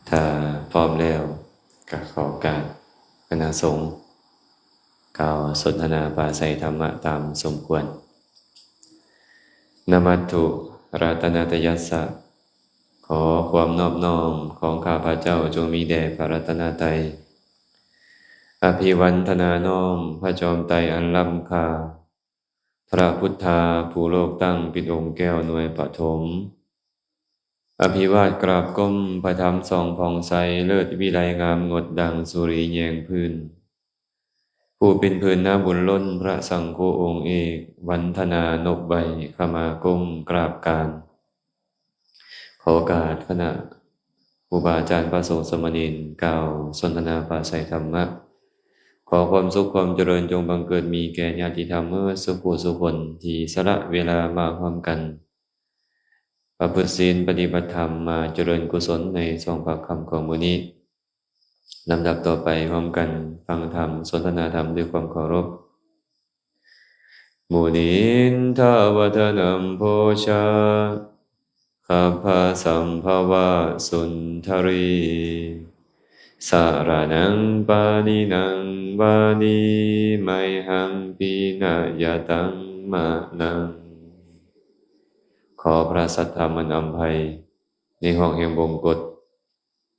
ຖ້າພ້ອມແລ້ວ ກໍຂໍກາບຄະນະສົງ ກ່າວສົນທະນາປາໄສທຳມະຕາມສົມຄວນ. Namatthu ratanattayassa. ຂໍຄວາມນອບນ້ອມຂອງຂ້າພະເຈົ້າຈົ່ງມີແດ່ພະລັດຕະນະໄຕ. Abhivandana. ນ້ອມພະຈອມໄຕອັນລ້ຳຄ່າ ພະພຸດທາຜູ້ໂລກຕັ້ງເປັນອົງແກ້ວໜ່ວຍປະຖົມ. ອະພິວາດກາບກົ້ມພະທຳສ່ອງຜ່ອງໃສ ເລີດວິໄລງາມງົດດັ່ງສຸຣີແຍງພື້ນ. ຜູ້ເປັນພື້ນນາບຸນລົ້ນພະສັງໂຄອົງເອກ ວັນທະນານົບໄຫວ້ ຂະມາກົ້ມກາບການ. ຂໍໂອກາດຄະນະຄູບາອາຈານ ພະສົງສາມະເນນ ກ່າວສົນທະນາປາໄສທຳມະ. ຂໍຄວາມສຸກຄວາມຈະເລີນຈົ່ງບັງເກີດມີແກ່ຍາດຕິທຳເໝິດສູ່ຜູ້ສູ່ຄົນທີ່ສະຫຼະເວລາມາຮ່ວມກັນປະພຶດສິນປະຕິບັດທຳ ມາຈະເລີນກຸສົນໃນຊ່ວງພາກຄ່ຳຂອງມື້ນີ້. ລຳດັບຕໍ່ໄປ ຮ່ວມກັນຟັງທຳ ສົນທະນາທຳດ້ວຍຄວາມເຄົາລົບ. Munindo padānaṃ pūjakabbhasambhava suṇḍarī, saraṇaṃ pāṇinaṃ vadāmi mayhaṃ pinayataṃ manaṃ. ຂໍພະສັດທຳອັນອຳໄພ ໃນຫ້ອງແຫ່ງບົງກົດ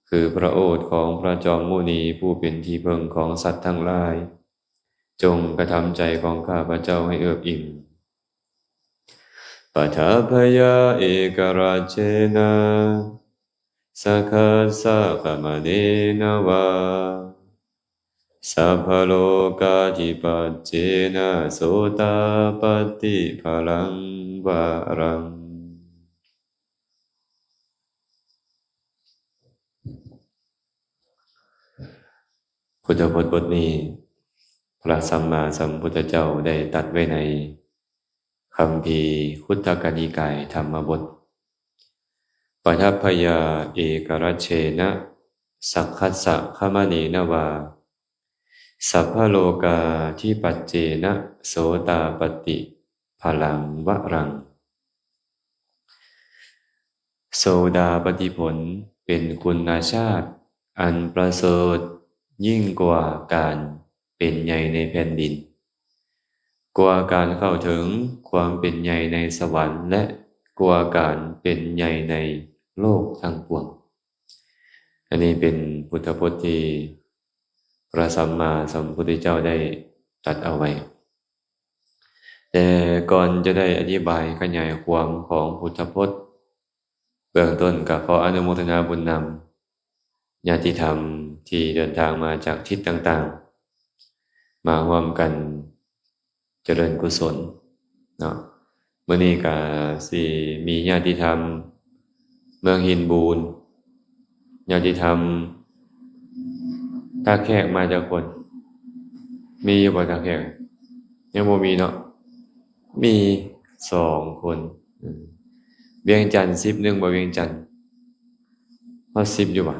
ຄືພະໂອດຂອງພະຈອມມຸນີ ຜູ້ເປັນທີ່ເພິ່ງຂອງສັດທັງຫຼາຍ ຈົ່ງກະທຳໃຈຂອງຂ້າພະເຈົ້າໃຫ້ເອິບອີ່ມ. Paṭṭhābhāya ekarajjena sakkaccakhamaṇena vā, sabbalokadhipatena sotāpattiphalang varaṃ. ພຸດທະພົດບົດນີ້ ພະສຳມາສຳພຸດທະເຈົ້າໄດ້ຕັດໄວ້ໃນຄຳພີຄຸດທະກະນິກາຍທຳມະບົດ. Paṭṭhābhāya ekarajjena sakkaccakhamaṇena vā, sabbalokadhipatena sotāpattiphalang varaṃ. ໂສດາປັດຕິຜົນເປັນຄຸນນະຊາດອັນປະເສີດຍິ່ງກວ່າການເປັນໃຫຍ່ໃນແຜ່ນດິນ, ກວ່າການເຂົ້າເຖິງຄວາມເປັນໃຫຍ່ໃນສະຫວັນ ແລະ ກວ່າການເປັນໃຫຍ່ໃນໂລກທັງປວງ. ອັນນີ້ເປັນພຸດທະພົດທີ່ພະສຳມາສຳພຸດທະເຈົ້າໄດ້ຕັດເອົາໄວ້. ແຕ່ກ່ອນຈະໄດ້ອະທິບາຍຂະຫຍາຍຄວາມຂອງພຸດທະພົດ, ເບື້ອງຕົ້ນກໍຂໍອະນຸໂມທະນາບຸນນຳຍາດຕິທຳທີ່ເດີນທາງມາຈາກທິດຕ່າງໆ ມາຮ່ວມກັນ ຈະເລີນກຸສົນເນາະ. ມື້ນີ້ກະຊິມີຍາດຕິທຳເມືອງຫີນບູນ, ຍາດຕິທຳທ່າແຂກມາຈັກຄົນ? ມີຢູ່ບໍ່ທ່າແຂກ? ຍັງບໍ່ມີເນາະ, ມີສອງຄົນ. ອືມ ວຽງຈັນສິບເອັດບໍ່? ວຽງຈັນຮອດສິບຢູ່ບໍ່?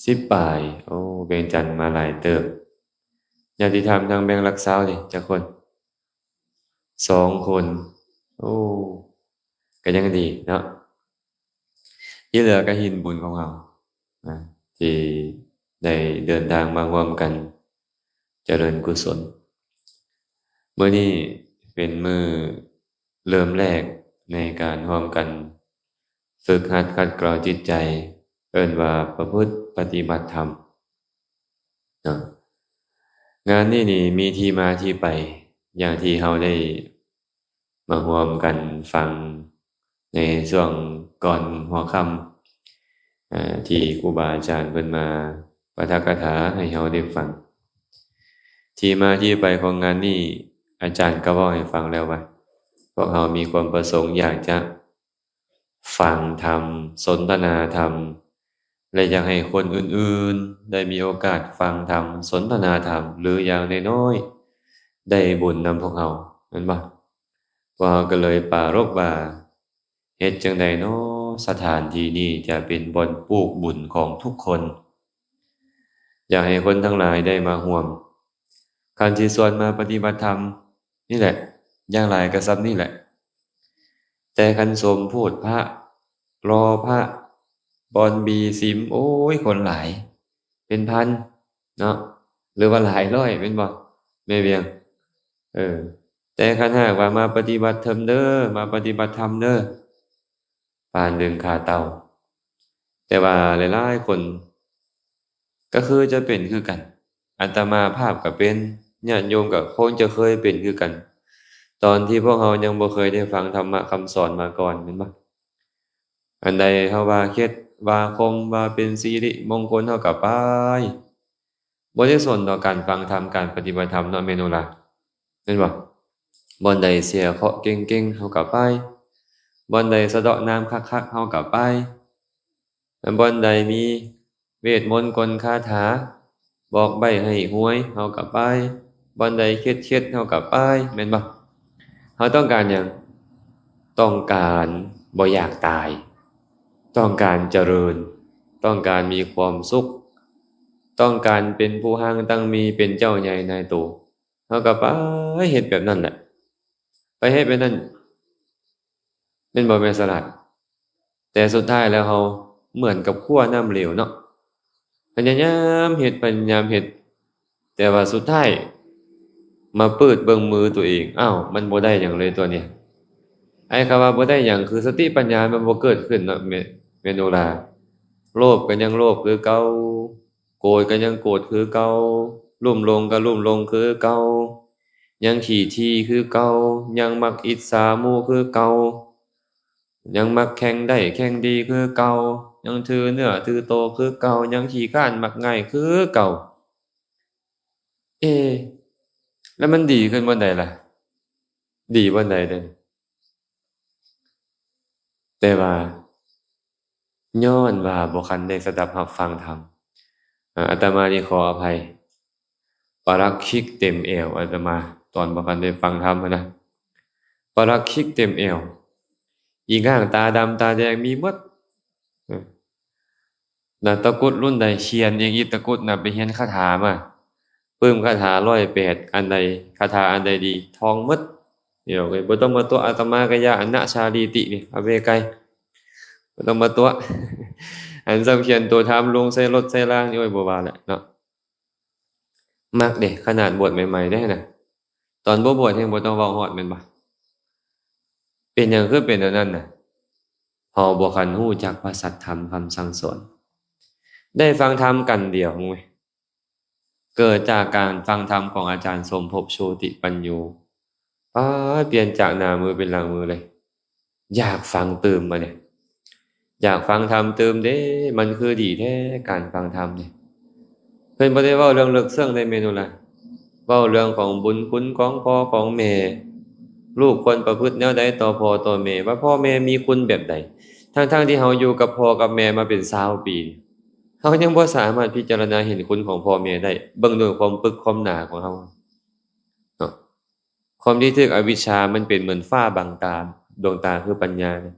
ສິບປາຍ. ໂອ້ ວຽງຈັນມາຫຼາຍເຕີບ. ຍາດຕິທຳທາງແບງລັກຊາວນີ້ຈັກຄົນ? ສອງຄົນ. ໂອ້ ກໍຍັງດີເນາະ. ທີ່ເຫຼືອກໍຫີນບຸນຂອງເຮົານະ ທີ່ໄດ້ເດີນທາງມາຮ່ວມກັນຈະເລີນກຸສົນ. ມື້ນີ້ເປັນມື້ເລີ່ມແລກໃນການຮ່ວມກັນຝຶກຫັດຂັດເກົາຈິດໃຈ, ເອີ້ນວ່າປະພຶດປະຕິບັດທຳ. ເນາະ ງານນີ້ນີ້ມີທີ່ມາທີ່ໄປ ຢ່າງທີ່ເຮົາໄດ້ມາຮ່ວມກັນຟັງໃນຊ່ວງກ່ອນຫົວຄ່ຳ ເອີ ທີ່ຄູບາອາຈານເພິ່ນມາປາຖະກະຖາໃຫ້ເຮົາໄດ້ຟັງ. ທີ່ມາທີ່ໄປຂອງງານນີ້ ອາຈານກໍເວົ້າໃຫ້ຟັງແລ້ວວ່າ ພວກເຮົາມີຄວາມປະສົງຢາກຈະ ຟັງທຳ, ສົນທະນາທຳ ແລະ ຢາກໃຫ້ຄົນອື່ນໆໄດ້ມີໂອກາດຟັງທຳ, ສົນທະນາທຳ ຫຼື ຢ່າງນ້ອຍໆໄດ້ບຸນນຳພວກເຮົາ, ແມ່ນບໍ່? ພວກເຮົາກໍເລີຍປາລົບວ່າ ເຮັດຈັ່ງໃດນໍ ສະຖານທີ່ນີ້ຈະເປັນບ່ອນປູກບຸນຂອງທຸກຄົນ? ຢາກໃຫ້ຄົນທັງຫຼາຍໄດ້ມາຮ່ວມ. ຄັນຊິຊວນມາປະຕິບັດທຳນີ້ແຫຼະ, ຢ່າງຫຼາຍກໍສ່ຳນີ້ແຫຼະ. ແຕ່ຄັນສົມໂພດພະ, ຫຼໍ່ພະ, ເ ບ່ອນບີຊິມ ໂອ້ຍ ຄົນຫຼາຍເປັນພັນເນາະ ຫຼືວ່າຫຼາຍຮ້ອຍແມ່ນບໍ່ແມ່ວຽງ? ເອີ ແຕ່ຄັນຫາກວ່າມາປະຕິບັດທຳເດີ ມາປະຕິບັດທຳເດີ ປານເລື່ອງຂາເຕົາ. ແຕ່ວ່າຫຼາຍໆຄົນກໍຄືຈະເປັນຄືກັນ. ອາດຕະມາພາບກໍເປັນ, ຍາດໂຍມກໍຄົງຈະເຄີຍເປັນຄືກັນ ຕອນທີ່ພວກເຮົາຍັງບໍ່ເຄີຍໄດ້ຟັງທຳມະຄຳສອນມາກ່ອນ ແມ່ນບໍ່? ອັນໃດເຮົາວ່າເຄັດ ວ່າຄົມ ວ່າເປັນສິລິມົງຄົນ ເຮົາກໍໄປ ບໍ່ໄດ້ສົນຕໍ່ການຟັງທຳ ການປະຕິບັດທຳເນາະ ແມ່ໂນລາ ແມ່ນບໍ່? ບ່ອນໃດເສຍເຄາະເກັ່ງໆ ເຮົາກໍໄປ, ບ່ອນໃດສະເດາະນາມຄັກໆ ເຮົາກໍໄປ, ແລະ ບ່ອນໃດມີເວດມົນກົນຄາຖາ ບອກໃບ້ໃຫ້ຫວຍ ເຮົາກໍໄປ, ບ່ອນໃດເຄັດໆ ເຮົາກໍໄປ ແມ່ນບໍ່? ເຮົາຕ້ອງການຫຍັງ? ຕ້ອງການບໍ່ຢາກຕາຍ, ຕ້ອງການຈະເລີນ, ຕ້ອງການມີຄວາມສຸກ, ຕ້ອງການເປັນຜູ້ຮັ່ງຕັ້ງມີ ເປັນເຈົ້າໃຫຍ່ນາຍໂຕ, ເຮົາກໍໄປເຮັດແບບນັ້ນແຫຼະ ໄປເຮັດແບບນັ້ນ ແມ່ນບໍ່ແມ່ສະຫຼາດ? ແຕ່ສຸດທ້າຍແລ້ວເຮົາເໝືອນກັບຂົ້ວນ້ຳເຫຼວເນາະ ພະຍາຍາມເຮັດ ພະຍາຍາມເຮັດ ແຕ່ວ່າສຸດທ້າຍມາປືດເບິ່ງມືຕົວເອງ ອ້າວ ມັນບໍ່ໄດ້ຫຍັງເລີຍຕົວນີ້. ໄອ້ຄຳວ່າບໍ່ໄດ້ຫຍັງ ຄືສະຕິປັນຍາມັນບໍ່ເກີດຂຶ້ນເນາະ ແມ່ ແມ່ໂນລາ. ໂລບກໍຍັງໂລບຄືເກົ່າ, ໂກດກໍຍັງໂກດຄືເກົ່າ, ລຸ່ມລົງກໍລຸ່ມລົງຄືເກົ່າ, ຍັງຂີ້ຖີ່ຄືເກົ່າ, ຍັງມັກອິດສາໝູ່ຄືເກົ່າ, ຍັງມັກແຂ່ງໄດ້ແຂ່ງດີຄືເກົ່າ, ຍັງຖືເນື້ອຖືໂຕຄືເກົ່າ, ຍັງຂີ້ຄ້ານມັກງ່າຍຄືເກົ່າ. ເອ ແລ້ວມັນດີຂຶ້ນບ່ອນໃດລະ? ດີບ່ອນໃດເດ້? ແຕ່ວ່າ ຍ້ອນວ່າບໍ່ທັນໄດ້ສະດັບຮັບຟັງທຳ. ອາ ອາດຕະມານີ້ຂໍອະໄພ ປະລັກຄິກເຕັມແອວ ອາດຕະມາ ຕອນບໍ່ທັນໄດ້ຟັງທຳຫັ້ນນະ ປະລັກຄິກເຕັມແອວ ອີ່ງຫ້າງຕາດຳຕາແດງມີໝົດ. ນະ ຕະກຸດລຸ້ນໃດຂຽນເອງ ອີ່ຕະກຸດນະ ໄປຮຽນຄາຖາມາ ປຶ້ມຄາຖາຮ້ອຍແປດ ອັນໃດ ຄາຖາອັນໃດດີ ທ່ອງໝົດ. ດຽວ ບໍ່ຕ້ອງມາຕົວະອາດຕະມາກະຢ່າ ອະນະຊາລີຕິນີ້ ອະເວໄກ ບໍ່ຕ້ອງມາຕົວະ. ອັນສ່ຳຂຽນໂຕທາມລົງໃສ່ລົດໃສ່ລາງນີ້ ໂອ້ຍ ບໍ່ວ່າແຫຼະເນາະ. ມັກເດ້ ຂະໜາດບວດໃໝ່ໆເດ້ນະ ຕອນບໍ່ບວດແຮ່ງບໍ່ຕ້ອງເວົ້າຮອດແມ່ນບໍ່? ເປັນຫຍັງຄືເປັນແນວນັ້ນນະ? ເຮົາບໍ່ຄັນຮູ້ຈັກພະສັດທຳຄຳສັ່ງສອນ. ໄດ້ຟັງທຳກັນດຽວ ເກີດຈາກການຟັງທຳຂອງອາຈານສົມພົບ ໂຊຕິປັນໂຍ ປາດ ປ່ຽນຈາກໜ້າມືເປັນຫຼັງມືເລີຍ. ຢາກຟັງຕື່ມບາດນີ້ ຢາກຟັງທຳຕື່ມເດ້ ມັນຄືດີແທ້ການຟັງທຳນີ້. ເພິ່ນບໍ່ໄດ້ເວົ້າເລື່ອງເລິກເຊິ່ງໃດແມ່ໂນລາ ເວົ້າເລື່ອງຂອງບຸນຄຸນຂອງພໍ່ຂອງແມ່ ລູກຄວນປະພຶດແນວໃດຕໍ່ພໍ່ຕໍ່ແມ່ ວ່າພໍ່ແມ່ມີຄຸນແບບໃດ ທັງໆທີ່ເຮົາຢູ່ກັບພໍ່ກັບແມ່ມາເປັນຊາວປີ ເຮົາຍັງບໍ່ສາມາດພິຈາລະນາເຫັນຄຸນຂອງພໍ່ແມ່ໄດ້ ເບິ່ງດ້ວຍຄວາມປຶກຄວາມໜາຂອງເຮົາເນາະ. ຄວາມທີ່ຖືກອະວິດຊາ ມັນເປັນເໝືອນຟ້າບັງຕາ ດວງຕາຄືປັນຍານີ້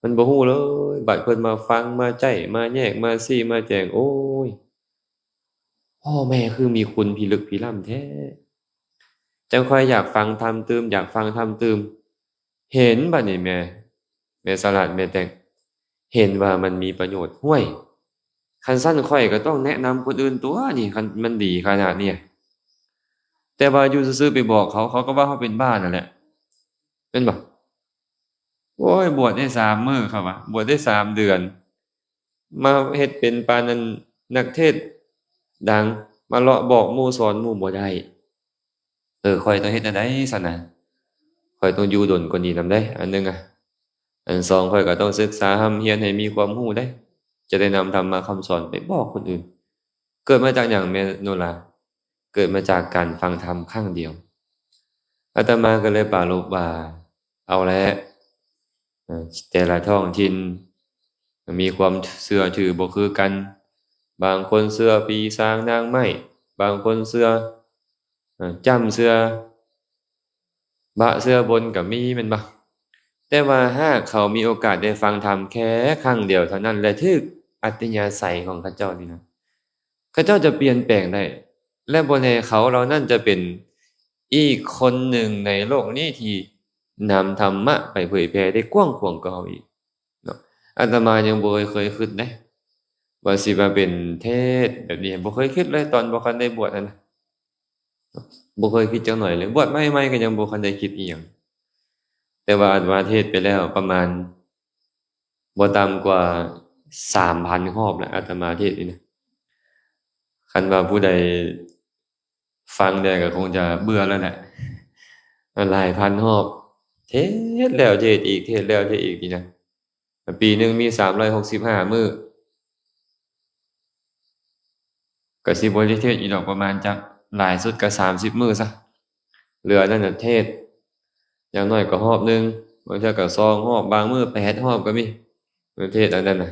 ມັນບໍ່ຮູ້ເລີຍ. ບັດເພິ່ນມາຟັງ ມາໄຈ້ ມາແຍກ ມາຊີ້ ມາແຈງ ໂອ້ຍ ພໍ່ແມ່ຄືມີຄຸນພິລຶກພິລ້ຳແທ້ ຈັ່ງຄ່ອຍຢາກຟັງທຳຕື່ມ ຢາກຟັງທຳຕື່ມ. ເຫັນບາດນີ້ແມ່ ແມ່ສະຫຼາດ ແມ່ແຕງ ເຫັນວ່າມັນມີປະໂຫຍດ. ຫ້ວຍ ຄັນຊັ້ນຂ້ອຍກໍຕ້ອງແນະນຳຄົນອື່ນຕົວະນີ້ ຄັນມັນດີຂະໜາດນີ້. ແຕ່ວ່າຢູ່ຊື່ໆໄປບອກເຂົາ ເຂົາກໍວ່າເຮົາເປັນບ້ານັ້ນແຫຼະ ແມ່ນບໍ່? ໂອ້ຍ ບວດໄດ້ສາມມື້ ເຂົາວ່າ ບວດໄດ້ສາມເດືອນ ມາເຮັດເປັນປານນັ້ນ ນັກເທດດັງ ມາເລາະບອກໝູ່ສອນໝູ່ບໍ່ໄດ້. ເອີ ຂ້ອຍຕ້ອງເຮັດແນວໃດຊັ້ນນະ? ຂ້ອຍຕ້ອງຢູ່ດົນກວ່ານີ້ນຳເດ້ ອັນໜຶ່ງອະ. ອັນສອງ ຂ້ອຍກໍຕ້ອງສຶກສາຮ່ຳຮຽນໃຫ້ມີຄວາມຮູ້ເດ້ ຈະໄດ້ນຳທຳມະຄຳສອນໄປບອກຄົນອື່ນ. ເກີດມາຈາກຫຍັງແມ່ໂນລາ? ເກີດມາຈາກການຟັງທຳຄັ້ງດຽວ. ອາດຕະມາກໍເລີຍປາລົບວ່າ ເອົາແຫຼະ ເອີ ແຕ່ລະທ້ອງຖິ່ນມີຄວາມເຊື່ອຖືບໍ່ຄືກັນ. ບາງຄົນເຊື່ອຜີສາງນາງໄມ້, ບາງຄົນເຊື່ອ ເອີ ຈ້ຳເຊື່ອ ບະເຊື່ອບົນກໍມີແມ່ນບໍ່? ແຕ່ວ່າຫາກເຂົາມີໂອກາດໄດ້ຟັງທຳແຄ່ຄັ້ງດຽວເທົ່ານັ້ນ ແລະ ຖືກອັດຕະຍາໄສຂອງເຂົາເຈົ້ານີ້ນະ ເຂົາເຈົ້າຈະປ່ຽນແປງໄດ້ ແລະ ບໍ່ແນ່ເຂົາເຫຼົ່ານັ້ນຈະເປັນອີກຄົນໜຶ່ງໃນໂລກນີ້ທີ່ນຳທຳມະໄປເຜີຍແຜ່ໄດ້ກວ້າງຂວາງກວ່າເຮົາອີກເນາະ. ອາດຕະມາຍັງບໍ່ເຄີຍຄິດເດ້ ວ່າຊິມາເປັນເທດແບບນີ້ ບໍ່ເຄີຍຄິດເລີຍ ຕອນບໍ່ທັນໄດ້ບວດຫັ້ນນະ ບໍ່ເຄີຍຄິດຈັກໜ້ອຍເລີຍ. ບວດໃໝ່ໆກໍຍັງບໍ່ທັນໄດ້ຄິດອີ່ຫຍັງ ແຕ່ວ່າອາດວ່າເທດໄປແລ້ວປະມານ ບໍ່ຕ່ຳກວ່າສາມພັນຮອບແລ້ວ ອາດຕະມາເທດນີ້ນະ. ຄັນວ່າຜູ້ໃດຟັງແດ່ກໍຄົງຈະເບື່ອແລ້ວແຫຼະ ຫຼາຍພັນຮອບ ເທດແລ້ວເທດອີກ ເທດແລ້ວເທດອີກນີ້ນະ. ປີໜຶ່ງມີສາມຮ້ອຍຫົກສິບຫ້າມື້ ກໍຊິບໍ່ໄດ້ເທດອີກດອກ ປະມານຈັກ ຫຼາຍສຸດກໍສາມສິບມື້ຊະ ເຫຼືອນັ້ນນະເທດ ຢ່າງໜ້ອຍກໍຮອບໜຶ່ງ ບາງເທື່ອກໍສອງຮອບ ບາງມື້ແປດຮອບກໍມີ ເທດອັນນັ້ນນະ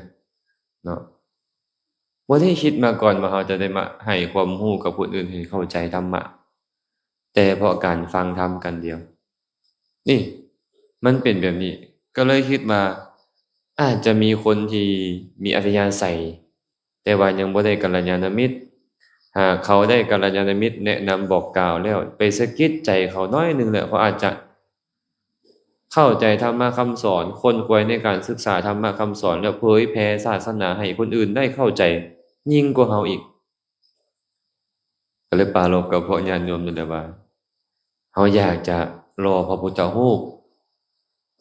ເນາະ. ບໍ່ໄດ້ຄິດມາກ່ອນວ່າເຮົາຈະໄດ້ມາໃຫ້ຄວາມຮູ້ກັບຄົນອື່ນໃຫ້ເຂົ້າໃຈທຳມະ ແຕ່ເພາະການຟັງທຳກັນດຽວ ນີ້ ມັນເປັນແບບນີ້ ກໍເລີຍຄິດວ່າ ອາດຈະມີຄົນທີ່ມີອັດທະຍາໄສ ແຕ່ວ່າຍັງບໍ່ໄດ້ກັນລະຍານະມິດ. ຫາກເຂົາໄດ້ກັນລະຍານະມິດແນະນຳບອກກ່າວແລ້ວ ໄປສະກິດໃຈເຂົາໜ້ອຍໜຶ່ງແລ້ວ ເຂົາອາດຈະເຂົ້າໃຈທຳມະຄຳສອນ, ຂົນຂວາຍໃນການສຶກສາທຳມະຄຳສອນ ແລ້ວເຜີຍແຜ່ສາສະໜາໃຫ້ຄົນອື່ນໄດ້ເຂົ້າໃຈຍິ່ງກວ່າເຮົາອີກ. ກໍເລີຍປາລົບກັບພວກຍາດໂຍມນີ້ແຫຼະວ່າ ເຮົາຢາກຈະຫຼໍ່ພະພຸດທະຮູບ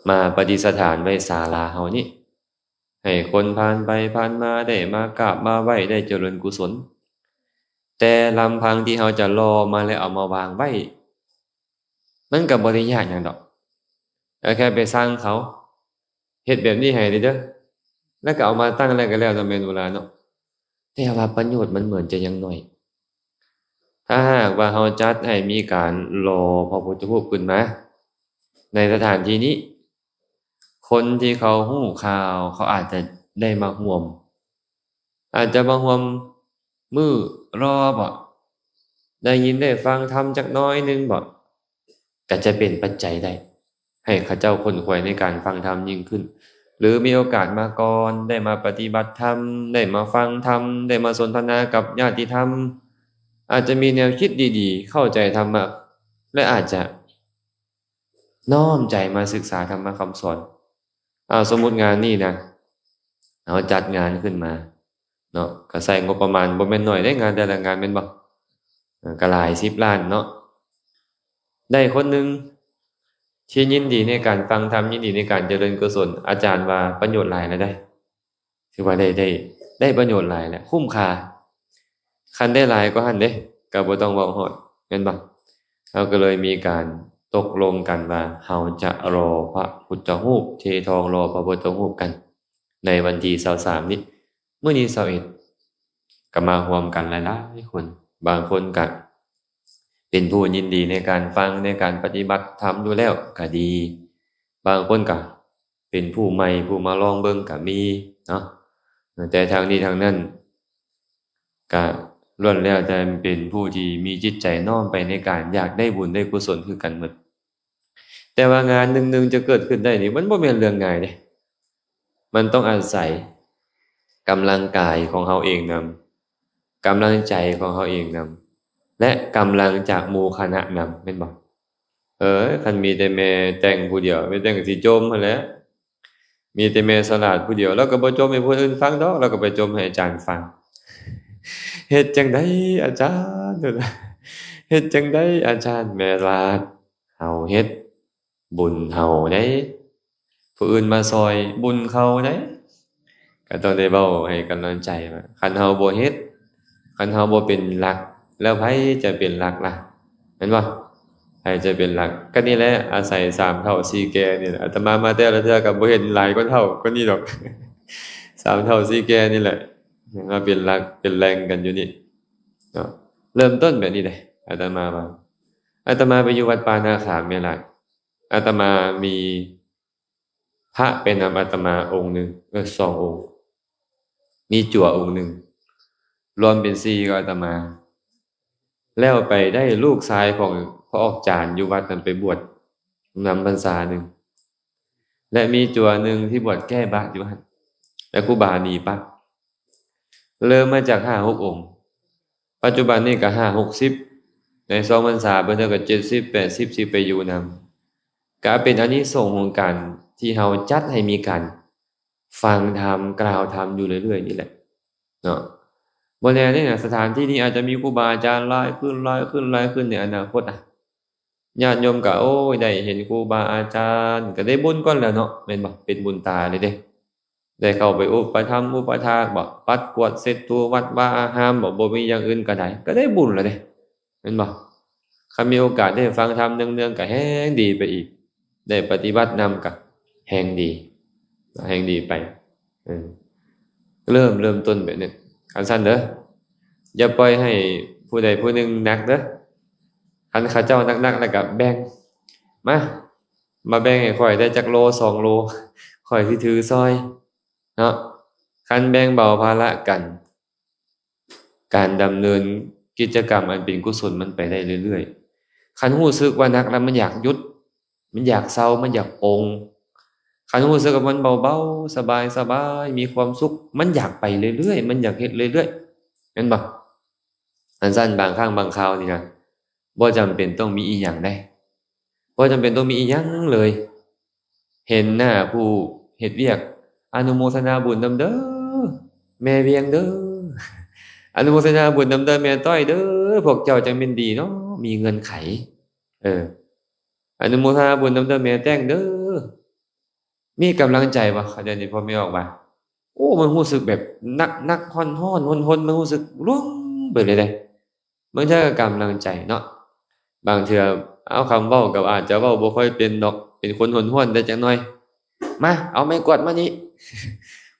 ມາປະດິດສະຖານໄວ້ສາລາເຮົານີ້ ໃຫ້ຄົນຜ່ານໄປຜ່ານມາໄດ້ມາກາບມາໄຫວ້ ໄດ້ຈະເລີນກຸສົນ. ແຕ່ລຳພັງທີ່ເຮົາຈະຫຼໍ່ມາແລ້ວເອົາມາວາງໄວ້ ມັນກໍບໍ່ໄດ້ຍາກຫຍັງດອກ ກໍແຄ່ໄປສັ່ງເຂົາ ເຮັດແບບນີ້ໃຫ້ເດີ ແລ້ວກໍເອົາມາຕັ້ງແລ້ວກໍແລ້ວເນາະ ແມ່ນບໍ່ລະເນາະ? ແຕ່ວ່າປະໂຫຍດມັນເໝືອນຈະຍັງໜ້ອຍ. ຖ້າຫາກວ່າເຮົາຈັດໃຫ້ມີການຫຼໍ່ພະພຸດທະຮູບຂຶ້ນມາໃນສະຖານທີ່ນີ້ ຄົນທີ່ເຂົາຮູ້ຂ່າວ ເຂົາອາດຈະໄດ້ມາຮ່ວມ ອາດຈະມາຮ່ວມມື້ລໍບໍ ໄດ້ຍິນໄດ້ຟັງທຳຈັກໜ້ອຍໜຶ່ງບໍ ກໍຈະເປັນປັດໄຈໄດ້ ໃຫ້ເຂົາເຈົ້າຂົນຂວາຍໃນການຟັງທຳຍິ່ງຂຶ້ນ ຫຼື ມີໂອກາດມາກ່ອນ ໄດ້ມາປະຕິບັດທຳ ໄດ້ມາຟັງທຳ ໄດ້ມາສົນທະນາກັບຍາດຕິທຳ ອາດຈະມີແນວຄິດດີໆ ເຂົ້າໃຈທຳມະ ແລະ ອາດຈະນ້ອມໃຈມາສຶກສາທຳມະຄຳສອນ. ເອົາ ສົມມຸດງານນີ້ນະ ເຮົາຈັດງານຂຶ້ນມາເນາະ ກໍໃຊ້ງົບປະມານບໍ່ແມ່ນໜ້ອຍເດ້ ງານແຕ່ລະງານແມ່ນບໍ່? ເອີ ກໍຫຼາຍສິບລ້ານເນາະ. ໄດ້ຄົນໜຶ່ງທີ່ຍິນດີໃນການຟັງທຳ ຍິນດີໃນການຈະເລີນກຸສົນ ອາຈານວ່າປະໂຫຍດຫຼາຍແລ້ວໃດ໋ ຖືວ່າໄດ້ ໄດ້ ໄດ້ປະໂຫຍດຫຼາຍແລ້ວ ຄຸ້ມຄ່າ. ຄັນໄດ້ຫຼາຍກວ່າຫັ້ນເດ້ ກໍບໍ່ຕ້ອງເວົ້າຮອດ ແມ່ນບໍ່? ເຮົາກໍເລີຍມີການຕົກລົງກັນວ່າ ເຮົາຈະຫຼໍ່ພະພຸດທະຮູບ ເທທອງຫຼໍ່ພະພຸດທະຮູບກັນ ໃນວັນທີຊາວສາມນີ້ ມື້ທີຊາວເອັດ ກໍມາຮ່ວມກັນຫຼາຍໆຄົນ. ບາງຄົນກໍເປັນຜູ້ຍິນດີໃນການຟັງ ໃນການປະຕິບັດທຳຢູ່ແລ້ວກໍດີ, ບາງຄົນກໍເປັນຜູ້ໃໝ່ ຜູ້ມາລອງເບິ່ງກໍມີເນາະ. ແຕ່ທັງນີ້ທັງນັ້ນ ກະລ້ວນແລ້ວແຕ່ເປັນຜູ້ທີ່ມີຈິດໃຈນ້ອມໄປໃນການຢາກໄດ້ບຸນໄດ້ກຸສົນຄືກັນໝົດ. ແຕ່ວ່າງານໜຶ່ງໆຈະເກີດຂຶ້ນໄດ້ນີ້ ມັນບໍ່ແມ່ນເລື່ອງງ່າຍເດ້. ມັນຕ້ອງອາໄສກຳລັງກາຍຂອງເຮົາເອງນຳ, ກຳລັງໃຈຂອງເຮົາເອງນຳ ແລະ ກຳລັງຈາກໝູ່ຄະນະນຳ ແມ່ນບໍ່? ເອີ ຄັນມີແຕ່ແມ່ແຕ່ງຜູ້ດຽວ ແມ່ແຕ່ງກໍຊິຈົ່ມຫັ້ນແຫຼະ. ມີແຕ່ແມ່ສະຫຼາດຜູ້ດຽວ ລາວກໍບໍ່ຈົ່ມໃຫ້ຜູ້ອື່ນຟັງດອກ ລາວກໍໄປຈົ່ມໃຫ້ອາຈານຟັງ. ເຮັດຈັ່ງໃດອາຈານ ເຮັດຈັ່ງໃດອາຈານ? ແມ່ວ່າ ເຮົາເຮັດບຸນເຮົາເດ້ ຜູ້ອື່ນມາຊ່ອຍບຸນເຂົາເດ້. ກໍຕ້ອງໄດ້ເວົ້າໃຫ້ກຳລັງໃຈວ່າ ຄັນເຮົາບໍ່ເຮັດ ຄັນເຮົາບໍ່ເປັນຫຼັກ ແລ້ວໃຜຈະເປັນຫຼັກລະ? ແມ່ນບໍ່? ໃຜຈະເປັນຫຼັກ? ກໍນີ້ແຫຼະ ອາໄສສາມເຖົ້າສີ່ແກ່ນີ້ແຫຼະ. ອາດຕະມາມາແຕ່ລະເທື່ອກໍບໍ່ເຫັນຫຼາຍກວ່າເຖົ້າກວ່ານີ້ດອກ. ສາມເຖົ້າສີ່ແກ່ນີ້ແຫຼະ ມາເປັນຫຼັກເປັນແຫຼ່ງກັນຢູ່ນີ້ເນາະ. ເລີ່ມຕົ້ນແບບນີ້ເດ້ ອາດຕະມາວ່າ. ອາດຕະມາໄປຢູ່ວັດປ່ານາຂາມແມ່ນຫຼາຍ. ອາດຕະມາມີ ພະໄປນຳອາດຕະມາອົງໜຶ່ງ ເອີ ສອງອົງ ມີຈົວອົງໜຶ່ງ ລວມເປັນສີ່ກັບອາດຕະມາ. ແລ້ວໄປໄດ້ລູກຊາຍຂອງພະອອກຈານຢູ່ວັດນັ້ນໄປບວດນຳພັນສາໜຶ່ງ ແລະ ມີຈົວໜຶ່ງທີ່ບວດແກ້ບາດຢູ່ຫັ້ນ ແລະ ຄູບາໜີໄປ. ເລີ່ມມາຈາກຫ້າຫົກອົງ ປັດຈຸບັນນີ້ກໍຫ້າຫົກສິບ ໃນສອງພັນສາເພິ່ນກໍເຈັດສິບແປດສິບ ຊິໄປຢູ່ນຳ. ກໍເປັນອານິສົງຂອງການທີ່ເຮົາຈັດໃຫ້ມີການຟັງທຳ ກ່າວທຳຢູ່ເລື້ອຍໆນີ້ແຫຼະ. ເນາະ. ບໍ່ແນ່ເດ້ນະ ສະຖານທີ່ນີ້ອາດຈະມີຄູບາອາຈານຫຼາຍຂຶ້ນ ຫຼາຍຂຶ້ນ ຫຼາຍຂຶ້ນໃນອະນາຄົດນະ. ຍາດໂຍມກໍ ໂອ້ຍ ໄດ້ເຫັນຄູບາອາຈານ ກໍໄດ້ບຸນກ່ອນແລ້ວເນາະ ແມ່ນບໍ່? ເປັນບຸນຕາເລີຍເດ້. ໄດ້ເຂົ້າໄປອຸປະຖຳອຸປະຖາກບໍ ປັດກວາດເຊັດຖູວັດວາອາຮາມບໍ ບໍ່ມີຢ່າງອື່ນກໍໄດ້ ກໍໄດ້ບຸນແລ້ວເດ້ ແມ່ນບໍ່? ຄັນມີໂອກາດໄດ້ຟັງທຳເນືອງໆ ກໍແຮງດີໄປອີກ ໄດ້ປະຕິບັດນຳກໍແຮງດີ ແຮງດີໄປ. ເອີ ເລີ່ມ ເລີ່ມຕົ້ນແບບນີ້ ຄັນຊັ້ນເດີ ຢ່າປ່ອຍໃຫ້ຜູ້ໃດຜູ້ໜຶ່ງໜັກເດີ. ຄັນເຂົາເຈົ້າໜັກໆ ແລ້ວກໍແບ່ງ ມາ ມາແບ່ງໃຫ້ຂ້ອຍໄດ້ຈັກໂລສອງໂລ ຂ້ອຍຊິຖືຊ່ອຍເນາະ. ຄັນແບ່ງເບົາພາລະກັນ ການດຳເນີນກິດຈະກຳອັນເປັນກຸສົນມັນໄປໄດ້ເລື້ອຍໆ. ຄັນຮູ້ສຶກວ່າໜັກແລ້ວມັນຢາກຢຸດ ມັນຢາກເຊົາ ມັນຢາກປົງ. ຄັນຮູ້ສຶກວ່າມັນເບົາໆ ສະບາຍໆ ມີຄວາມສຸກ ມັນຢາກໄປເລື້ອຍໆ ມັນຢາກເຮັດເລື້ອຍໆ ແມ່ນບໍ່? ອັນຊັ້ນບາງຄັ້ງບາງຄາວນີ້ນະ ບໍ່ຈຳເປັນຕ້ອງມີອີ່ຫຍັງເດ້ ບໍ່ຈຳເປັນຕ້ອງມີອີ່ຫຍັງເລີຍ. ເຫັນໜ້າຜູ້ເຮັດວຽກ ອະນຸໂມທະນາບຸນນຳເດີ ແມ່ວຽງເດີ ອະນຸໂມທະນາບຸນນຳເດີ ແມ່ຕ້ອຍເດີ ພວກເຈົ້າຈັ່ງແມ່ນດີເນາະ ມີເງື່ອນໄຂ. ເອີ ອະນຸໂມທະນາບຸນນຳເດີ ແມ່ແຕ້ງເດີ. ມີກຳລັງໃຈບໍ່? ເຂົ້າໃຈນີ້ ພໍ່ແມ່ອອກວ່າ ໂອ້ ມັນຮູ້ສຶກແບບໜັກ ໜັກ ຮ້ອນ ຮ້ອນ ຮົນ ຮົນ ມັນຮູ້ສຶກລ່ວງໄປເລີຍເດ້. ບາງເທື່ອກໍກຳລັງໃຈເນາະ ບາງເທື່ອ ເອົາ ຄຳເວົ້າກໍອາດຈະເວົ້າບໍ່ຄ່ອຍເປັນດອກ ເປັນຄົນຮ້ອນໆ ໄດ້ຈັກໜ້ອຍ ມາ ເອົາໄມ້ກວາດມານີ້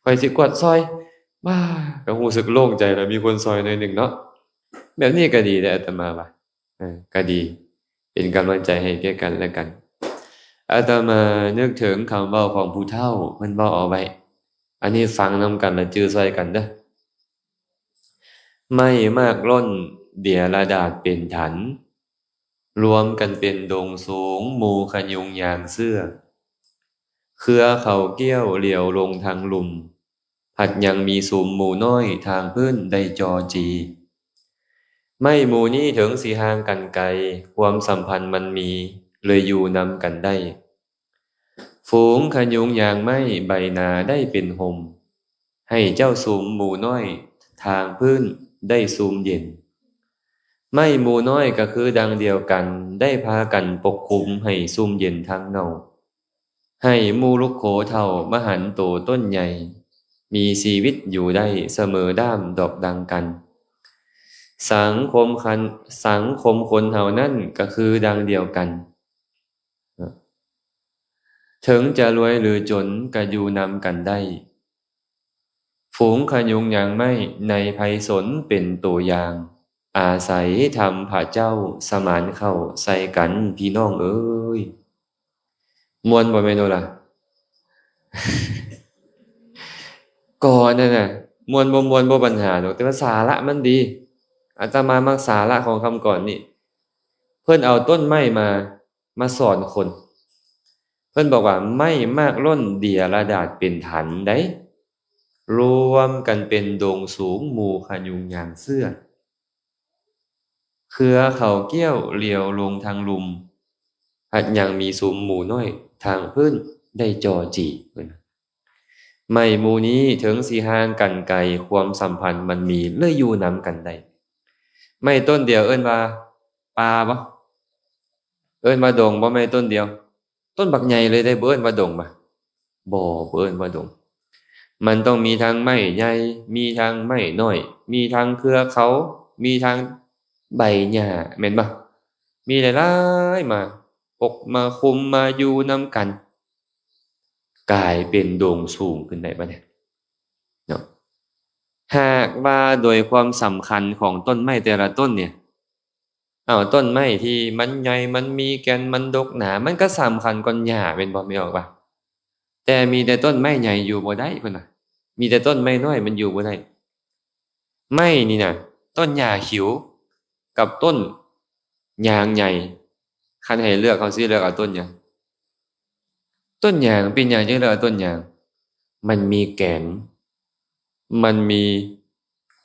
ຂ້ອຍຊິກວາດຊ່ອຍ ວ້າ ກໍຮູ້ສຶກໂລ່ງໃຈແລ້ວ ມີຄົນຊ່ອຍໜ້ອຍໜຶ່ງເນາະ. ແບບນີ້ກໍດີເດ້ ອາດຕະມາວ່າ ເອີ ກໍດີ ເປັນກຳລັງໃຈໃຫ້ແກ່ກັນແລະກັນ. ອາດຕະມານຶກເຖິງຄຳເວົ້າຂອງຜູ້ເຖົ້າ ເພິ່ນເວົ້າເອົາໄວ້ ອັນນີ້ຟັງນຳກັນ ແລະ ຈື່ຊ່ອຍກັນເດີ. ໄມ້ມາກລົ້ນ ເດຍລະດາດເປັນຖັນ ລວມກັນເປັນດົງສູງ ໝູ່ຂະຍຸງຍາງເຊື່ອ ເຄືອເຂົາກ້ຽວຫຼຽວລົງທາງລຸ່ມ ພັດຍັງມີຊຸມໝູ່ນ້ອຍ ທາງພື້ນໄດ້ຈໍ່ຈີ່. ໄມ້ໝູ່ນີ້ເຖິງຊິຫ່າງກັນໄກ ຄວາມສຳພັນມັນມີ ເລີຍຢູ່ນຳກັນໄດ້. ຝູງຂະຍຸງຍາງໄມ້ ໃບໜາໄດ້ເປັນຮົ່ມ ໃຫ້ເຈົ້າຊຸມໝູ່ນ້ອຍ ທາງພື້ນໄດ້ຊຸ່ມເຢັນ. ໄມ້ໝູ່ນ້ອຍກໍຄືດັ່ງດຽວກັນ ໄດ້ພາກັນປົກຄຸມໃຫ້ຊຸ່ມເຢັນທາງນອກ ໃຫ້ໝູ່ລຸກໂຂເຖົ້າມະຫັນໂຕຕົ້ນໃຫຍ່ ມີຊີວິດຢູ່ໄດ້ສະເໝີດ້າມດອກດັ່ງກັນ. ສັງຄົມຄັນ ສັງຄົມຄົນເຮົານັ້ນກໍຄືດັ່ງດຽວກັນ ເຖິງຈະລວຍຫຼືຈົນກໍຢູ່ນຳກັນໄດ້. ຝູງຂະຍຸງຍາງໄມ້ໃນໄພສົນເປັນໂຕຢ່າງ ອາໄສທຳພະເຈົ້າສະໝານເຂົ້າໃສ່ກັນ ພີ່ນ້ອງເອີຍ. ມ່ວນບໍ່ແມ່ໂນລາ? ກໍອັນນັ້ນນະ ມ່ວນບໍ່ມ່ວນບໍ່ບັນຫາດອກ ແຕ່ວ່າສາລະມັນດີ. ອາດຕະມາມັກສາລະຂອງຄຳກອນນີ້. ເພິ່ນເອົາຕົ້ນໄມ້ມາ ມາສອນຄົນ. ເພິ່ນບອກວ່າ ໄມ້ມາກລົ້ນເດຍລະດາດເປັນຖັນໃດ໋ ລວມກັນເປັນດົງສູງ ໝູ່ຂະຍຸງຍາງເຊື່ອ ເຄືອເຂົາກ້ຽວຫຼຽວລົງທາງລຸ່ມ ພັດຍັງມີຊຸມໝູ່ນ້ອຍ ທາງພື້ນໄດ້ຈໍ່ຈີ່. ເພິ່ນ ໄມ້ໝູ່ນີ້ເຖິງຊິຫ່າງກັນໄກ ຄວາມສຳພັນມັນມີ ເລີຍຢູ່ນຳກັນໄດ້. ໄມ້ຕົ້ນດຽວເອີ້ນວ່າປ່າບໍ່? ເອີ້ນວ່າດົງບໍ່? ໄມ້ຕົ້ນດຽວ ຕົ້ນບັກໃຫຍ່ເລີຍເດ້ ບໍ່ເອີ້ນວ່າດົງບໍ່? ບໍ່ ບໍ່ເອີ້ນວ່າດົງ. ມັນຕ້ອງມີທັງໄມ້ໃຫຍ່ ມີທັງໄມ້ນ້ອຍ ມີທັງເຄືອເຂົາ ມີທັງໃບຫຍ້າ ແມ່ນບໍ່? ມີຫຼາຍໆ ມາປົກມາຄຸມມາຢູ່ນຳກັນ ກາຍເປັນດົງສູງຂຶ້ນໄດ້ບັດນີ້ເນາະ. ຫາກວ່າໂດຍຄວາມສຳຄັນຂອງຕົ້ນໄມ້ແຕ່ລະຕົ້ນນີ້ ເອົາ ຕົ້ນໄມ້ທີ່ມັນໃຫຍ່ ມັນມີແກ່ນ ມັນດົກໜາ ມັນກໍສຳຄັນກ່ອນຫຍ້າ ແມ່ນບໍ່? ແມ່ນອອກວ່າ ແຕ່ມີແຕ່ຕົ້ນໄມ້ໃຫຍ່ຢູ່ບໍ່ໄດ້ ເພິ່ນວ່າ ມີແຕ່ຕົ້ນໄມ້ນ້ອຍມັນຢູ່ບໍ່ໄດ້. ໄມ້ນີ້ນະ ຕົ້ນຫຍ້າຂິວກັບຕົ້ນຍາງໃຫຍ່ ຄັນໃຫ້ເລືອກ ເຮົາຊິເລືອກເອົາຕົ້ນຫຍັງ? ຕົ້ນຍາງ. ເປັນຫຍັງຈຶ່ງເລືອກເອົາຕົ້ນຍາງ? ມັນມີແກ່ນ ມັນມີ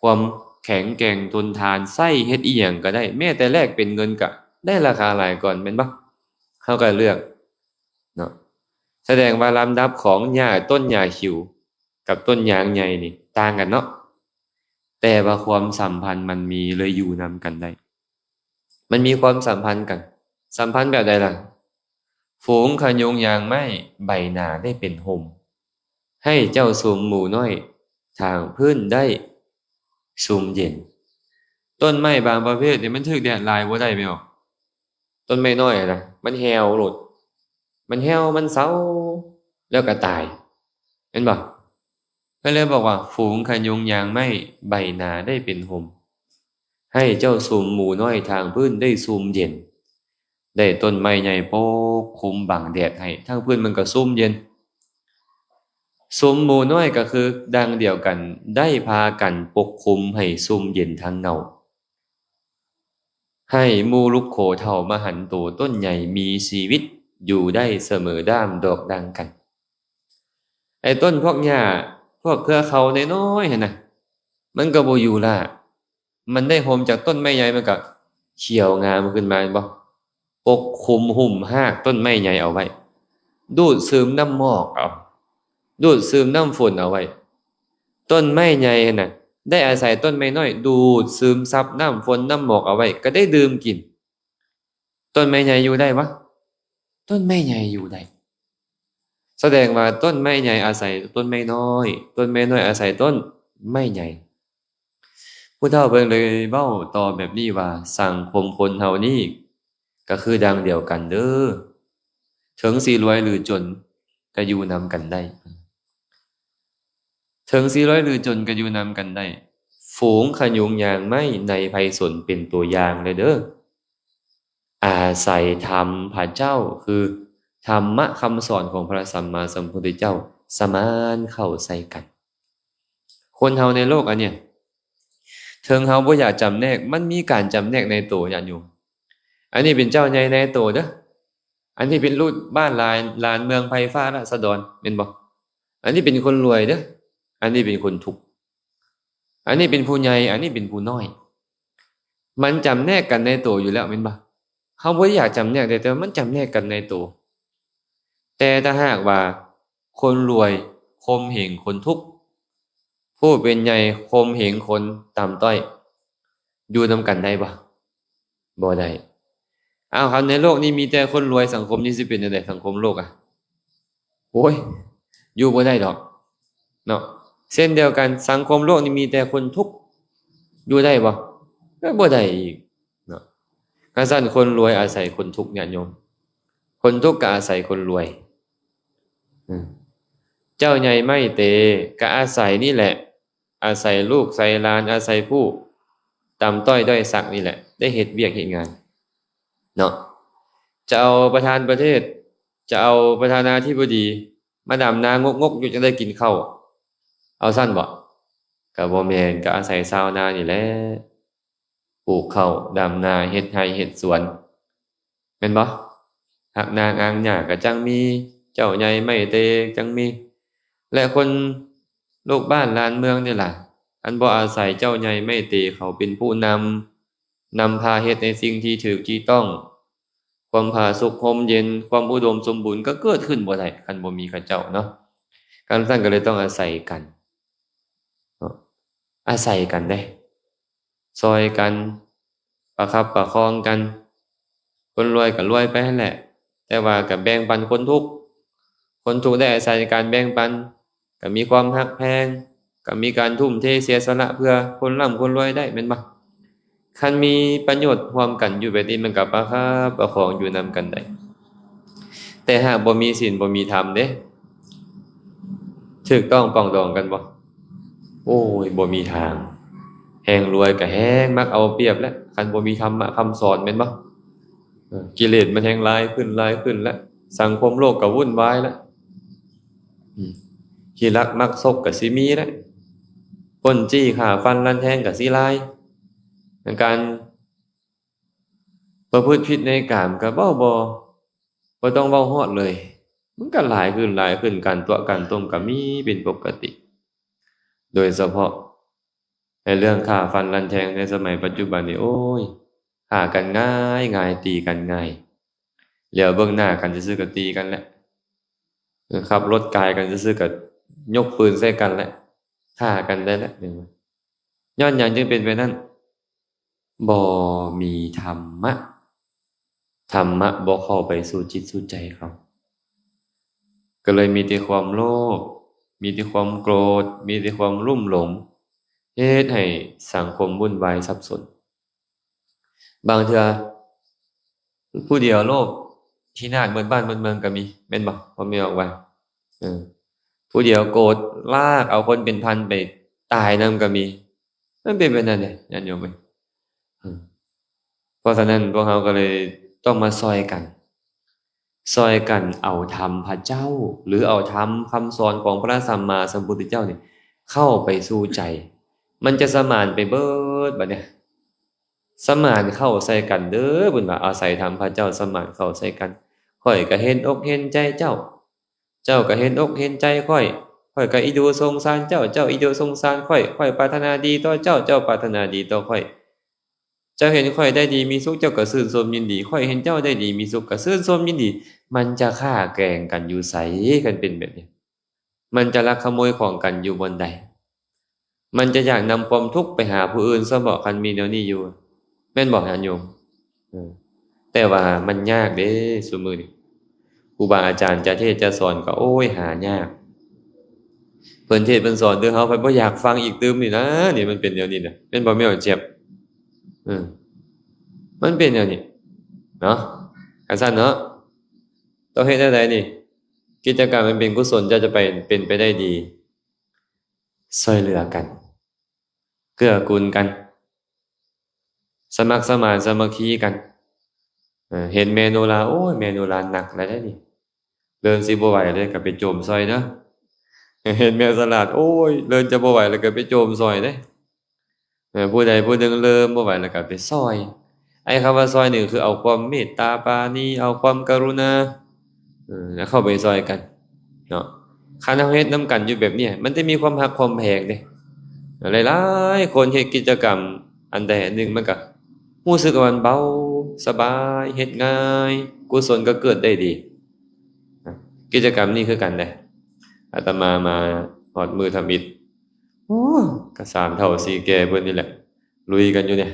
ຄວາມແຂງແກ່ງທົນທານ ໃຊ້ເຮັດອີ່ຫຍັງກໍໄດ້ ແມ້ແຕ່ແລກເປັນເງິນກໍໄດ້ລາຄາຫຼາຍກ່ອນ ແມ່ນບໍ່? ເຮົາກໍເລືອກເນາະ. ສະແດງວ່າລຳດັບຂອງຫຍ້າ ຕົ້ນຫຍ້າຂິວກັບຕົ້ນຍາງໃຫຍ່ນີ້ຕ່າງກັນເນາະ. ຕ່ວ່າຄວາມສຳພັນມັນມີ ເລີຍຢູ່ນຳກັນໄດ້. ມັນມີຄວາມສຳພັນກັນ. ສຳພັນແບບໃດລະ? ຝູງຂະຍຸງຢາງໄມ້ ໃບໜາໄດ້ເປັນຮົ່ມ ໃຫ້ເຈົ້າຊຸມໝູນ້ອຍ ທາງພື້ນໄດ້ຊຸ່ມເຢັນ. ຕົ້ນໄມ້ບາງປະເພດນີ້ມັນຖືກແດດຫຼາຍບໍ່ໄດ້ແມ່ນບໍ່? ຕົ້ນໄມ້ນ້ອຍນະ ມັນແຫ້ວໂລດ ມັນແຫ້ວ ມັນເຊົາ ແລ້ວກໍຕາຍ ແມ່ນບໍ່? ເພິ່ນເລີຍບອກວ່າ ຝູງຂະຍຸງຢາງໄມ້ ໃບໜາໄດ້ເປັນຮົ່ມ ໃຫ້ເຈົ້າຊຸມໝູນ້ອຍ ທາງພື້ນໄດ້ຊຸ່ມເຢັນ. ໄດ້ຕົ້ນໄມ້ໃຫຍ່ປົກຄຸມບັງແດດໃຫ້ ທາງພື້ນມັນກໍຊຸ່ມເຢັນ. ຊຸມໝູນ້ອຍກໍຄືດັ່ງດຽວກັນ ໄດ້ພາກັນປົກຄຸມໃຫ້ຊຸ່ມເຢັນທາງເງົາ. ໃຫ້ໝູ່ລຸກໂຂເຖົ້າມະຫັນໂຕຕົ້ນໃຫຍ່ມີຊີວິດ ຢູ່ໄດ້ສະເໝີດ້າມດອກດັ່ງກັນ. ໄອ້ຕົ້ນພວກຫຍ້າ ພວກເຄືອເຂົານ້ອຍໆຫັ້ນນະ ມັນກໍບໍ່ຢູ່ລ້າ. ມັນໄດ້ຮົ່ມຈາກຕົ້ນໄມ້ໃຫຍ່ ມັນກໍຂຽວງາມຂຶ້ນມາ ແມ່ນບໍ່? ປົກຄຸມຫຸ້ມຮາກຕົ້ນໄມ້ໃຫຍ່ເອົາໄວ້ ດູດຊຶມນ້ຳໝອກເອົາ ດູດຊຶມນ້ຳຝົນເອົາໄວ້. ຕົ້ນໄມ້ໃຫຍ່ຫັ້ນນະ ໄດ້ອາໄສຕົ້ນໄມ້ນ້ອຍ ດູດຊຶມຊັບນ້ຳຝົນນ້ຳໝອກເອົາໄວ້ ກໍໄດ້ດື່ມກິນ. ຕົ້ນໄມ້ໃຫຍ່ຢູ່ໄດ້ບໍ່? ຕົ້ນໄມ້ໃຫຍ່ຢູ່ໄດ້. ສະແດງວ່າຕົ້ນໄມ້ໃຫຍ່ອາໄສຕົ້ນໄມ້ນ້ອຍ ຕົ້ນໄມ້ນ້ອຍອາໄສຕົ້ນໄມ້ໃຫຍ່. ຜູ້ເຖົ້າເພິ່ນເລີຍເວົ້າຕໍ່ແບບນີ້ວ່າ ສັງຄົມຄົນເຮົານີ້ກໍຄືດັ່ງດຽວກັນເດີ້ ເຖິງຊິລວຍຫຼືຈົນກໍຢູ່ນຳກັນໄດ້ ເຖິງຊິລວຍຫຼືຈົນກໍຢູ່ນຳກັນໄດ້. ຝູງຂະຍຸງຢາງໄມ້ໃນໄພສົນເປັນຕົວຢ່າງແລ້ວເດີ້. ອາໄສທຳພະເຈົ້າ ຄືທຳມະຄຳສອນຂອງພະສຳມາສຳພຸດທະເຈົ້າ ສະໝານເຂົ້າໃສ່ກັນ. ຄົນເຮົາໃນໂລກອັນເນີ້ຍ ເຖິງເຮົາບໍ່ຢາກຈຳແນກ ມັນມີການຈຳແນກໃນໂຕ ຍາດໂຍມ. ອັນນີ້ເປັນເຈົ້າໃຫຍ່ນາຍໂຕເດີ້ ອັນນີ້ເປັນລູກບ້ານຫຼານ ຫຼານເມືອງໄພຟ້າລາຊະດອນ ແມ່ນບໍ່? ອັນນີ້ເປັນຄົນລວຍເດີ້ ອັນນີ້ເປັນຄົນທຸກ ອັນນີ້ເປັນຜູ້ໃຫຍ່ ອັນນີ້ເປັນຜູ້ນ້ອຍ. ມັນຈຳແນກກັນໃນໂຕຢູ່ແລ້ວແມ່ນບໍ່? ເຮົາບໍ່ໄດ້ຢາກຈຳແນກເດ້ ແຕ່ວ່າມັນຈຳແນກກັນໃນໂຕ. ແຕ່ຖ້າຫາກວ່າຄົນລວຍຂົ່ມເຫງຄົນທຸກ ຜູ້ເປັນໃຫຍ່ຂົ່ມເຫງຄົນຕ່ຳຕ້ອຍ ຢູ່ນຳກັນໄດ້ບໍ່? ບໍ່ໄດ້. ອ້າວ ຄັນໃນໂລກນີ້ມີແຕ່ຄົນລວຍ ສັງຄົມນີ້ຊິເປັນຈັ່ງໃດ? ສັງຄົມໂລກອະ ໂອ້ຍ ຢູ່ບໍ່ໄດ້ດອກເນາະ. ເຊັ່ນດຽວກັນ ສັງຄົມໂລກນີ້ມີແຕ່ຄົນທຸກ ຢູ່ໄດ້ບໍ່? ກໍບໍ່ໄດ້ອີກເນາະ. ຄັນຊັ້ນຄົນລວຍອາໄສຄົນທຸກ ຍາດໂຍມ ຄົນທຸກກໍອາໄສຄົນລວຍ. ອືມ ເຈົ້າໃຫຍ່ໄມເຕກໍອາໄສນີ້ແຫຼະ ອາໄສລູກໄສຫຼານ ອາໄສຜູ້ຕ່ຳຕ້ອຍດ້ອຍສັກນີ້ແຫຼະ ໄດ້ເຮັດວຽກເຮັດງານເນາະ. ຈະເອົາປະທານປະເທດ ຈະເອົາປະທານາທິບໍດີມາດຳນາງົກໆຢູ່ ຈັ່ງໄດ້ກິນເຂົ້າ ເອົາຊັ້ນບໍ່? ກໍບໍ່ແມ່ນ ກໍອາໄສຊາວນານີ້ແຫຼະ ປູກເຂົ້າ ດຳນາ ເຮັດໄຮ່ເຮັດສວນ ແມ່ນບໍ່? ຮັກນາງອາງຫຍ້າກໍຈັ່ງມີ ເຈົ້າໃຫຍ່ໄມເຕຈັ່ງມີ ແລະ ຄົນລູກບ້ານຫຼານເມືອງນີ້ລະ ຄັນບໍ່ອາໄສເຈົ້າໃຫຍ່ໄມເຕເຂົາເປັນຜູ້ນຳ ນຳພາເຮັດໃນສິ່ງທີ່ຖືກທີ່ຕ້ອງ ຄວາມຜາສຸກຮົ່ມເຢັນ ຄວາມອຸດົມສົມບູນກໍເກີດຂຶ້ນບໍ່ໄດ້ ຄັນບໍ່ມີເຂົາເຈົ້າເນາະ. ການຊັ້ນກໍເລີຍຕ້ອງອາໄສກັນເນາະ ອາໄສກັນເດ້ ຊ່ອຍກັນ ປະຄັບປະຄອງກັນ. ຄົນລວຍກໍລວຍໄປຫັ້ນແຫຼະ ແຕ່ວ່າກໍແບ່ງປັນຄົນທຸກ ຄົນທຸກໄດ້ອາໄສໃນການແບ່ງປັນ ກໍມີຄວາມຮັກແພງ ກໍມີການທຸ່ມເທເສຍສະຫຼະເພື່ອຄົນລ່ຳຄົນລວຍໄດ້ ແມ່ນບໍ່? ຄັນມີປະໂຫຍດຮ່ວມກັນຢູ່ແບບນີ້ ມັນກໍປະຄັບປະຄອງຢູ່ນຳກັນໄດ້. ແຕ່ຫາກບໍ່ມີສິນບໍ່ມີທຳເດ້ ຖືກຕ້ອງປອງດອງກັນບໍ່? ໂອ້ຍ ບໍ່ມີທາງ ແຮ່ງລວຍກໍແຮ່ງມັກເອົາປຽບແຫຼະ ຄັນບໍ່ມີທຳມະຄຳສອນ ແມ່ນບໍ່? ເອີ ກິເລດມັນແຮ່ງຫຼາຍຂຶ້ນຫຼາຍຂຶ້ນແຫຼະ ສັງຄົມໂລກກໍວຸ່ນວາຍແຫຼະ ອືມ ຂີ້ລັກມັກສົກກໍຊິມີແຫຼະ ປຸ້ນຈີ້ຂ້າຟັນລັນແທງກໍຊິຫຼາຍ ການປະພຶດຜິດໃນກາມກໍເວົ້າບໍ່ ບໍ່ຕ້ອງເວົ້າຮອດເລີຍ ມັນກໍຫຼາຍຂຶ້ນຫຼາຍຂຶ້ນ ການຕົວະການຕົ້ມກໍມີເປັນປົກກະຕິ. ໂດຍສະເພາະໃນເລື່ອງຂ້າຟັນລັນແທງໃນສະໄໝປັດຈຸບັນນີ້ ໂອ້ຍ ຂ້າກັນງ່າຍໆ ຕີກັນງ່າຍ ຫຼຽວເບິ່ງໜ້າກັນຊື່ໆກໍຕີກັນແຫຼະ ເອີ ຂັບລົດກາຍກັນຊື່ໆກໍຍົກປືນໃສ່ກັນແຫຼະ ຂ້າກັນໄດ້ແຫຼະ. ຍ້ອນຫຍັງຈຶ່ງເປັນແບບນັ້ນ? ບໍ່ມີທຳມະ ທຳມະບໍ່ເຂົ້າໄປສູ່ຈິດສູ່ໃຈເຂົາ ກໍເລີຍມີແຕ່ຄວາມໂລບ ມີແຕ່ຄວາມໂກດ ມີແຕ່ຄວາມລຸ່ມຫຼົງ ເຮັດໃຫ້ສັງຄົມວຸ່ນວາຍສັບສົນ. ບາງເທື່ອຜູ້ດຽວໂລບພິນາດໝົດບ້ານໝົດເມືອງກໍມີ ແມ່ນບໍ່? ພໍ່ແມ່ອອກວ່າ ເອີ ຜູ້ດຽວໂກດລາກເອົາຄົນເປັນພັນໄປຕາຍນຳກໍມີ. ມັນເປັນແບບນັ້ນເດ້ ຍາດໂຍມເອີຍ. ເອີ ເພາະສະນັ້ນ ພວກເຮົາກໍເລີຍຕ້ອງມາຊ່ອຍກັນ ຊ່ອຍກັນເອົາທຳພະເຈົ້າ ຫຼື ເອົາທຳຄຳສອນຂອງພະສຳມາສຳພຸດທະເຈົ້ານີ້ ເຂົ້າໄປສູ່ໃຈ ມັນຈະສະໝານໄປເບີດ. ບັດນີ້ ສະໝານເຂົ້າໃສ່ກັນເດີ້ ເພິ່ນວ່າ ອາໄສທຳພະເຈົ້າສະໝານເຂົ້າໃສ່ກັນ. ຂ້ອຍກໍເຫັນອົກເຫັນໃຈເຈົ້າ ເຈົ້າກໍເຫັນອົກເຫັນໃຈຂ້ອຍ ຂ້ອຍກໍອີດູສົງສານເຈົ້າ ເຈົ້າອີດູສົງສານຂ້ອຍ ຂ້ອຍປາດຖະໜາດີຕໍ່ເຈົ້າ ເຈົ້າປາດຖະໜາດີຕໍ່ຂ້ອຍ ເຈົ້າເຫັນຂ້ອຍໄດ້ດີມີສຸກ ເຈົ້າກໍຊື່ນຊົມຍິນດີ ຂ້ອຍເຫັນເຈົ້າໄດ້ດີມີສຸກ ກໍຊື່ນຊົມຍິນດີ. ມັນຈະຂ້າແກ່ງກັນຢູ່ໃສ ຄັນເປັນແບບນີ້? ມັນຈະລັກຂະໂມຍຂອງກັນຢູ່ບ່ອນໃດ? ມັນຈະຢາກນຳຄວາມທຸກໄປຫາຜູ້ອື່ນຊະເບາະ ຄັນມີແນວນີ້ຢູ່ ແມ່ນບໍ່ ຍາດໂຍມ? ເອີ ແຕ່ວ່າມັນຍາກເດ້ ຊຸມື້ນີ້ ຄູບາອາຈານຈະເທດຈະສອນກໍ ໂອ້ຍ ຫາຍາກ. ເພິ່ນເທດເພິ່ນສອນເດີ ເຮົາພັດບໍ່ຢາກຟັງອີກຕື່ມນີ້ນະ. ນີ້ມັນເປັນແນວນີ້ນະ ແມ່ນບໍ່ ແມ່ອອກຈຽບ? ເອີ ມັນເປັນແນວນີ້ເນາະ. ຄັນຊັ້ນເນາະ ຕ້ອງເຮັດແນວໃດນີ້? ກິດຈະກຳອັນເປັນກຸສົນຈະ ຈະໄປ ເປັນໄປໄດ້ດີ. ຊ່ວຍເຫຼືອກັນ ເກື້ອກູນກັນ ສະໝັກສະໝານສາມັກຄີກັນ. ເອີ ເຫັນແມ່ໂນລາ ໂອ້ຍ ແມ່ໂນລາໜັກແລ້ວເດ້ນີ້ ເລີ່ມຊິບໍ່ໄຫວແລ້ວ ກໍໄປໂຈມຊ່ອຍເດີ. ເຫັນແມ່ສະຫຼາດ ໂອ້ຍ ເລີ່ມຈະບໍ່ໄຫວແລ້ວ ກໍໄປໂຈມຊ່ອຍເດ້. ເອີ ຜູ້ໃດຜູ້ໜຶ່ງເລີ່ມບໍ່ໄຫວແລ້ວກໍໄປຊ່ອຍ. ໄອ້ຄຳວ່າຊ່ອຍນີ້ ຄືເອົາຄວາມເມດຕາປານີ ເອົາຄວາມກະລຸນາ ເອີ ແລ້ວເຂົ້າໄປຊ່ອຍກັນເນາະ. ຄັນເຮົາເຮັດນຳກັນຢູ່ແບບນີ້ ມັນຈະມີຄວາມຮັກຄວາມແພງເດ້. ຫຼາຍໆຄົນເຮັດກິດຈະກຳອັນໃດອັນໜຶ່ງ ມັນກໍຮູ້ສຶກວ່າມັນເບົາສະບາຍ ເຮັດງ່າຍ ກຸສົນກໍເກີດໄດ້ດີ. ນະ ກິດຈະກຳນີ້ຄືກັນເດ້. ອາດຕະມາມາຮອດມື້ທຳອິດ ໂອ້ ກະສາມເຖົ້າສີ່ແກ່ເພິ່ນນີ້ແຫຼະ ລຸຍກັນຢູ່ນີ້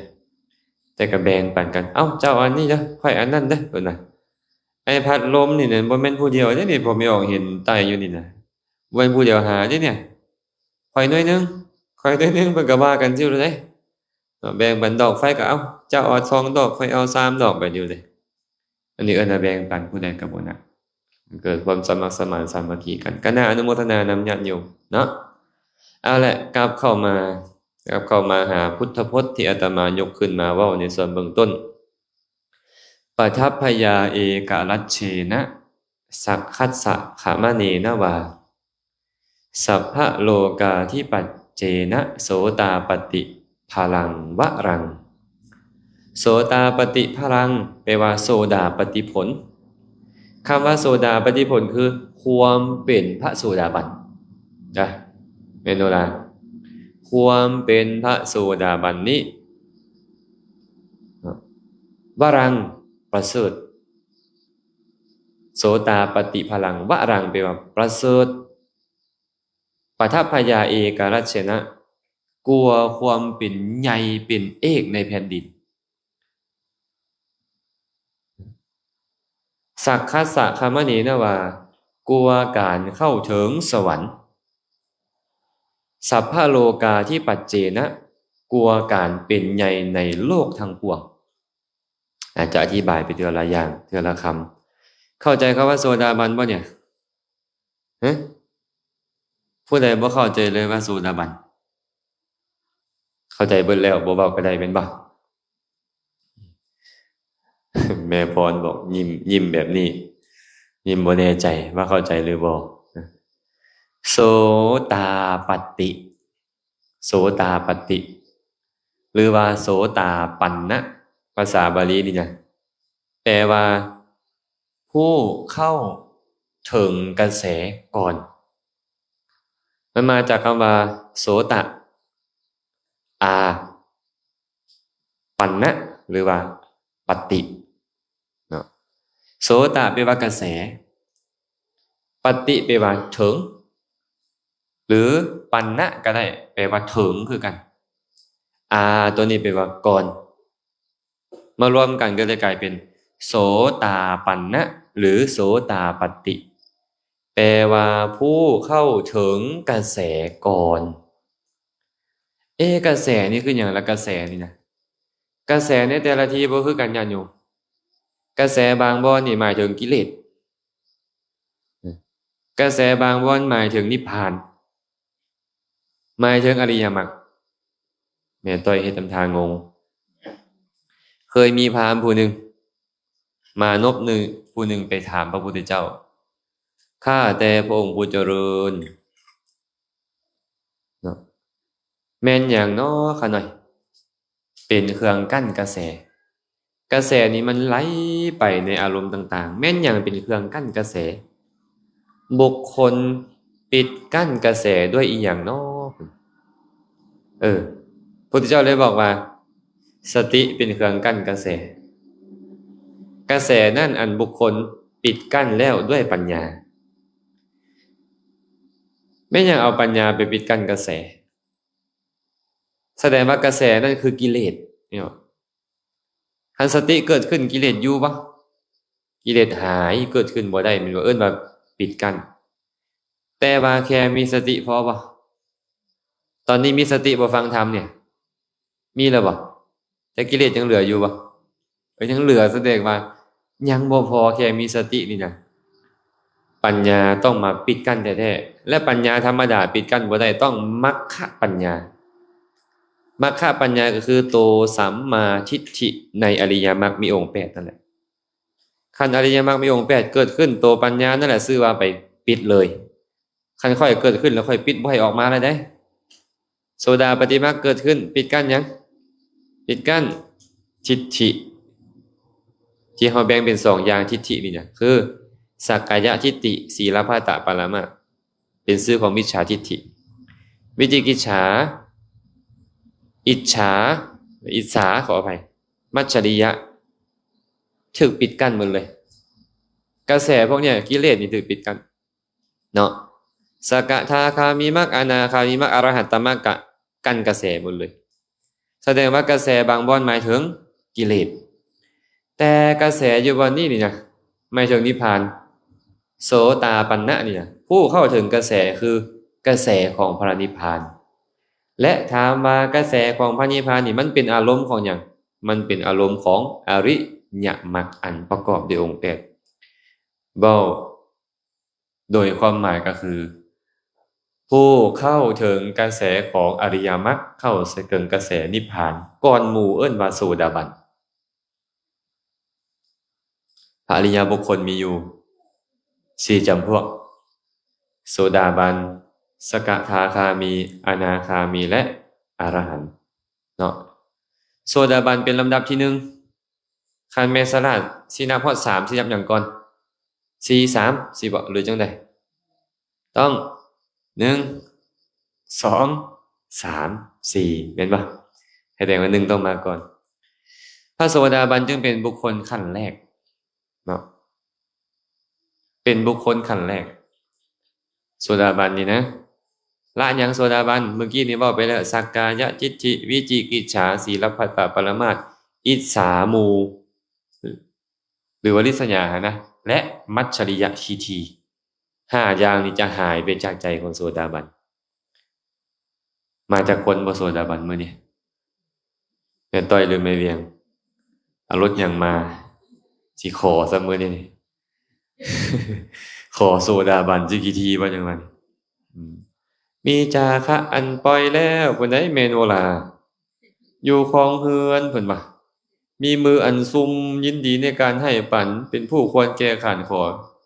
ແຕ່ກະແບ່ງປັນກັນ. ເອົ້າ ເຈົ້າອັນນີ້ເດີ ຂ້ອຍອັນນັ້ນເດີ ເພິ່ນວ່າ. ໄອ້ພັດລົມນີ້ນະ ບໍ່ແມ່ນຜູ້ດຽວເດ້ນີ້ ພໍ່ແມ່ອອກເຫັນໄຕ້ຢູ່ນີ້ນະ ບໍ່ແມ່ນຜູ້ດຽວຫາເດ້ນີ້. ຂ້ອຍໜ່ວຍໜຶ່ງ ຂ້ອຍໜ່ວຍໜຶ່ງ ເພິ່ນກະວ່າກັນຢູ່ເດ້. ເນາະ ແບ່ງປັນດອກໄຟກໍເອົາ ເຈົ້າເອົາສອງດອກ ຂ້ອຍເອົາສາມດອກ ແບບຢູ່ເດ້. ອັນນີ້ເອີ້ນວ່າແບ່ງປັນ ຜູ້ໃດກໍບໍ່ນັບ ເກີດຄວາມສະໝັກສະໝານສາມັກຄີກັນ. ກະໜ້າອະນຸໂມທະນານຳຍາດໂຍມເນາະ. ເອົາລະ ກັບເຂົ້າມາ ກັບເຂົ້າມາຫາພຸດທະພົດທີ່ອາດຕະມາຍົກຂຶ້ນມາເວົ້າໃນສ່ວນເບື້ອງຕົ້ນ. ປະທັບພະຍາເອກະລັດເຊນະ ສັກຄັດສະຂະມະເນນະວາ ສັບພະໂລກາທິປັດເຈນະ ໂສຕາປະຕິພະລັງວະລັງ. ໂສຕາປະຕິພະລັງ ແປວ່າໂສດາປະຕິຜົນ. ຄຳວ່າໂສດາປະຕິຜົນຄືຄວາມເປັນພະໂສດາບັນ. ຈ້ະ ແມ່ນໂນລາ ຄວາມເປັນພະໂສດາບັນນີ້ ວະລັງ ປະເສີດ. ໂສຕາປະຕິພະລັງ ວະລັງ ແປວ່າປະເສີດ. ປະທັບພະຍາເອກະລັດເຊນະ ກົວຄວາມເປັນໃຫຍ່ເປັນເອກໃນແຜ່ນດິນ. ສັກຄັດສະຄະມະເນນະວາ ກົວການເຂົ້າເຖິງສະຫວັນ. ສັບພະໂລກາທິປັດເຈນະ ກົວການເປັນໃຫຍ່ໃນໂລກທັງປວງ. ອາດຈະອະທິບາຍໄປເທື່ອລະຢ່າງ ເທື່ອລະຄຳ. ເຂົ້າໃຈຄຳວ່າໂສດາບັນບໍ່ນີ້? ຮະ? ຜູ້ໃດບໍ່ເຂົ້າໃຈເລີຍວ່າໂສດາບັນ? ເຂົ້າໃຈເບິດແລ້ວ ບໍ່ເວົ້າກໍໄດ້ແມ່ນບໍ່? ແມ່ພອນບອກ ຍິ້ມ ຍິ້ມແບບນີ້ ຍິ້ມບໍ່ແນ່ໃຈວ່າເຂົ້າໃຈຫຼືບໍ່. ໂສຕາປະຕິ ໂສຕາປະຕິ ຫຼືວ່າໂສຕາປັນນະ ພາສາບາລີນີ້ນະ ແປວ່າຜູ້ເຂົ້າເຖິງກະແສກ່ອນ. ມັນມາຈາກຄຳວ່າໂສຕະ ອາ ປັນນະ ຫຼືວ່າປະຕິເນາະ. ໂສຕະແປວ່າກະແສ ປະຕິແປວ່າເຖິງ ຫຼື ປັນນະກໍໄດ້ ແປວ່າເຖິງຄືກັນ. ອາ ຕົວນີ້ແປວ່າກ່ອນ ມາລວມກັນກໍເລີຍກາຍເປັນ ໂສຕາປັນນະ ຫຼື ໂສຕາປັດຕິ ແປວ່າຜູ້ເຂົ້າເຖິງກະແສກ່ອນ. ເອ ກະແສນີ້ຄືຫຍັງລະ? ກະແສນີ້ນະ ກະແສໃນແຕ່ລະທີ່ບໍ່ຄືກັນ ຍາດໂຍມ. ກະແສບາງບ່ອນນີ້ໝາຍເຖິງກິເລດ, ກະແສບາງບ່ອນໝາຍເຖິງນິບພານ, ໝາຍເຖິງອະລິຍະມັກ. ແມ່ນຕ້ອຍເຮັດທຳທ່າງົງ. ເຄີຍມີພາມຜູ້ໜຶ່ງ ມານົບໜຶ່ງ ຜູ້ໜຶ່ງໄປຖາມພະພຸດທະເຈົ້າ, ຂ້າແຕ່ພະອົງຜູ້ຈະເລີນ ເນາະ ແມ່ນຫຍັງນໍຂ້ານ້ອຍ ເປັນເຄື່ອງກັ້ນກະແສ? ກະແສນີ້ມັນໄຫຼໄປໃນອາລົມຕ່າງໆ, ແມ່ນຫຍັງເປັນເຄື່ອງກັ້ນກະແສ? ບຸກຄົນປິດກັ້ນກະແສດ້ວຍອີ່ຫຍັງນໍ? ເອີ ພຸດທະເຈົ້າເລີຍບອກວ່າ ສະຕິເປັນເຄື່ອງກັ້ນກະແສ, ກະແສນັ້ນອັນບຸກຄົນປິດກັ້ນແລ້ວດ້ວຍປັນຍາ. ແມ່ນຫຍັງເອົາປັນຍາໄປປິດກັ້ນກະແສ? ສະແດງວ່າກະແສນັ້ນຄືກິເລດເນາະ. ຄັນສະຕິເກີດຂຶ້ນ ກິເລດຢູ່ບໍ່? ກິເລດຫາຍ ເກີດຂຶ້ນບໍ່ໄດ້ ແມ່ນບໍ່? ເອີ້ນວ່າປິດກັ້ນ. ແຕ່ວ່າແຄ່ມີສະຕິພໍບໍ່? ຕອນນີ້ມີສະຕິບໍ່? ຟັງທຳນີ້ ມີແລ້ວບໍ່? ແຕ່ກິເລດຍັງເຫຼືອຢູ່ບໍ່? ເອີ ຍັງເຫຼືອ, ສະແດງວ່າຍັງບໍ່ພໍແຄ່ມີສະຕິນີ້ນະ. ປັນຍາຕ້ອງມາປິດກັ້ນແທ້ໆ ແລະ ປັນຍາທຳມະດາປິດກັ້ນບໍ່ໄດ້, ຕ້ອງມັກຄະປັນຍາ. ມັກຄະປັນຍາກໍຄືໂຕສຳມາທິດຖິໃນອະລິຍະມັກມີອົງແປດນັ້ນແຫຼະ. ຄັນອະລິຍະມັກມີອົງແປດເກີດຂຶ້ນ, ໂຕປັນຍານັ້ນແຫຼະຊື່ວ່າໄປປິດເລີຍ. ຄັນຂ້ອຍເກີດຂຶ້ນແລ້ວ ຂ້ອຍປິດບໍ່ໃຫ້ອອກມາແລ້ວເດ້. ໂສດາປະຕິມັກເກີດຂຶ້ນ ປິດກັ້ນຫຍັງ? ປິດກັ້ນທິດຖິ ທີ່ເຮົາແບ່ງເປັນສອງຢ່າງ. ທິດຖິນີ້ນະ ຄື ສັກກາຍະທິດຖິ, ສີລະພັດຕະປະລະມາດ ເປັນຊື່ຂອງມິດສາທິດຖິ, ວິຈິກິດສາ, ອິດສາ, ອິດສາ ຂໍອະໄພ, ມັດສະລິຍະ ຖືກປິດກັ້ນໝົດເລີຍ. ກະແສພວກເນີ້ຍ ກິເລດນີ້ຖືກປິດກັ້ນເນາະ. ສະກະທາຄາມີມັກ, ອະນາຄາມີມັກ, ອະລະຫັດຕະມັກກະກັ້ນກະແສໝົດເລີຍ. ສະແດງວ່າກະແສບາງບ່ອນໝາຍເຖິງກິເລດ, ແຕ່ກະແສຢູ່ບ່ອນນີ້ນີ້ນະ ໝາຍເຖິງນິບພານ. ໂສຕາປັນນະນີ້ນະ ຜູ້ເຂົ້າເຖິງກະແສຄືກະແສຂອງພະນິບພານ. ແລະ ຖາມວ່າກະແສຂອງພະນິບພານນີ້ ມັນເປັນອາລົມຂອງຫຍັງ? ມັນເປັນອາລົມຂອງອະລິຍະມັກ ອັນປະກອບດ້ວຍອົງແປດ. ເວົ້າໂດຍຄວາມໝາຍກໍຄື ຜູ້ເຂົ້າເຖິງກະແສຂອງອະລິຍະມັກ ເຂົ້າເຖິງກະແສນິບພານກ່ອນໝູ່ ເອີ້ນວ່າໂສດາບັນ. ພະອະລິຍະບຸກຄົນມີຢູ່ສີ່ຈຳພວກ, ໂສດາບັນ, ສະກະທາຄາມີ, ອະນາຄາມີ ແລະ ອະລະຫັນເນາະ. ໂສດາບັນເປັນລຳດັບທີໜຶ່ງ. ຄັນແມ່ນສະຫຼາດຊິນັບຮອດສາມ ຊິນັບຫຍັງກ່ອນ? ສີ່ ສາມ ສີ່ ບໍ່ ຫຼືຈັ່ງໃດ? ຕ້ອງ ໜຶ່ງ ສອງ ສາມ ສີ່ ແມ່ນບໍ່? ສະແດງວ່າໜຶ່ງຕ້ອງມາກ່ອນ. ພະໂສດາບັນຈຶ່ງເປັນບຸກຄົນຂັ້ນແລກເນາະ, ເປັນບຸກຄົນຂັ້ນແລກ. ໂສດາບັນນີ້ນະ ລະຫຍັງໂສດາບັນ? ເມື່ອກີ້ນີ້ເວົ້າໄປແລ້ວ ສັກກາຍະທິດຖິ, ວິຈິກິດສາ, ສີລະພັດຕະປະລະມາດ, ອິດສາໝູ່ ຫຼືວ່າລິດສະຍາຫັ້ນນະ ແລະ ມັດສະລິຍະທິດຖິ. ຫ້າຢ່າງນີ້ຈະຫາຍໄປຈາກໃຈຂອງໂສດາບັນ. ມາຈັກຄົນບໍ່ໂສດາບັນມື້ນີ້? ແມ່ນຕ້ອຍຫຼືແມ່ວຽງ? ເອົາລົດຫຍັງມາ? ຊິຂໍຊະມື້ນີ້ນີ້ ຂໍໂສດາບັນຈັກກີ່ທີບໍ່? ຈັ່ງວ່ານີ້ ອືມ ມີຈາຄະອັນປ່ອຍແລ້ວ ຜູ້ໃດແມ່ນໂອລາ ຢູ່ຄອງເຮືອນ ເພິ່ນວ່າ ມີມືອັນຊຸ່ມຍິນດີໃນການໃຫ້ປັນ ເປັນຜູ້ຄວນແກ່ຂັນຂໍ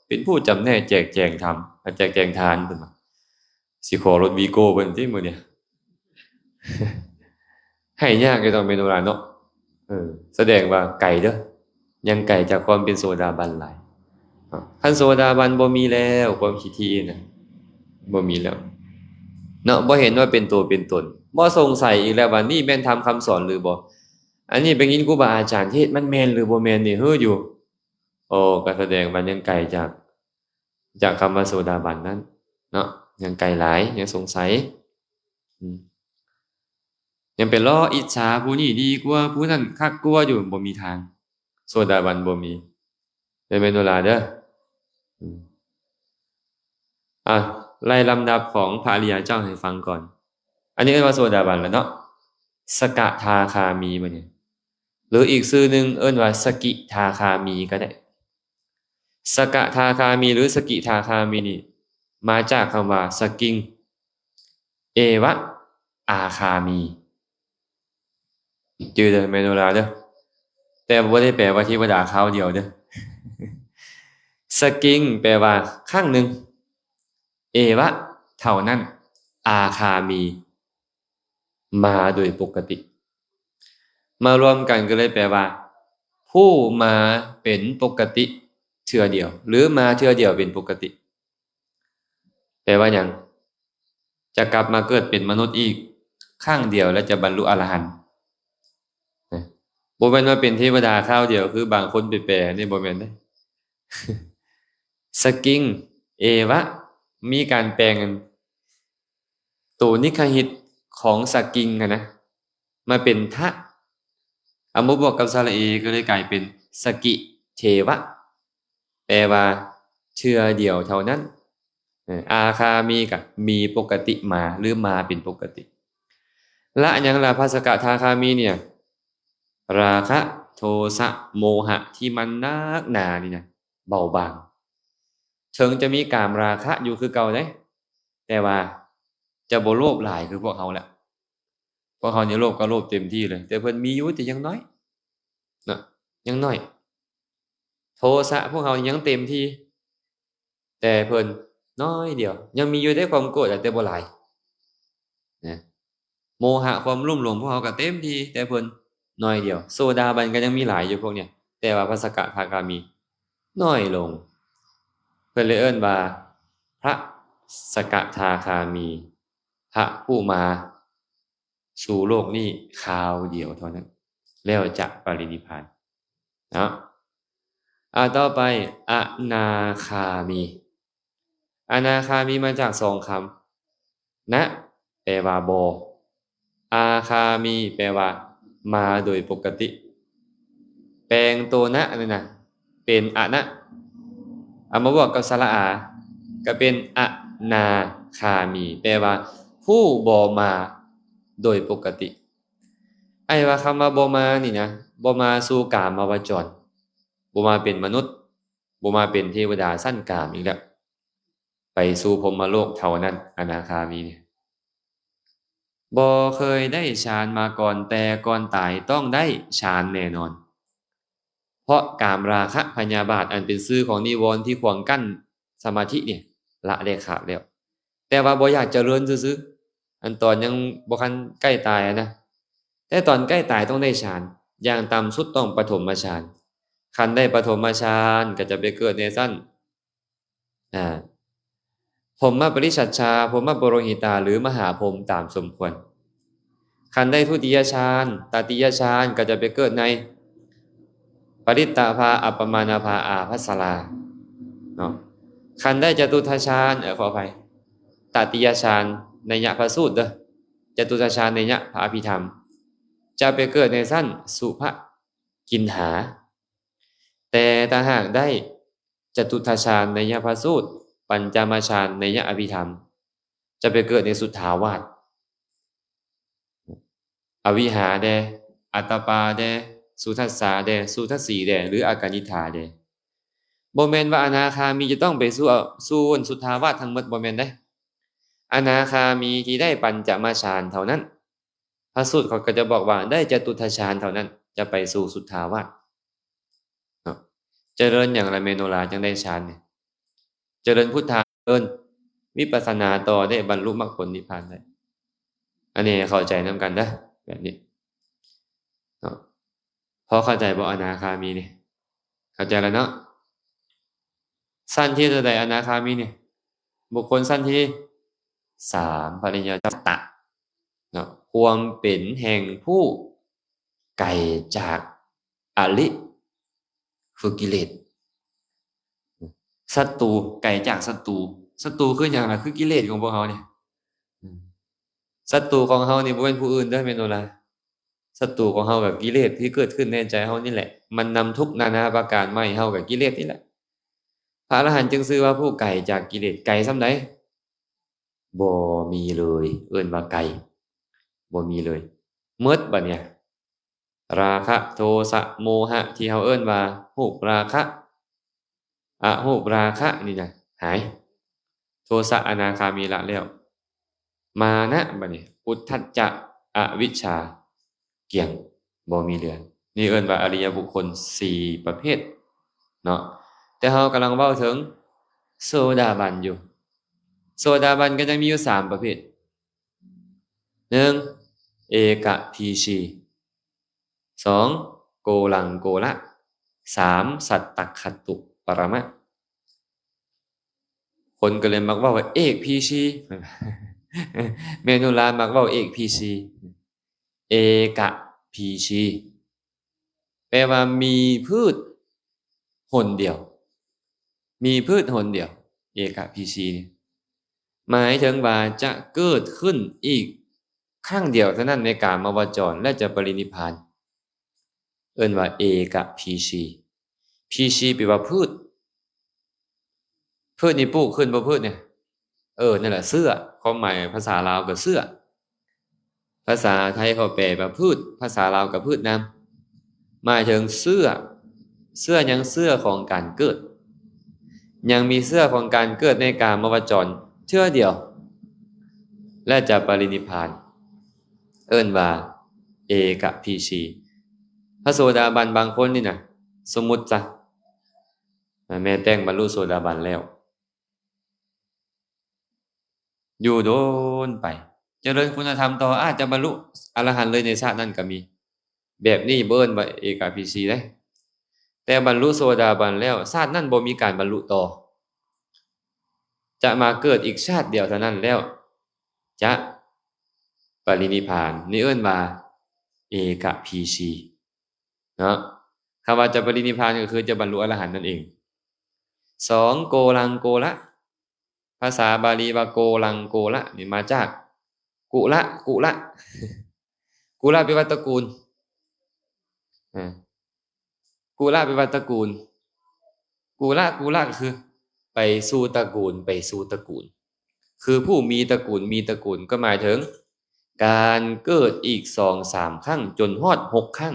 ເປັນຜູ້ຈຳແນກແຈກແຈງທຳ ແຈກແຈງທານ ເພິ່ນວ່າ. ຊິຂໍລົດວີໂກ້ເພິ່ນຕິມື້ນີ້? ໃຫ້ຍາກຢູ່ດອກແມ່ນໂອລາເນາະ. ເອີ ສະແດງວ່າໄກເດີ້ ຍັງໄກຈາກຄວາມເປັນໂສດາບັນຫຼາຍ. ຄັນໂສດາບັນບໍ່ມີແລ້ວ ຄວາມຄິດທີ່ນະ ບໍ່ມີແລ້ວເນາະ, ບໍ່ເຫັນວ່າເປັນໂຕເປັນຕົນ, ບໍ່ສົງໄສອີກແລ້ວວ່ານີ້ແມ່ນທຳຄຳສອນຫຼືບໍ່? ອັນນີ້ໄປຍິນຄູບາອາຈານເທດ ມັນແມ່ນຫຼືບໍ່ແມ່ນນີ້ ເຮີຢູ່. ໂອ້ ກໍສະແດງວ່າຍັງໄກຈາກ ຈາກຄຳວ່າໂສດາບັນນັ້ນເນາະ, ຍັງໄກຫຼາຍ ຍັງສົງໄສ. ອືມ. ຍັງໄປລໍ້ອິດສາຜູ້ນີ້ດີກວ່າ ຜູ້ນັ້ນຄັກກວ່າຢູ່ ບໍ່ມີທາງ. ໂສດາບັນບໍ່ມີ ເດີແມ່ໂນລາເດີ. ອືມ ອ່ະ ໄລ່ລຳດັບຂອງພະອະລິຍະເຈົ້າໃຫ້ຟັງກ່ອນ. ອັນນີ້ເອີ້ນວ່າໂສດາບັນແລ້ວເນາະ ສະກະທາຄາມີບັດນີ້ ຫຼືອີກຊື່ໜຶ່ງເອີ້ນວ່າສະກິທາຄາມີກໍໄດ້. ສະກະທາຄາມີ ຫຼືສະກິທາຄາມີນີ້ ມາຈາກຄຳວ່າສະກິງ ເອວະ ອາຄາມີ ຈື່ເດີແມ່ໂນລາເດີ ແຕ່ບໍ່ໄດ້ແປວ່າເທວະດາຄາວດຽວເດີ. ສະກິງແປວ່າຄັ້ງໜຶ່ງ, ເອວະ ເທົ່ານັ້ນ, ອາຄາມີ ມາໂດຍປົກກະຕິ. ມາລວມກັນກໍເລີຍແປວ່າ ຜູ້ມາເປັນປົກກະຕິເທື່ອດຽວ ຫຼືມາເທື່ອດຽວເປັນປົກກະຕິ. ແປວ່າຫຍັງ? ຈະກັບມາເກີດເປັນມະນຸດອີກຄັ້ງດຽວ ແລ້ວຈະບັນລຸອະລະຫັນ. ນະ ບໍ່ແມ່ນວ່າເປັນເທວະດາຄາວດຽວ ຄືບາງຄົນໄປແປນີ້ ບໍ່ແມ່ນເດ້. ສະກິງ ເອວະ ມີການແປງອັນ ໂຕນິກຂະຫິດຂອງສະກິງຫັ້ນນະ ມາເປັນທະ ເອົາມາບວກກັບສະຫຼະເອ ກໍເລີຍກາຍເປັນສະກິເທວະ ແປວ່າເທື່ອດຽວເທົ່ານັ້ນ. ເອີ ອາຄາມີກະມີປົກກະຕິມາ ຫຼືມາເປັນປົກກະຕິ. ລະຫຍັງລະ ພະສະກະທາຄາມີນີ້ ລາຄະ ໂທສະ ໂມຫະ ທີ່ມັນໜັກໜານີ້ນະ ເບົາບາງ. ເຖິງຈະມີກາມລາຄະຢູ່ຄືເກົ່າເດ້ ແຕ່ວ່າຈະບໍ່ໂລບຫຼາຍຄືພວກເຮົາລະ. ພວກເຮົານີ້ໂລບກໍໂລບເຕັມທີ່ເລີຍ ແຕ່ເພິ່ນມີຢູ່ ແຕ່ຍັງໜ້ອຍເນາະ ຍັງໜ້ອຍ. ໂທສະພວກເຮົາຍັງເຕັມທີ່ ແຕ່ເພິ່ນໜ້ອຍດຽວ. ຍັງມີຢູ່ເດ້ຄວາມໂກດ ແຕ່ບໍ່ຫຼາຍນະ. ໂມຫະ ຄວາມລຸ່ມຫຼງພວກເຮົາກໍເຕັມທີ່ ແຕ່ເພິ່ນໜ້ອຍດຽວ. ໂສດາບັນກໍຍັງມີຫຼາຍຢູ່ພວກເນີ້ຍ ແຕ່ວ່າພະສະກະທາຄາມີໜ້ອຍລົງ. ເພິ່ນເລີຍເອີ້ນວ່າພະສະກະທາຄາມີ ພະຜູ້ມາສູ່ໂລກນີ້ຄາວດຽວເທົ່ານັ້ນ ແລ້ວຈະປະລິນິບພານເນາະ. ອາ ຕໍ່ໄປ ອະນາຄາມີ. ອະນາຄາມີມາຈາກສອງຄຳ ນະ ແປວ່າບໍ່, ອາຄາມີ ແປວ່າມາໂດຍປົກກະຕິ. ແປງໂຕນະນີ້ນະ ເປັນອະນະ ເອົາມາບວກກັບສະຫຼະອາ ກໍເປັນອະນາຄາມີ ແປວ່າຜູ້ບໍ່ມາໂດຍປົກກະຕິ. ອ້າຍວ່າຄຳວ່າບໍ່ມານີ້ນະ ບໍ່ມາສູ່ກາມະວະຈອນ, ບໍ່ມາເປັນມະນຸດ, ບໍ່ມາເປັນເທວະດາຊັ້ນກາມອີກແລ້ວ, ໄປສູ່ພົມມະໂລກເທົ່ານັ້ນ ອະນາຄາມີນີ້. ບໍ່ເຄີຍໄດ້ຊານມາກ່ອນ, ແຕ່ກ່ອນຕາຍຕ້ອງໄດ້ຊານແນ່ນອນ. ເພາະກາມລາຄະພະຍາບາດ ອັນເປັນຊື່ຂອງນິວອນທີ່ຂວາງກັ້ນສະມາທິນີ້ ລະໄດ້ຂາດແລ້ວ. ແຕ່ວ່າບໍ່ຢາກຈະເລີນຊື່ໆ ອັນຕອນຍັງບໍ່ທັນໃກ້ຕາຍຫັ້ນນະ, ແຕ່ຕອນໃກ້ຕາຍຕ້ອງໄດ້ຊານ, ຢ່າງຕ່ຳສຸດຕ້ອງປະຖົມມະຊານ. ຄັນໄດ້ປະຖົມມະຊານກໍຈະໄປເກີດໃນຊັ້ນ ອາ ພົມມະປະລິສັດຊາ, ພົມມະປຸໂຣຫິຕາ ຫຼື ມະຫາພົມຕາມສົມຄວນ. ຄັນໄດ້ທຸຕິຍະຊານ, ຕະຕິຍະຊານ ກໍຈະໄປເກີດໃນປະລິດຕະພາ, ອັບປະມານະພາ, ອາພັດສະລາເນາະ. ຄັນໄດ້ຈະຕຸດທະຊານ, ເອີ ຂໍອະໄພ, ຕະຕິຍະຊານໄນຍະພະສູດເດີ, ຈະຕຸດທະຊານໄນຍະພະອະພິທຳ, ຈະໄປເກີດໃນຊັ້ນສຸພະກິນຫາ. ແຕ່ຖ້າຫາກໄດ້ ຈະຕຸດທະຊານໄນຍະພະສູດ, ປັນຈະມະຊານໄນຍະອະພິທຳ, ຈະໄປເກີດໃນສຸດທາວາດ, ອະວິຫາແດ່, ອັດຕະປາແດ່, ສຸທັດສາແດ່, ສຸທັດສີແດ່ ຫຼື ອາການິດຖາແດ່. ບໍ່ແມ່ນວ່າອະນາຄາມີຈະຕ້ອງໄປສູ່ ສູ່ສຸດທາວາດທັງໝົດ, ບໍ່ແມ່ນເດ້. ອະນາຄາມີທີ່ໄດ້ປັນຈະມະຊານເທົ່ານັ້ນ. ພະສູດເຂົາກໍຈະບອກວ່າໄດ້ຈະຕຸດທະຊານເທົ່ານັ້ນ ຈະໄປສູ່ສຸດທາວາດເນາະ. ຈະເລີນຫຍັງລະແມ່ໂນລາ ຈັ່ງໄດ້ຊານນີ້? ຈະເລີນພຸດທາ ເລີນວິປັດສະນາຕໍ່ ໄດ້ບັນລຸມັກຜົນນິບພານໄດ້. ອັນນີ້ໃຫ້ເຂົ້າໃຈນຳກັນເດີ ແບບນີ້ເນາະ. ພໍເຂົ້າໃຈບໍ່ ອະນາຄາມີນີ້? ເຂົ້າໃຈແລ້ວເນາະ. ຊັ້ນທີ່ເທົ່າໃດອະນາຄາມີນີ້? ບຸກຄົນຊັ້ນທີ່ສາມ ພະລິຍາຕະ ເນາະ, ຄວາມເປັນແຫ່ງຜູ້ໄກຈາກອະລິ ຄືກິເລດ, ສັດຕູ ໄກຈາກສັດຕູ. ສັດຕູຄືຫຍັງລະ? ຄືກິເລດຂອງພວກເຮົານີ້. ອືມ ສັດຕູຂອງເຮົານີ້ບໍ່ແມ່ນຜູ້ອື່ນເດີແມ່ນບໍ່ລະ? ສັດຕູຂອງເຮົາກໍກິເລດທີ່ເກີດຂຶ້ນໃນໃຈເຮົານີ້ແຫຼະ ມັນນຳທຸກນານາປະການມາໃຫ້ເຮົາ ກໍກິເລດນີ້ແຫຼະ. ພະອະລະຫັນຈຶ່ງຊື່ວ່າຜູ້ໄກຈາກກິເລດ. ໄກສ່ຳໃດ? ບໍ່ມີເລີຍ ເອີ້ນວ່າໄກ ບໍ່ມີເລີຍ ໝົດບັດນີ້ ລາຄະ ໂທສະ ໂມຫະ ທີ່ເຮົາເອີ້ນວ່າຮູບລາຄະ ອະຮູບລາຄະນີ້ນະ ຫາຍ ໂທສະອະນາຄາມີລະແລ້ວ ມານະບັດນີ້ ອຸດທັດຈະ ອະວິດຊາ ກ້ຽງ ບໍ່ມີເຫຼືອ. ນີ້ເອີ້ນວ່າອະລິຍະບຸກຄົນສີ່ປະເພດເນາະ ແຕ່ເຮົາກຳລັງເວົ້າເຖິງໂສດາບັນຢູ່. ໂສດາບັນກໍຍັງມີຢູ່ສາມປະເພດ ໜຶ່ງ ເອກະພີຊີ ສອງ ໂກລັງໂກລະ ສາມ ສັດຕະຄະຕຸປະລະມະ. ຄົນກໍເລີຍມັກເວົ້າວ່າເອກພີຊີ ແມ່ນຸລາມັກເວົ້າເອກພີຊີ ເອກະພີຊີ ແປວ່າມີພືດຫົນດຽວ ມີພືດຫົນດຽວ ເອກະພີຊີ ໝາຍເຖິງວ່າຈະເກີດຂຶ້ນອີກຄັ້ງດຽວເທົ່ານັ້ນໃນກາມະວະຈອນ ແລະ ຈະປະລິນິບພານ ເອີ້ນວ່າເອກະພີຊີ. ພີຊີແປວ່າພືດ ພືດນີ້ປູກຂຶ້ນບໍ່ ພືດນີ້? ເອີ ນັ້ນແຫຼະ ເຊື້ອ ຄວາມໝາຍພາສາລາວກໍເຊື້ອ ພາສາໄທເຂົາແປວ່າພືດ ພາສາລາວກໍພືດນຳ ໝາຍເຖິງເຊື້ອ ເຊື້ອຫຍັງ? ເຊື້ອຂອງການເກີດ ຍັງມີເຊື້ອຂອງການເກີດໃນກາມະວະຈອນເທື່ອດຽວ ແລະ ຈະປະລິນິບພານ ເອີ້ນວ່າເອກະພີຊີ. ພະໂສດາບັນບາງຄົນນີ້ນະ ສົມມຸດຊະ ແມ່ແຕ່ງບັນລຸໂສດາບັນແລ້ວ ຢູ່ດົນໄປ ຈະເລີນຄຸນນະທຳຕໍ່ ອາດຈະບັນລຸອະລະຫັນເລີຍໃນຊາດນັ້ນກໍມີ. ແບບນີ້ບໍ່ເອີ້ນວ່າເອກະພີຊີເດ້ ແຕ່ບັນລຸໂສດາບັນແລ້ວ ຊາດນັ້ນບໍ່ມີການບັນລຸຕໍ່ ຈະມາເກີດອີກຊາດດຽວເທົ່ານັ້ນແລ້ວ ຈະປະລິນິບພານ ນີ້ເອີ້ນວ່າເອກະພີຊີເນາະ. ຄຳວ່າຈະປະລິນິບພານກໍຄືຈະບັນລຸອະລະຫັນນັ້ນເອງ. ສອງ ໂກລັງໂກລະ ພາສາບາລີວ່າໂກລັງໂກລະ ນີ້ມາຈາກກຸລະ ກຸລະ ກຸລະແປວ່າຕະກູນ ອາ ກຸລະແປວ່າຕະກູນ ກຸລະ ກຸລະກໍຄືໄປສູ່ຕະກູນ ໄປສູ່ຕະກູນ ຄືຜູ້ມີຕະກູນ ມີຕະກູນ ກໍໝາຍເຖິງການເກີດອີກສອງສາມຄັ້ງ ຈົນຮອດຫົກຄັ້ງ.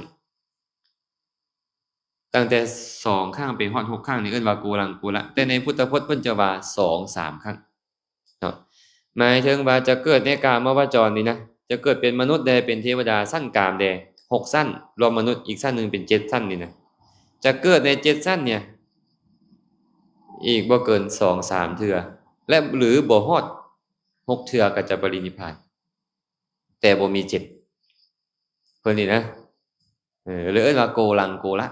ຕັ້ງແຕ່ສອງຄັ້ງໄປຮອດຫົກຄັ້ງນີ້ເອີ້ນວ່າໂກລັງໂກລະ ແຕ່ໃນພຸດທະພົດເພິ່ນຈະວ່າສອງສາມຄັ້ງເນາະ ໝາຍເຖິງວ່າຈະເກີດໃນກາມະວະຈອນນີ້ນະ ຈະເກີດເປັນມະນຸດແດ່ ເປັນເທວະດາ ຊັ້ນກາມແດ່ ຫົກຊັ້ນ ລວມມະນຸດອີກຊັ້ນໜຶ່ງເປັນເຈັດຊັ້ນນີ້ນະ ຈະເກີດໃນເຈັດຊັ້ນນີ້ ອີກບໍ່ເກີນສອງສາມເທື່ອ ແລະ ຫຼືບໍ່ຮອດຫົກເທື່ອກໍຈະປະລິນິບພານ ແຕ່ບໍ່ມີເຈັດ ເພິ່ນນີ້ນະ ເອີ ເລີຍເອີ້ນວ່າໂກລັງໂກລະ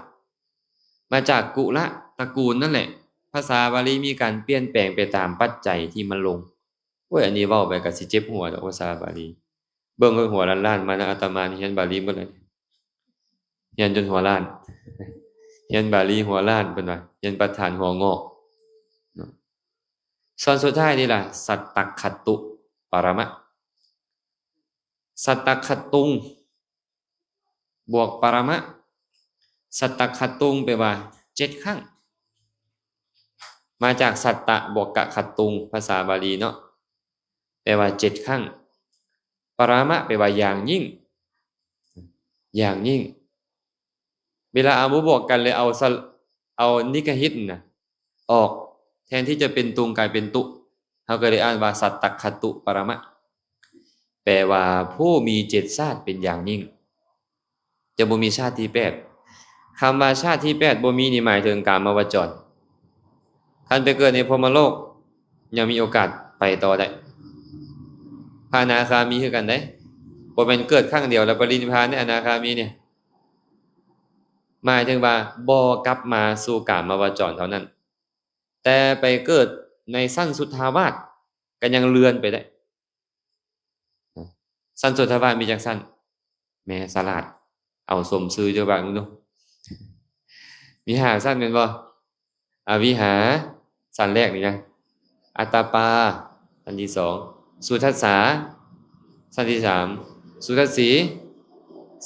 ມາຈາກກຸລະຕະກູນນັ້ນແຫຼະ. ພາສາບາລີມີການປ່ຽນແປງໄປຕາມປັດໄຈທີ່ມັນລົງ. ໂອ້ຍ ອັນນີ້ເວົ້າໄປກໍຊິເຈັບຫົວດອກ ພາສາບາລີ. ເບິ່ງເບິ່ງຫົວລ້ານໆ ມານະອາດຕະມານີ້ຮຽນບາລີໝົດແລ້ວ ຮຽນຈົນຫົວລ້ານ ຮຽນບາລີຫົວລ້ານ ເພິ່ນວ່າ ຮຽນປະທານຫົວງອກເນາະ. ສ່ວນສຸດທ້າຍນີ້ລະ ສັດຕະຄະຕຸປະລະມະ ສັດຕະຄະຕຸງ ບວກປະລະມະ ສັດຕະຄະຕຸງ ແປວ່າເຈັດຄັ້ງ ມາຈາກສັດຕະບວກກະຄະຕຸງ ພາສາບາລີເນາະ ແປວ່າເຈັດຄັ້ງ ປະລະມະ ແປວ່າຢ່າງຍິ່ງ ຢ່າງຍິ່ງ ເວລາເອົາມາບວກກັນ ແລ້ວເອົາ ເອົານິກະຫິດນະ ອອກ ແທນທີ່ຈະເປັນຕຸງ ກາຍເປັນຕຸ ເຮົາກໍເລີຍອ່ານວ່າ ສັດຕະຄະຕຸປະລະມະ ແປວ່າຜູ້ມີເຈັດຊາດເປັນຢ່າງຍິ່ງ ຈະບໍ່ມີຊາດທີແປດ. ຄຳວ່າຊາດທີແປດບໍ່ມີນີ້ ໝາຍເຖິງກາມະວະຈອນ. ຄັນໄປເກີດໃນພົມມະໂລກ ຍັງມີໂອກາດໄປຕໍ່ໄດ້. ພະອະນາຄາມີຄືກັນເດ້ ບໍ່ແມ່ນເກີດຄັ້ງດຽວແລ້ວປະລິນິບພານເດ້ ອະນາຄາມີນີ້ ໝາຍເຖິງວ່າບໍ່ກັບມາສູ່ກາມະວະຈອນເທົ່ານັ້ນ ແຕ່ໄປເກີດໃນຊັ້ນສຸດທາວາດ ກໍຍັງເລື່ອນໄປໄດ້. ຊັ້ນສຸດທາວາດມີຈັກຊັ້ນ? ແມ່ສະຫຼາດ ເອົາສົມຊື່ເຈົ້າວ່າເບິ່ງດູ. ມີຫ້າຊັ້ນແມ່ນບໍ່? ອະວິຫາ ຊັ້ນແລກນີ້ນະ ອາຕາປາ ຊັ້ນທີສອງ ສຸທັດສາ ຊັ້ນທີສາມ ສຸທັດສີ,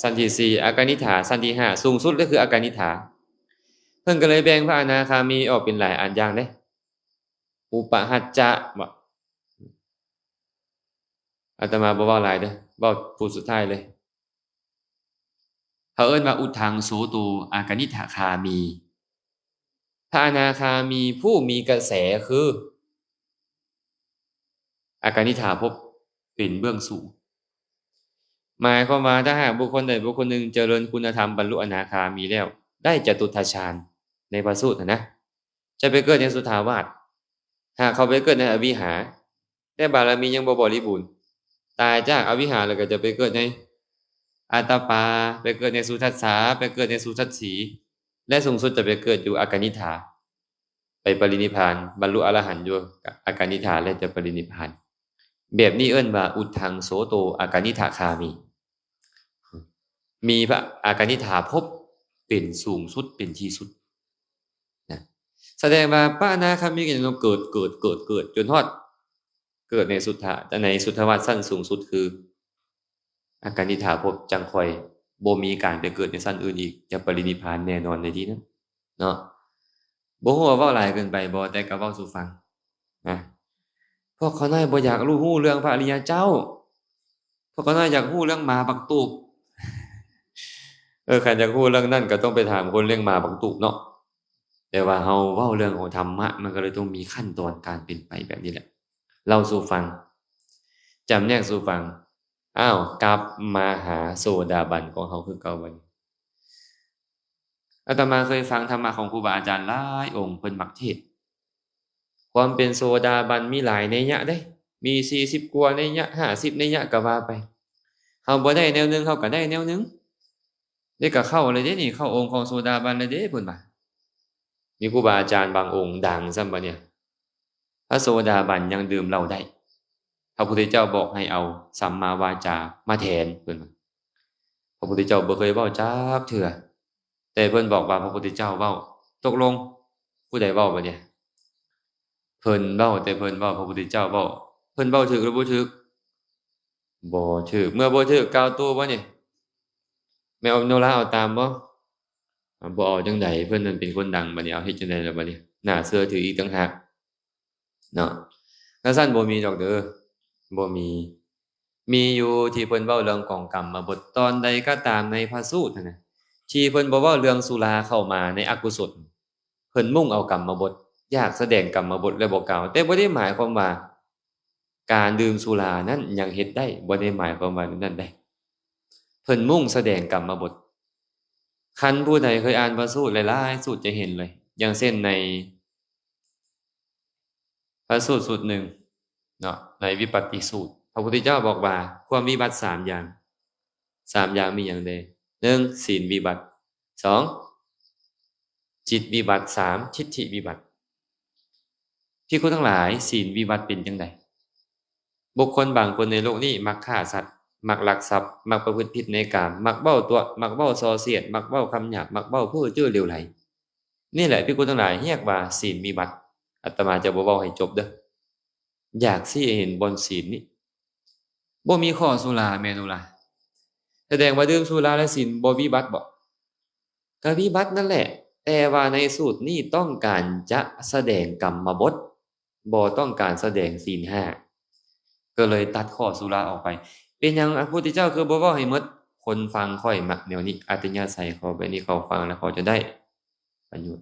ຊັ້ນທີສີ່ ອາການິດຖາ, ຊັ້ນທີຫ້າ ສູງສຸດເລີຍຄືອາການິດຖາ. ເພິ່ນກໍເລີຍແບ່ງພະອະນາຄາມີອອກເປັນຫຼາຍອັນຢ່າງເດ້ ອຸປະຫັດຈະ ອາດຕະມາບໍ່ເວົ້າຫຼາຍເດີ້ ເວົ້າຜູ້ສຸດທ້າຍເລີຍ. ເຂົາເອີ້ນວ່າ ອຸດທັງ ໂສໂຕ ອາການິດຖະຄາມີ. ພະອະນາຄາມີຜູ້ມີກະແສຄື ອາການິດຖາພົບເປັນເບື້ອງສູງ. ໝາຍຄວາມວ່າ ຖ້າຫາກບຸກຄົນໃດບຸກຄົນໜຶ່ງຈະເລີນຄຸນນະທຳ ບັນລຸອະນາຄາມີແລ້ວ ໄດ້ຈະຕຸດຖະຊານ ໃນພະສູດຫັ້ນນະ ຈະໄປເກີດໃນສຸທາວາດ. ຫາກເຂົາໄປເກີດໃນອະວິຫາ ແຕ່ບາລະມີຍັງບໍ່ບໍລິບູນ, ຕາຍຈາກອະວິຫາແລ້ວກໍຈະໄປເກີດໃນອາດຕະປາ, ໄປເກີດໃນສຸທັດສາ, ໄປເກີດໃນສຸທັດສີ ແລະ ສູງສຸດຈະໄປເກີດຢູ່ອາການິດຖາ, ໄປປະລິນິບພານ, ບັນລຸອະລະຫັນຢູ່ອາການິດຖາ ແລະ ຈະປະລິນິບພານ. ແບບນີ້ເອີ້ນວ່າ ອຸດທັງ ໂສໂຕ ອາການິດຖະຄາມີ. ມີພະອາການິດຖາພົບເປັນສູງສຸດ ເປັນທີ່ສຸດນະ. ສະແດງວ່າພະອະນາຄາມີກໍຍັງຕ້ອງເກີດ ເກີດ ເກີດ ເກີດ ຈົນຮອດເກີດໃນສຸດທະ ໃນສຸດທະວາດຊັ້ນສູງສຸດຄືອາການິດຖາພົບ, ຈັ່ງຄ່ອຍບໍ່ມີການໄປເກີດໃນຊັ້ນອື່ນອີກ, ຈະປະລິນິບພານແນ່ນອນໃນທີ່ນັ້ນເນາະ. ບໍ່ຮູ້ວ່າເວົ້າຫຼາຍເກີນໄປບໍ່, ແຕ່ກໍເວົ້າສູ່ຟັງນະ. ພວກຂ້ານ້ອຍບໍ່ຢາກຮູ້ເລື່ອງພະອະລິຍະເຈົ້າ. ພວກຂ້ານ້ອຍຢາກຮູ້ເລື່ອງໝາບັກຕູບ. ເອີ ຄັນຢາກຮູ້ເລື່ອງນັ້ນກໍຕ້ອງໄປຖາມຄົນລ້ຽງໝາບັກຕູບເນາະ. ແຕ່ວ່າເຮົາເວົ້າເລື່ອງຂອງທຳມະ ມັນກໍເລີຍຕ້ອງມີຂັ້ນຕອນການເປັນໄປແບບນີ້ແຫຼະ. ເລົ່າສູ່ຟັງ, ຈຳແນກສູ່ຟັງ. ອ້າວ, ກັບມາຫາໂສດາບັນຂອງເຮົາຄືເກົ່າບັດນີ້. ອາດຕະມາເຄີຍຟັງທຳມະຂອງຄູບາອາຈານຫຼາຍອົງ ເພິ່ນມັກເທດ ຄວາມເປັນໂສດາບັນມີຫຼາຍໄນຍະເດ້, ມີສີ່ສິບກວ່າໄນຍະ, ຫ້າສິບໄນຍະກໍວ່າໄປ. ເຮົາບໍ່ໄດ້ແນວໜຶ່ງ ເຮົາກໍໄດ້ແນວໜຶ່ງ. ເດ້ ກໍເຂົ້າແລ້ວເດ້ນີ້, ເຂົ້າອົງຂອງໂສດາບັນແລ້ວເດ້ ເພິ່ນວ່າ. ມີຄູບາອາຈານບາງອົງດັງຊ້ຳບັດນີ້ ພະໂສດາບັນຍັງດື່ມເຫຼົ້າໄດ້. ພະພຸດທະເຈົ້າບອກໃຫ້ເອົາສຳມາວາຈາມາແທນ ເພິ່ນວ່າ. ພະພຸດທະເຈົ້າບໍ່ເຄີຍເວົ້າຈັກເທື່ອ, ແຕ່ເພິ່ນບອກວ່າພະພຸດທະເຈົ້າເວົ້າ. ຕົກລົງຜູ້ໃດເວົ້າບັດນີ້? ເພິ່ນເວົ້າ, ແຕ່ເພິ່ນເວົ້າ, ພະພຸດທະເຈົ້າເວົ້າ. ເພິ່ນເວົ້າຖືກຫຼືບໍ່ຖືກ? ບໍ່ຖືກ. ເມື່ອບໍ່ຖືກ ກ່າວໂຕ້ບໍ່ນີ້? ແມ່ອອມໂນລາເອົາຕາມບໍ່? ບໍ່ເອົາຈັ່ງໃດ? ເພິ່ນນັ້ນເປັນຄົນດັງບັດນີ້, ເອົາເຮັດຈັ່ງໃດລະບັດນີ້? ໜ້າເຊື່ອຖືອີກຕ່າງຫາກເນາະ. ຈັ່ງຊັ້ນບໍ່ມີດອກເດີ, ບໍ່ມີ. ມີຢູ່ທີ່ເພິ່ນເວົ້າເລື່ອງຂອງກຳມະບົດ. ຕອນໃດກໍຕາມໃນພະສູດຫັ້ນນະ ທີ່ເພິ່ນບໍ່ເວົ້າເລື່ອງສຸລາເຂົ້າມາໃນອະກຸສົນ, ເພິ່ນມຸ່ງເອົາກຳມະບົດ, ຢາກສະແດງກຳມະບົດແລ້ວບໍ່ກ່າວ. ແຕ່ບໍ່ໄດ້ໝາຍຄວາມວ່າການດື່ມສຸລານັ້ນຍັງເຮັດໄດ້, ບໍ່ໄດ້ໝາຍຄວາມວ່າແນວນັ້ນເດ້. ເພິ່ນມຸ່ງສະແດງກຳມະບົດ. ຄັນຜູ້ໃດເຄີຍອ່ານພະສູດຫຼາຍໆສູດຈະເຫັນເລີຍ, ຢ່າງເຊັ່ນໃນ ພະສູດສູດໜຶ່ງເນາະ ໃນວິປັດຕິສູດ ພະພຸດທະເຈົ້າບອກວ່າ ຄວາມວິບັດສາມຢ່າງ, ສາມຢ່າງມີຫຍັງແດ່? ໜຶ່ງ ສີນວິບັດ, ສອງ ຈິດວິບັດ, ສາມ ທິດຖິວິບັດ. ພິກຂຸທັງຫຼາຍ, ສີນວິບັດເປັນຈັ່ງໃດ? ບຸກຄົນບາງຄົນໃນໂລກນີ້ມັກຂ້າສັດ, ມັກລັກຊັບ, ມັກປະພຶດຜິດໃນກາມ, ມັກເວົ້າຕົວະ, ມັກເວົ້າສ່ອສຽດ, ມັກເວົ້າຄຳຫຍາບ, ມັກເວົ້າເພ້ອເຈີ້ເຫຼວໄຫຼ. ນີ້ແຫຼະ ພິກຂຸທັງຫຼາຍ ຮຽກວ່າສີນວິບັດ. ອາດຕະມາຈະບໍ່ເວົ້າໃຫ້ຈົບເດີ້. ຢາກຊີ້ໃຫ້ເຫັນບ່ອນສີນນີ້. ບໍ່ມີຂໍ້ສຸລາແມ່ນບໍ່ລະ? ສະແດງວ່າດື່ມສຸລາແລະສີນບໍ່ວິບັດບໍ? ກໍວິບັດນັ້ນແຫຼະ, ແຕ່ວ່າໃນສູດນີ້ຕ້ອງການຈະສະແດງກຳມະບົດ, ບໍ່ຕ້ອງການສະແດງສີນຫ້າ, ກໍເລີຍຕັດຂໍ້ສຸລາອອກໄປ. ເປັນຫຍັງພະພຸດທະເຈົ້າຄືບໍ່ເວົ້າໃຫ້ໝົດ? ຄົນຟັງຂ້ອຍມັກແນວນີ້, ອັດຕະຍາໄສເຂົາແບບນີ້, ເຂົາຟັງແລ້ວເຂົາຈະໄດ້ປະໂຫຍດ.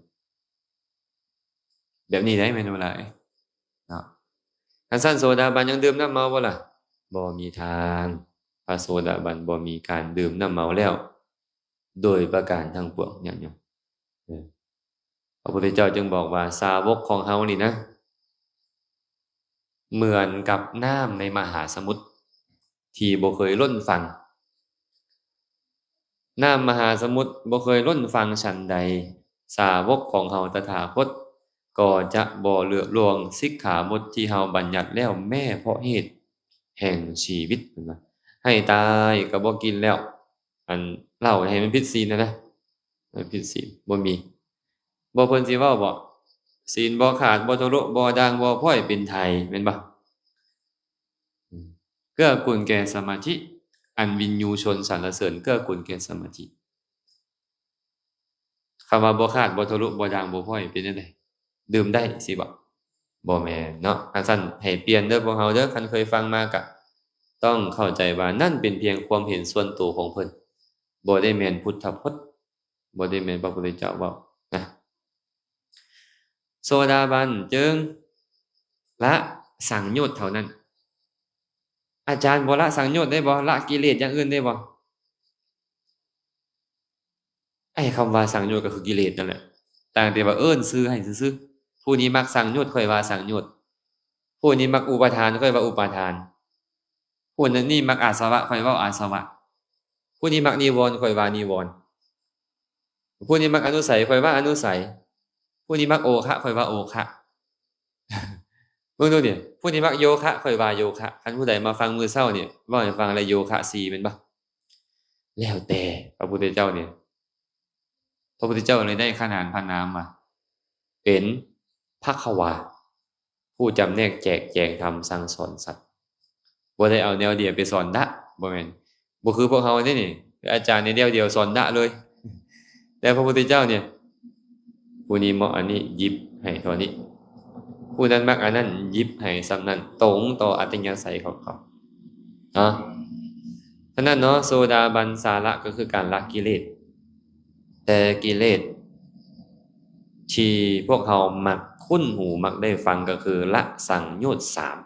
ແບບນີ້ໄດ໋ ແມ່ນບໍ່ລະເນາະ? ຄັນຊັ້ນໂສດາບັນຍັງດື່ມນ້ຳເມົາບໍ່ລະ? ບໍ່ມີທາງ. ພະໂສດາບັນບໍ່ມີການດື່ມນ້ຳເມົາແລ້ວ ໂດຍປະການທັງປວງ. ຍາດໂຍມ ເອີ ພະພຸດທະເຈົ້າຈຶ່ງບອກວ່າ ສາວົກຂອງເຮົານີ້ນະ ເໝືອນກັບນ້ຳໃນມະຫາສະໝຸດທີ່ບໍ່ເຄີຍລົ້ນຝັ່ງ. ນ້ຳມະຫາສະໝຸດບໍ່ເຄີຍລົ້ນຝັ່ງສັນໃດ, ສາວົກຂອງເຮົາຕະຖາຄົດກໍຈະບໍ່ເລອກລ່ວງສິກຂາບົດທີ່ເຮົາບັນຍັດແລ້ວແມ້ເພາະເຫດແຫ່ງຊີວິດ. ເພິ່ນວ່າ ໃຫ້ຕາຍກໍບໍ່ກິນແລ້ວ. ອັນເຫຼົ້າໃຫ້ມັນຜິດສີນຫັ້ນນະ, ມັນຜິດສີນ ບໍ່ມີ. ບໍ່ ເພິ່ນຊິເວົ້າບໍ່? ສີນບໍ່ຂາດ ບໍ່ທະລຸ ບໍ່ດ່າງ ບໍ່ພ້ອຍ ເປັນໄທ ແມ່ນບໍ່? ອືມ ເກື້ອກູນແກ່ສະມາທິ ອັນວິນຍູຊົນສັນລະເສີນເກື້ອກູນແກ່ສະມາທິ. ຄຳວ່າບໍ່ຂາດ ບໍ່ທະລຸ ບໍ່ດ່າງ ບໍ່ພ້ອຍ ເປັນຈັ່ງໃດ? ດື່ມໄດ້ຊິບໍ? ບໍ່ແມ່ນເນາະ. ຄັນຊັ້ນໃຫ້ປ່ຽນເດີພວກເຮົາເດີ, ຄັນເຄີຍຟັງມາກະຕ້ອງເຂົ້າໃຈວ່ານັ້ນເປັນພຽງຄວາມເຫັນສ່ວນໂຕຂອງເພິ່ນ, ບໍ່ໄດ້ແມ່ນພຸດທະພົດ, ບໍ່ໄດ້ແມ່ນພະພຸດທະເຈົ້າເວົ້ານະ. ໂສດາບັນຈຶ່ງລະສັງໂຍດເທົ່ານັ້ນ. ອາຈານ ບໍ່ລະສັງໂຍດໄດ້ບໍ່? ລະກິເລດຢ່າງອື່ນໄດ້ບໍ່? ໄອ້ຄຳວ່າສັງໂຍດກໍຄືກິເລດນັ້ນແຫຼະ, ຕ່າງແຕ່ວ່າເອີ້ນຊື່ໃຫ້ຊື່ໆ. ຜູ້ນີ້ມັກສັງໂຍດ ຂ້ອຍວ່າສັງໂຍດ, ຜູ້ນີ້ມັກອຸປາທານ ຂ້ອຍວ່າອຸປາທານ, ຜູ້ນີ້ມັກອາສະວະ ຂ້ອຍເວົ້າອາສະວະ, ຜູ້ນີ້ມັກນິວອນ ຂ້ອຍວ່ານິວອນ, ຜູ້ນີ້ມັກອະນຸໄສ ຂ້ອຍວ່າອະນຸໄສ, ຜູ້ນີ້ມັກໂອຄະ ຂ້ອຍວ່າໂອຄະ. ເບິ່ງດູນີ້, ຜູ້ນີ້ມັກໂຍຄະ ຂ້ອຍວ່າໂຍຄະ. ຄັນຜູ້ໃດມາຟັງມື້ເຊົ້ານີ້ ເວົ້າໃຫ້ຟັງແລ້ວໂຍຄະສີ່ແມ່ນບໍ່? ແລ້ວແຕ່ພະພຸດທະເຈົ້ານີ້, ພະພຸດທະເຈົ້າເລີຍໄດ້ຂະໜານພະນາມວ່າເປັນພະຄະວາ ຜູ້ຈຳແນກແຈກແຈງທຳສັ່ງສອນສັດ. ບໍ່ໄດ້ເອົາແນວດຽວໄປສອນດະ, ບໍ່ແມ່ນ, ບໍ່ຄືພວກເຮົາເດ້ນີ້, ອາຈານໃນແນວດຽວສອນດະເລີຍ. ແຕ່ພະພຸດທະເຈົ້ານີ້ ຜູ້ນີ້ເໝາະອັນນີ້ ຫຍິບໃຫ້ເທົ່ານີ້, ຜູ້ນັ້ນມັກອັນນັ້ນ ຫຍິບໃຫ້ສ່ຳນັ້ນ, ຕົງຕໍ່ອັດຕະຍາໄສຂອງເຂົາເນາະ. ສະນັ້ນເນາະ, ໂສດາບັນສາລະກໍຄືການລະກິເລດ, ແຕ່ກິເລດທີ່ພວກເຮົາມັກຄຸ້ນຫູ ມັກໄດ້ຟັງກໍຄືລະສັງໂຍດສາມ.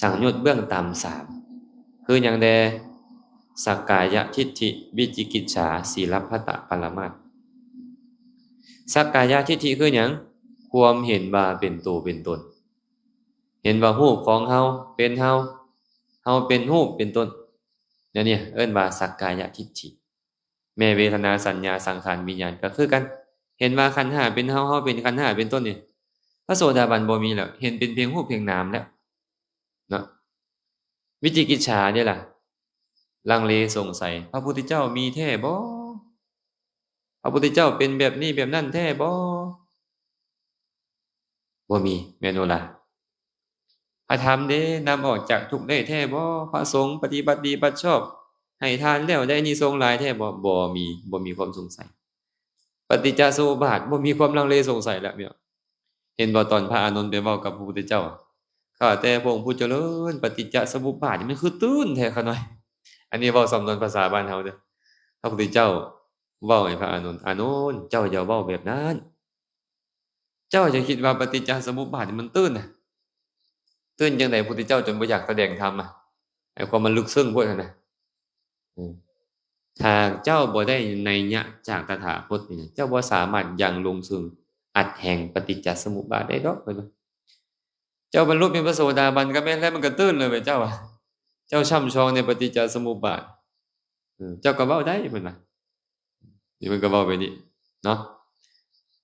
ສັງໂຍດເບື້ອງຕ່ຳສາມ ຄືຫຍັງແດ່? ສັກກາຍະທິດຖິ, ວິຈິກິດສາ, ສີລະພັດຕະປະລະມາດ. ສັກກາຍະທິດຖິຄືຫຍັງ? ຄວາມເຫັນວ່າເປັນໂຕເປັນຕົນ, ເຫັນວ່າຮູບຂອງເຮົາເປັນເຮົາ, ເຮົາເປັນຮູບເປັນຕົ້ນ, ແນວນີ້ເອີ້ນວ່າສັກກາຍະທິດຖິ. ແມ່ນເວທະນາ ສັນຍາ ສັງຂານ ວິນຍານ ກໍຄືກັນ, ເຫັນວ່າຂັນຫ້າເປັນເຮົາ, ເຮົາເປັນຂັນຫ້າເປັນຕົ້ນນີ້. ພະໂສດາບັນບໍ່ມີແລ້ວ, ເຫັນເປັນພຽງຮູບພຽງນາມແລ້ວເນາະ. ວິຈິກິດສາເດ້ລະ, ລັງເລສົງໄສ, ພະພຸດທະເຈົ້າມີແທ້ບໍ່? ພະພຸດທະເຈົ້າເປັນແບບນີ້ແບບນັ້ນແທ້ບໍ່? ບໍ່ມີ, ແມ່ນບໍ່ລະ? ພະທຳເດ້ ນຳອອກຈາກທຸກໄດ້ແທ້ບໍ່? ພະສົງປະຕິບັດດີບັດຊອບ, ໃຫ້ທານແລ້ວໄດ້ອານິສົງຫຼາຍແທ້ບໍ່? ບໍ່ມີ, ບໍ່ມີຄວາມສົງໄສ. ປະຕິດຈະສະມຸບບາດ ບໍ່ມີຄວາມລັງເລສົງໄສແລ້ວ. ເຫັນບໍ່ ຕອນພະອານົນໄປເວົ້າກັບພະພຸດທະເຈົ້າ, ຂ້າແຕ່ພະອົງຜູ້ຈະເລີນ, ປະຕິດຈະສະມຸບບາດນີ້ມັນຄືຕື້ນແທ້ຂ້ານ້ອຍ. ອັນນີ້ເວົ້າສຳນວນພາສາບ້ານເຮົາເດີ້. ພະພຸດທະເຈົ້າເວົ້າໃຫ້ພະອານົນ, ອານົນ, ເຈົ້າຢ່າເວົ້າແບບນັ້ນ. ເຈົ້າຢ່າຄິດວ່າປະຕິດຈະສະມຸບບາດນີ້ມັນຕື້ນນະ. ຕື້ນຈັ່ງໃດ? ພຸດທະເຈົ້າຈົນບໍ່ຢາກສະແດງທຳອະ, ໄອ້ຄວາມມັນເລິກເຊິ່ງໂພດຫັ້ນນະ. ເອີ ຖ້າເຈົ້າບໍ່ໄດ້ໄນຍະຈາກຕະຖາຄົດນີ້ນະ, ເຈົ້າບໍ່ສາມາດຍັງລົງເຊິ່ງອັດແຮງປະຕິດຈະສະມຸບບາດໄດ້ດອກ, ເພິ່ນວ່າ. ເຈົ້າບັນລຸເປັນພະໂສດາບັນກໍແມ່ນແລ້ວ, ມັນກໍຕື່ນເລີຍເວີຍເຈົ້າອະ. ເຈົ້າຊ່ຳຊອງໃນປະຕິດຈະສະມຸບບາດ, ເອີ ເຈົ້າກໍເວົ້າໄດ້, ເພິ່ນວ່າ. ນີ້ເພິ່ນກໍເວົ້າແບບນີ້ເນາະ.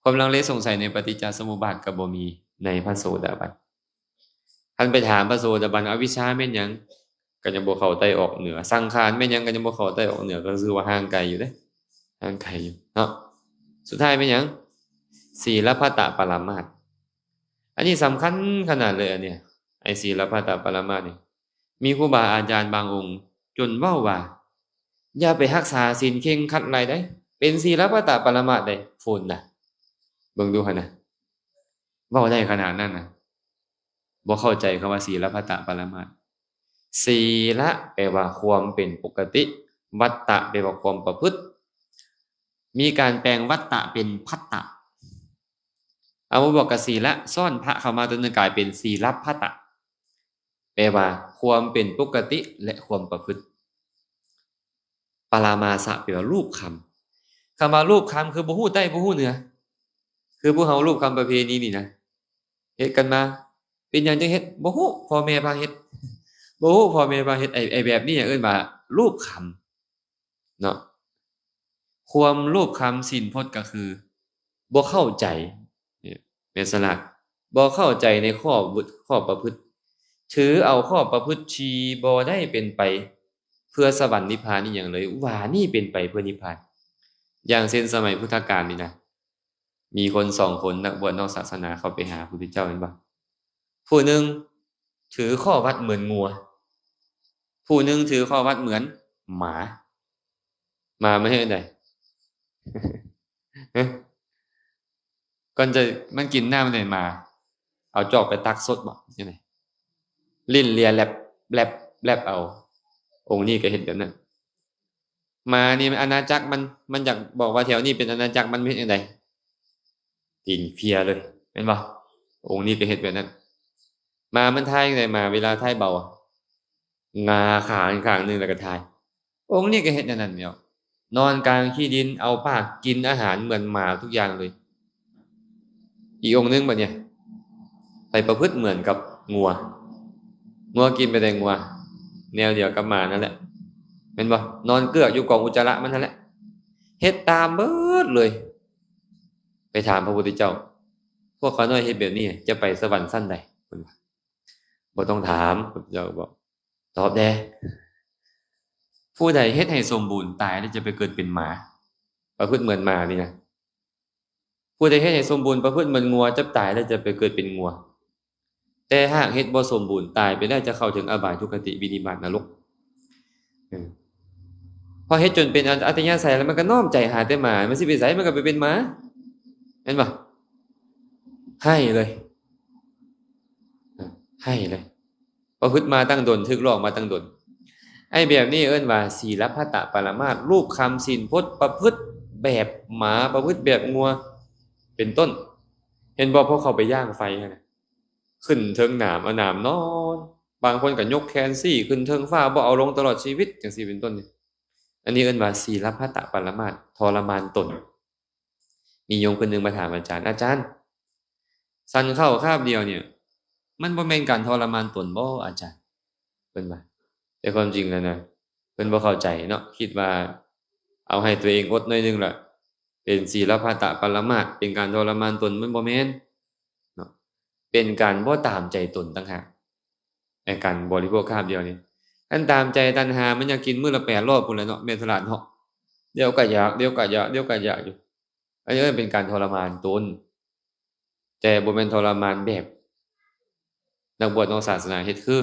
ຄວາມລັງເລສົງໄສໃນປະຕິດຈະສະມຸບບາດກໍບໍ່ມີໃນພະໂສດາບັນ. ຄັນໄປຖາມພະໂສດາບັນ ອະວິຊຊາແມ່ນຫຍັງ? ກໍຍັງບໍ່ເຂົ້າໃຕ້ອອກເໜືອ. ສັງຂານແມ່ນຫຍັງ? ກໍຍັງບໍ່ເຂົ້າໃຕ້ອອກເໜືອ, ກໍຄືວ່າຫ່າງໄກຢູ່ເດ້, ຫ່າງໄກຢູ່ເນາະ. ສຸດທ້າຍແມ່ນຫຍັງ? ສີລະພັດຕະປະລະມາດ. ອັນນີ້ສຳຄັນຂະໜາດເລີຍ, ອັນນີ້ ໄອ້ສີລະພັດຕະປະລະມາດນີ້ ມີຄູບາອາຈານບາງອົງຈົນເວົ້າວ່າ ຢ່າໄປຮັກສາສິນເຄັ່ງຄັດຫຼາຍໃດ໋, ເປັນສີລະພັດຕະປະລະມາດໃດ໋ ພຸ້ນນະ. ເບິ່ງດູຫັ້ນນະ, ເວົ້າໄດ້ຂະໜາດນັ້ນນະ. ບໍ່ເຂົ້າໃຈຄຳວ່າສີລະພັດຕະປະລະມາດ. ສີລະແປວ່າຄວາມເປັນປົກກະຕິ, ວັດຕະແປວ່າຄວາມປະພຶດ. ມີການແປງວັດຕະເປັນພັດຕະ. ເອົາມາບວກກັບສີລະ, ຊ້ອນພະເຂົ້າມາຕົວໜຶ່ງ, ກາຍເປັນສີລະພັດຕະ, ແປວ່າຄວາມເປັນປົກກະຕິ ແລະ ຄວາມປະພຶດ. ປະລາມາສະ ແປວ່າລູບຄຳ. ຄຳວ່າລູບຄຳ ຄືບໍ່ຮູ້ໃຕ້ ບໍ່ຮູ້ເໜືອ. ຄືພວກເຮົາລູບຄຳປະເພນີນີ້ນະ, ເຮັດກັນມາ, ເປັນຫຍັງຈຶ່ງເຮັດ? ບໍ່ຮູ້, ພໍ່ແມ່ພາເຮັດ. ບໍ່ຮູ້, ພໍ່ແມ່ພາເຮັດ. ໄອ້ ໄອ້ແບບນີ້ເອີ້ນວ່າລູບຄຳ. ເນາະ. ຄວາມລູບຄຳສີນພົດກໍຄືບໍ່ເຂົ້າໃຈ, ແມ່ນສະຫຼາດ, ບໍ່ເຂົ້າໃຈໃນຂໍ້ ຂໍ້ປະພຶດ, ຖືເອົາຂໍ້ປະພຶດທີ່ບໍ່ໄດ້ເປັນໄປເພື່ອສະຫວັນນິບພານອີ່ຫຍັງເລີຍ, ວ່ານີ້ເປັນໄປເພື່ອນິບພານ. ຢ່າງເຊັ່ນສະໄໝພຸດທະການນີ້ນະ, ມີຄົນສອງຄົນ ນັກບວດນອກສາສະໜາເຂົ້າໄປຫາພະພຸດທະເຈົ້າແມ່ນບໍ່? ຜູ້ໜຶ່ງ ຖືຂໍ້ວັດເໝືອນງົວ, ຜູ້ໜຶ່ງຖືຂໍ້ວັດເໝືອນໝາ. ໝາມັນເຮັດຈັ່ງໃດ? ຮະ? ກ່ອນຈະ ມັນກິນນ້ຳໃດໝາ? ເອົາຈອກໄປຕັກສົດບໍ? ຈັ່ງໃດ? ຫຼິ້ນເລຍແລັບ ແລັບ ແລັບເອົາ. ອົງນີ້ກໍເຮັດແບບນັ້ນ. ໝານີ້ມັນອານາຈັກມັນ, ມັນຢາກບອກວ່າແຖວນີ້ເປັນອານາຈັກມັນ, ມັນເຮັດຈັ່ງໃດ? ຕີນເພຍເລີຍ ແມ່ນບໍ່? ອົງນີ້ກໍເຮັດແບບນັ້ນ. ໝາມັນຖ່າຍຈັ່ງໃດ? ໝາເວລາຖ່າຍເບົາ ງາຂາຂ້າງໜຶ່ງແລ້ວກໍຖ່າຍ. ອົງນີ້ກໍເຮັດແນວນັ້ນແລ້ວ, ນອນກາງຂີ້ດິນ, ເອົາປາກກິນອາຫານເໝືອນໝາທຸກຢ່າງເລີຍ. ອີກອົງໜຶ່ງບັດນີ້ ໄປປະພຶດເໝືອນກັບງົວ. ງົວກິນໄປແຕ່ງົວ, ແນວດຽວກັບໝານັ້ນແຫຼະ ແມ່ນບໍ່? ນອນເກືອກຢູ່ກອງອຸດຈາລະມັນຫັ້ນແຫຼະ, ເຮັດຕາມເບິດເລີຍ. ໄປຖາມພະພຸດທະເຈົ້າ, ພວກຂ້ານ້ອຍເຮັດແບບນີ້ຈະໄປສະຫວັນຊັ້ນໃດ? ເພິ່ນວ່າ ບໍ່ຕ້ອງຖາມ, ພະພຸດທະເຈົ້າກໍບອກ, ຕອບແດ່. ຜູ້ໃດເຮັດໃຫ້ສົມບູນຕາຍແລ້ວຈະໄປເກີດເປັນໝາ, ປະພຶດເໝືອນໝານີ້ນະ. ຜູ້ໃດເຮັດໃຫ້ສົມບູນປະພຶດເໝືອນງົວ, ຈັບຕາຍແລ້ວຈະໄປເກີດເປັນງົວ. ແຕ່ຫາກເຮັດບໍ່ສົມບູນ, ຕາຍໄປແລ້ວຈະເຂົ້າເຖິງອະບາຍ, ທຸກຄະຕິ, ວິນິບາດ, ນະລົກ. ເອີ ພໍເຮັດຈົນເປັນອັດ ອັດຕະຍາໄສແລ້ວ, ມັນກໍນ້ອມໃຈຫາແຕ່ໝາ, ມັນຊິໄປໃສ? ມັນກໍໄປເປັນໝາ, ແມ່ນບໍ່? ໃຫ້ເລີຍ ໃຫ້ເລີຍ. ປະພຶດມາຕັ້ງດົນ, ຖືກຫຼອກມາຕັ້ງດົນ. ໄອ້ແບບນີ້ເອີ້ນວ່າ ສີລະພັດຕະປະລະມາດ, ຮູບຄຳ, ສິນພົດ, ປະພຶດແບບໝາ, ປະພຶດແບບງົວ ເປັນຕົ້ນ. ເຫັນບໍ່? ພວກເຂົາໄປຍ່າງໄຟຫັ້ນນະ, ຂຶ້ນເທິງໜາມ, ເອົາໜາມນອນ, ບາງຄົນກໍຍົກແຂນຊີ້ຂຶ້ນເທິງຟ້າ, ບໍ່ເອົາລົງຕະຫຼອດຊີວິດ, ຈັ່ງຊີ້ເປັນຕົ້ນ. ອັນນີ້ເອີ້ນວ່າ ສີລະພັດຕະປະລະມາດ, ທໍລະມານຕົນ. ມີໂຍມຄົນໜຶ່ງມາຖາມອາຈານ, ອາຈານ, ສັນເຂົ້າຄາບດຽວນີ້ ມັນບໍ່ແມ່ນການທໍລະມານຕົນບໍ ອາຈານ? ເພິ່ນວ່າ. ແຕ່ຄວາມຈິງແລ້ວນະ ເພິ່ນບໍ່ເຂົ້າໃຈເນາະ, ຄິດວ່າເອົາໃຫ້ຕົວເອງອົດໜ້ອຍໜຶ່ງລະ ເປັນສີລະພັດຕະປະລະມາດ, ເປັນການທໍລະມານຕົນ, ມັນບໍ່ແມ່ນເນາະ, ເປັນການບໍ່ຕາມໃຈຕົນຕ່າງຫາກ. ໃນການບໍລິໂພກຄາບດຽວນີ້ ຄັນຕາມໃຈຕັນຫາ ມັນຢາກກິນມື້ລະແປດຮອບພຸ້ນແຫຼະເນາະ ແມ່ນສະຫຼາດເນາະ, ດຽວກະຢາກ ດຽວກະຢາກ ດຽວກະຢາກຢູ່. ອັນນີ້ເອີ້ນເປັນການທໍລະມານຕົນ, ແຕ່ບໍ່ແມ່ນທໍລະມານແບບນັກບວດນອກສາສະໜາເຮັດ, ຄື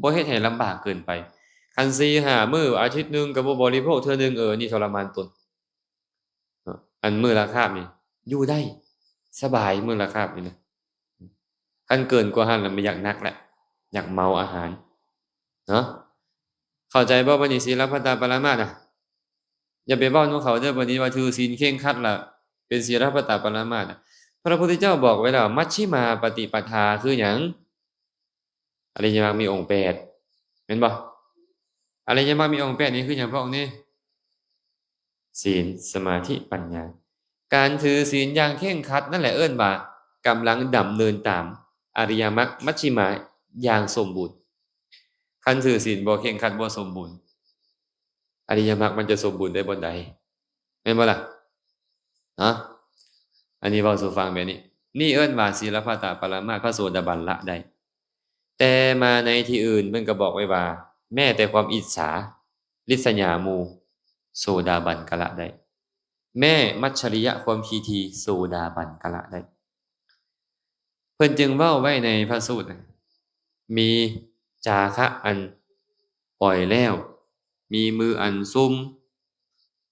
ບໍ່ເຮັດໃຫ້ລຳບາກເກີນໄປ. ຄັນສີ່ຫ້າມື້, ອາທິດໜຶ່ງກໍບໍ່ບໍລິໂພກເທື່ອໜຶ່ງ, ເອີ ນີ້ທໍລະມານຕົນ. ເນາະ ອັນມື້ລະຄາບນີ້ຢູ່ໄດ້ສະບາຍ, ມື້ລະຄາບນີ້ນະ. ຄັນເກີນກວ່າຫັ້ນລະ ມັນຢາກໜັກແຫຼະ, ຢາກເມົາອາຫານເນາະ. ເຂົ້າໃຈບໍ່ບັດນີ້? ສີລະພັດຕະປະລະມາດນະ, ຢ່າໄປເວົ້ານຳເຂົາເດີບັດນີ້ ວ່າຖືສິນເຄັ່ງຄັດລະເປັນສີລະພັດຕະປະລະມາດນະ. ພະພຸດທະເຈົ້າບອກໄວ້ແລ້ວ, ມັດຊິມາປະຕິປະທາຄືຫຍັງ? ອະລິຍະມັກມີອົງແປດ ແມ່ນບໍ່? ອະລິຍະມັກມີອົງແປດນີ້ຄືຫຍັງພະອົງນີ້? ສີນ, ສະມາທິ, ປັນຍາ. ການຖືສິນຢ່າງເຄັ່ງຄັດນັ້ນແຫຼະເອີ້ນວ່າກຳລັງດຳເນີນຕາມອະລິຍະມັກມັດຊິມາຢ່າງສົມບູນ. ຄັນຖືສິນບໍ່ເຄັ່ງຄັດ, ບໍ່ສົມບູນ, ອະລິຍະມັກມັນຈະສົມບູນໄດ້ບ່ອນໃດ? ແມ່ນບໍ່ລະ? ເນາະ ອັນນີ້ເວົ້າສູ່ຟັງແບບນີ້. ນີ້ເອີ້ນວ່າສີລະພັດຕະປະລະມາດ, ພະໂສດາບັນລະໄດ້. ແຕ່ມາໃນທີ່ອື່ນເພິ່ນກໍບອກໄວ້ວ່າ ແມ້ແຕ່ຄວາມອິດສາ ລິດສະຫຍາໝູ່ ໂສດາບັນກໍລະໄດ້, ແມ້ມັດຊະລິຍະ ຄວາມຂີ້ຖີ່ ໂສດາບັນກໍລະໄດ້. ເພິ່ນຈຶ່ງເວົ້າໄວ້ໃນພະສູດນະ, ມີຈາຄະອັນປ່ອຍແລ້ວ, ມີມືອັນຊຸ່ມ,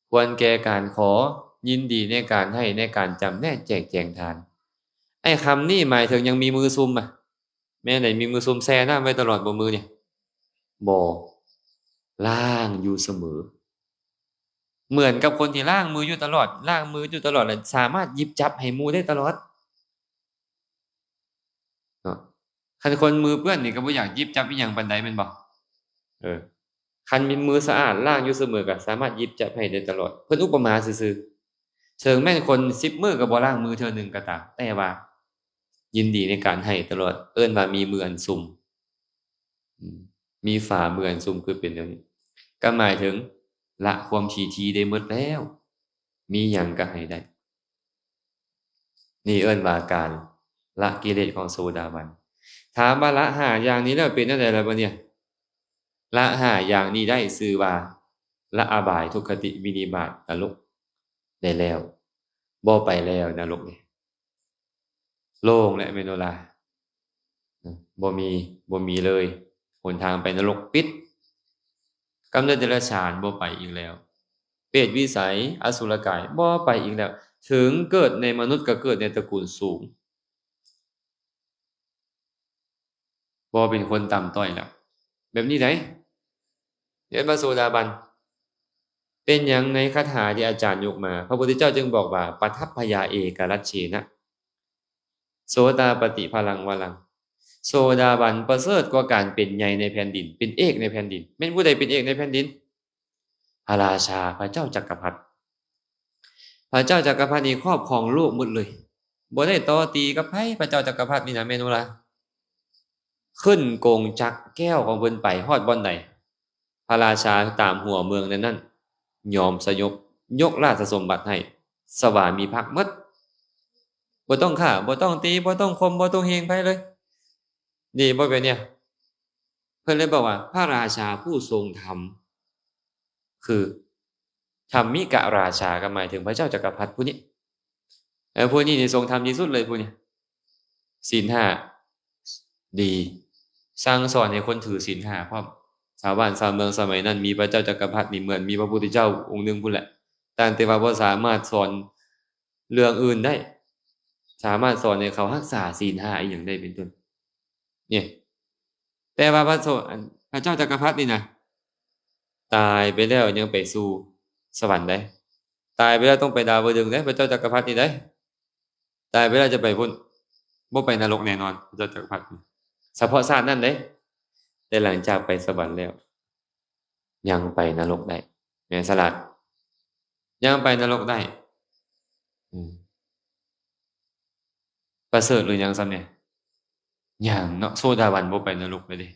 ຄວນແກ່ການຂໍ, ຍິນດີໃນການໃຫ້, ໃນການຈຳແນກແຈກແຈງທານ. ໄອ້ຄຳນີ້ໝາຍເຖິງຍັງມີມືຊຸ່ມອະ? ແມ່ນໃດ ມີມືຊຸ່ມແຊ່ນ້ຳໄວ້ຕະຫຼອດບໍ່ມືນີ້? ບໍ່, ລ້າງຢູ່ສະເໝີ. ເໝືອນກັບຄົນທີ່ລ້າງມືຢູ່ຕະຫຼອດ, ລ້າງມືຢູ່ຕະຫຼອດ ແລະ ສາມາດຫຍິບຈັບໃຫ້ໝູ່ໄດ້ຕະຫຼອດເນາະ. ຄັນຄົນມືເປື້ອນນີ້ກໍບໍ່ຢາກຫຍິບຈັບອີ່ຫຍັງປານໃດແມ່ນບໍ່? ເອີ, ຄັນມີມືສະອາດ ລ້າງຢູ່ສະເໝີ ກໍສາມາດຫຍິບຈັບໃຫ້ໄດ້ຕະຫຼອດ. ເພິ່ນອຸປະມາຊື່ໆ. ເຖິງແມ່ນຄົນສິບມື້ກໍບໍ່ລ້າງມືເທື່ອໜຶ່ງກໍຕາມ, ແຕ່ວ່າຍິນດີໃນການໃຫ້ຕະຫຼອດ, ເອີ້ນວ່າມີມືອັນຊຸ່ມ. ອືມ, ມີຝາມືອັນຊຸ່ມ ຄືເປັນແນວນີ້, ກໍໝາຍເຖິງລະຄວາມຂີ້ຖີ່ໄດ້ໝົດແລ້ວ, ມີຫຍັງກໍໃຫ້ໄດ້. ນີ້ເອີ້ນວ່າການລະກິເລດຂອງໂສດາບັນ. ຖາມວ່າລະຫ້າຢ່າງນີ້ແລ້ວເປັນແນວໃດລະບັດນີ້? ລະຫ້າຢ່າງນີ້ໄດ້ຊື່ວ່າລະອະບາຍ, ທຸກຄະຕິ, ວິນິບາດ, ນະລົກໄດ້ແລ້ວ, ບໍ່ໄປແລ້ວນະລົກນີ້. ໂລ່ງແລ້ວແມ່ນບໍ່ລະ? ບໍ່ມີ ບໍ່ມີເລີຍ. ຫົນທາງໄປນະລົກປິດ. ກຳເນີດເດຍລະສານບໍ່ໄປອີກແລ້ວ. ເປດວິໄສ ອະສຸລະກາຍ ບໍ່ໄປອີກແລ້ວ. ເຖິງເກີດໃນມະນຸດ ກໍເກີດໃນຕະກູນສູງ. ບໍ່ເປັນຄົນຕ່ຳຕ້ອຍແລ້ວ. ແບບນີ້ໃດ ເອີ້ນວ່າໂສດາບັນ. ເປັນຫຍັງໃນຄາຖາທີ່ອາຈານຍົກມາ ພະພຸດທະເຈົ້າຈຶ່ງບອກວ່າ ປະທັບພະຍາເອກະລັດເຊນະ ໂສຕາປະຕິພະລັງວະລັງ. ໂສດາບັນປະເສີດກວ່າການເປັນໃຫຍ່ໃນແຜ່ນດິນ ເປັນເອກໃນແຜ່ນດິນ. ແມ່ນຜູ້ໃດເປັນເອກໃນແຜ່ນດິນ? ພະລາຊາ ພະເຈົ້າຈັກກະພັດ. ພະເຈົ້າຈັກກະພັດນີ້ຄອບຄອງໂລກໝົດເລີຍ ບໍ່ໄດ້ຕໍ່ຕີກັບໃຜ. ພະເຈົ້າຈັກກະພັດນີ້ນະ ແມ່ນບໍ່ລະ? ຂຶ້ນກົງຈັກແກ້ວຂອງເພິ່ນໄປຮອດບ່ອນໃດ ພະລາຊາຕາມຫົວເມືອງນັ້ນໆ ຍອມສະຫຍົບ ຍົກລາຊະສົມບັດໃຫ້ ສະຫວາມີພັກໝົດ. ບໍ່ຕ້ອງຂ້າ ບໍ່ຕ້ອງຕີ ບໍ່ຕ້ອງຂົ່ມ ບໍ່ຕ້ອງເຫງໃຜເລີຍ. ນີ້ບໍ່ເປັນຫຍັງ. ເພິ່ນເລີຍບອກວ່າ ພະລາຊາຜູ້ຊົງທຳ ຄືທຳມິກະລາຊາ ກໍໝາຍເຖິງພະເຈົ້າຈັກກະພັດຜູ້ນີ້. ເອີ ຜູ້ນີ້ນີ້ຊົງທຳທີ່ສຸດເລີຍຜູ້ນີ້. ສິນຫ້າດີ ສັ່ງສອນໃຫ້ຄົນຖືສິນຫ້າພ້ອມ. ຊາວບ້ານຊາວເມືອງສະໄໝນັ້ນ ມີພະເຈົ້າຈັກກະພັດນີ້ ເໝືອນມີພະພຸດທະເຈົ້າອົງໜຶ່ງພຸ້ນແຫຼະ. ຕ່າງແຕ່ວ່າບໍ່ສາມາດສອນເລື່ອງອື່ນໄດ້ ສາມາດສອນໃຫ້ເຂົາຮັກສາສິນຫ້າອີ່ຫຍັງໄດ້ເປັນຕົ້ນ. ນີ້ ແຕ່ວ່າພະໂສ ອັນ ພະເຈົ້າຈັກກະພັດນີ້ນະ ຕາຍໄປແລ້ວຍັງໄປສູ່ສະຫວັນໄດ໋. ຕາຍໄປແລ້ວຕ້ອງໄປດາວະດຶງໄດ໋ ພະເຈົ້າຈັກກະພັດນີ້ໄດ໋. ຕາຍໄປແລ້ວຈະໄປພຸ້ນ ບໍ່ໄປນະລົກແນ່ນອນ ພະເຈົ້າຈັກກະພັດນີ້ ສະເພາະຊາດນັ້ນເດ້. ແຕ່ຫຼັງຈາກໄປສະຫວັນແລ້ວ ຍັງໄປນະລົກໄດ້. ແມ່ນສະຫຼາດ ຍັງໄປນະລົກໄດ້. ອືມ ປະເສີດຫຼືຍັງຊ້ຳນີ້? ຍັງເນາະ. ໂສດາບັນບໍ່ໄປນະລົກເລີຍເດ້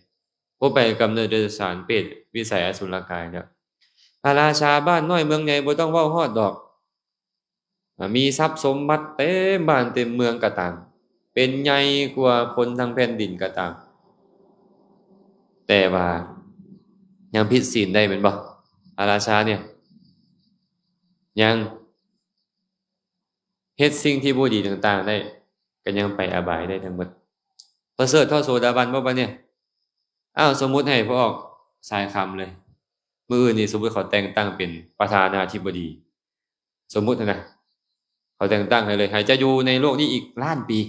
ບໍ່ໄປກຳເນີດເດຍສານ ເປດ ວິໄສ ອະສຸລະກາຍແລ້ວ. ພະລາຊາບ້ານນ້ອຍເມືອງໃຫຍ່ບໍ່ຕ້ອງເວົ້າຮອດດອກ. ອາ ມີຊັບສົມບັດເຕັມບ້ານເຕັມເມືອງກໍຕາມ, ເປັນໃຫຍ່ກວ່າຄົນທັງແຜ່ນດິນກໍຕາມ, ແຕ່ວ່າຍັງຜິດສິນໄດ້ແມ່ນບໍ່? ພະລາຊານີ້ຍັງເຮັດສິ່ງທີ່ບໍ່ດີຕ່າງໆໄດ້, ກໍຍັງໄປອະບາຍໄດ້ທັງໝົດ. ປະເສີດເທົ່າໂສດາບັນບໍ່ບັດນີ້? ອ້າວ ສົມມຸດໃຫ້ພວກອອກສາຍຄຳເລີຍ, ມື້ອື່ນນີ້ສົມມຸດເຂົາແຕ່ງຕັ້ງເປັນປະທານາທິບໍດີ, ສົມມຸດຫັ້ນນະ, ເຂົາແຕ່ງຕັ້ງໃຫ້ເລີຍ, ໃຫ້ເຈົ້າຢູ່ໃນໂລກນີ້ອີກລ້ານປີ,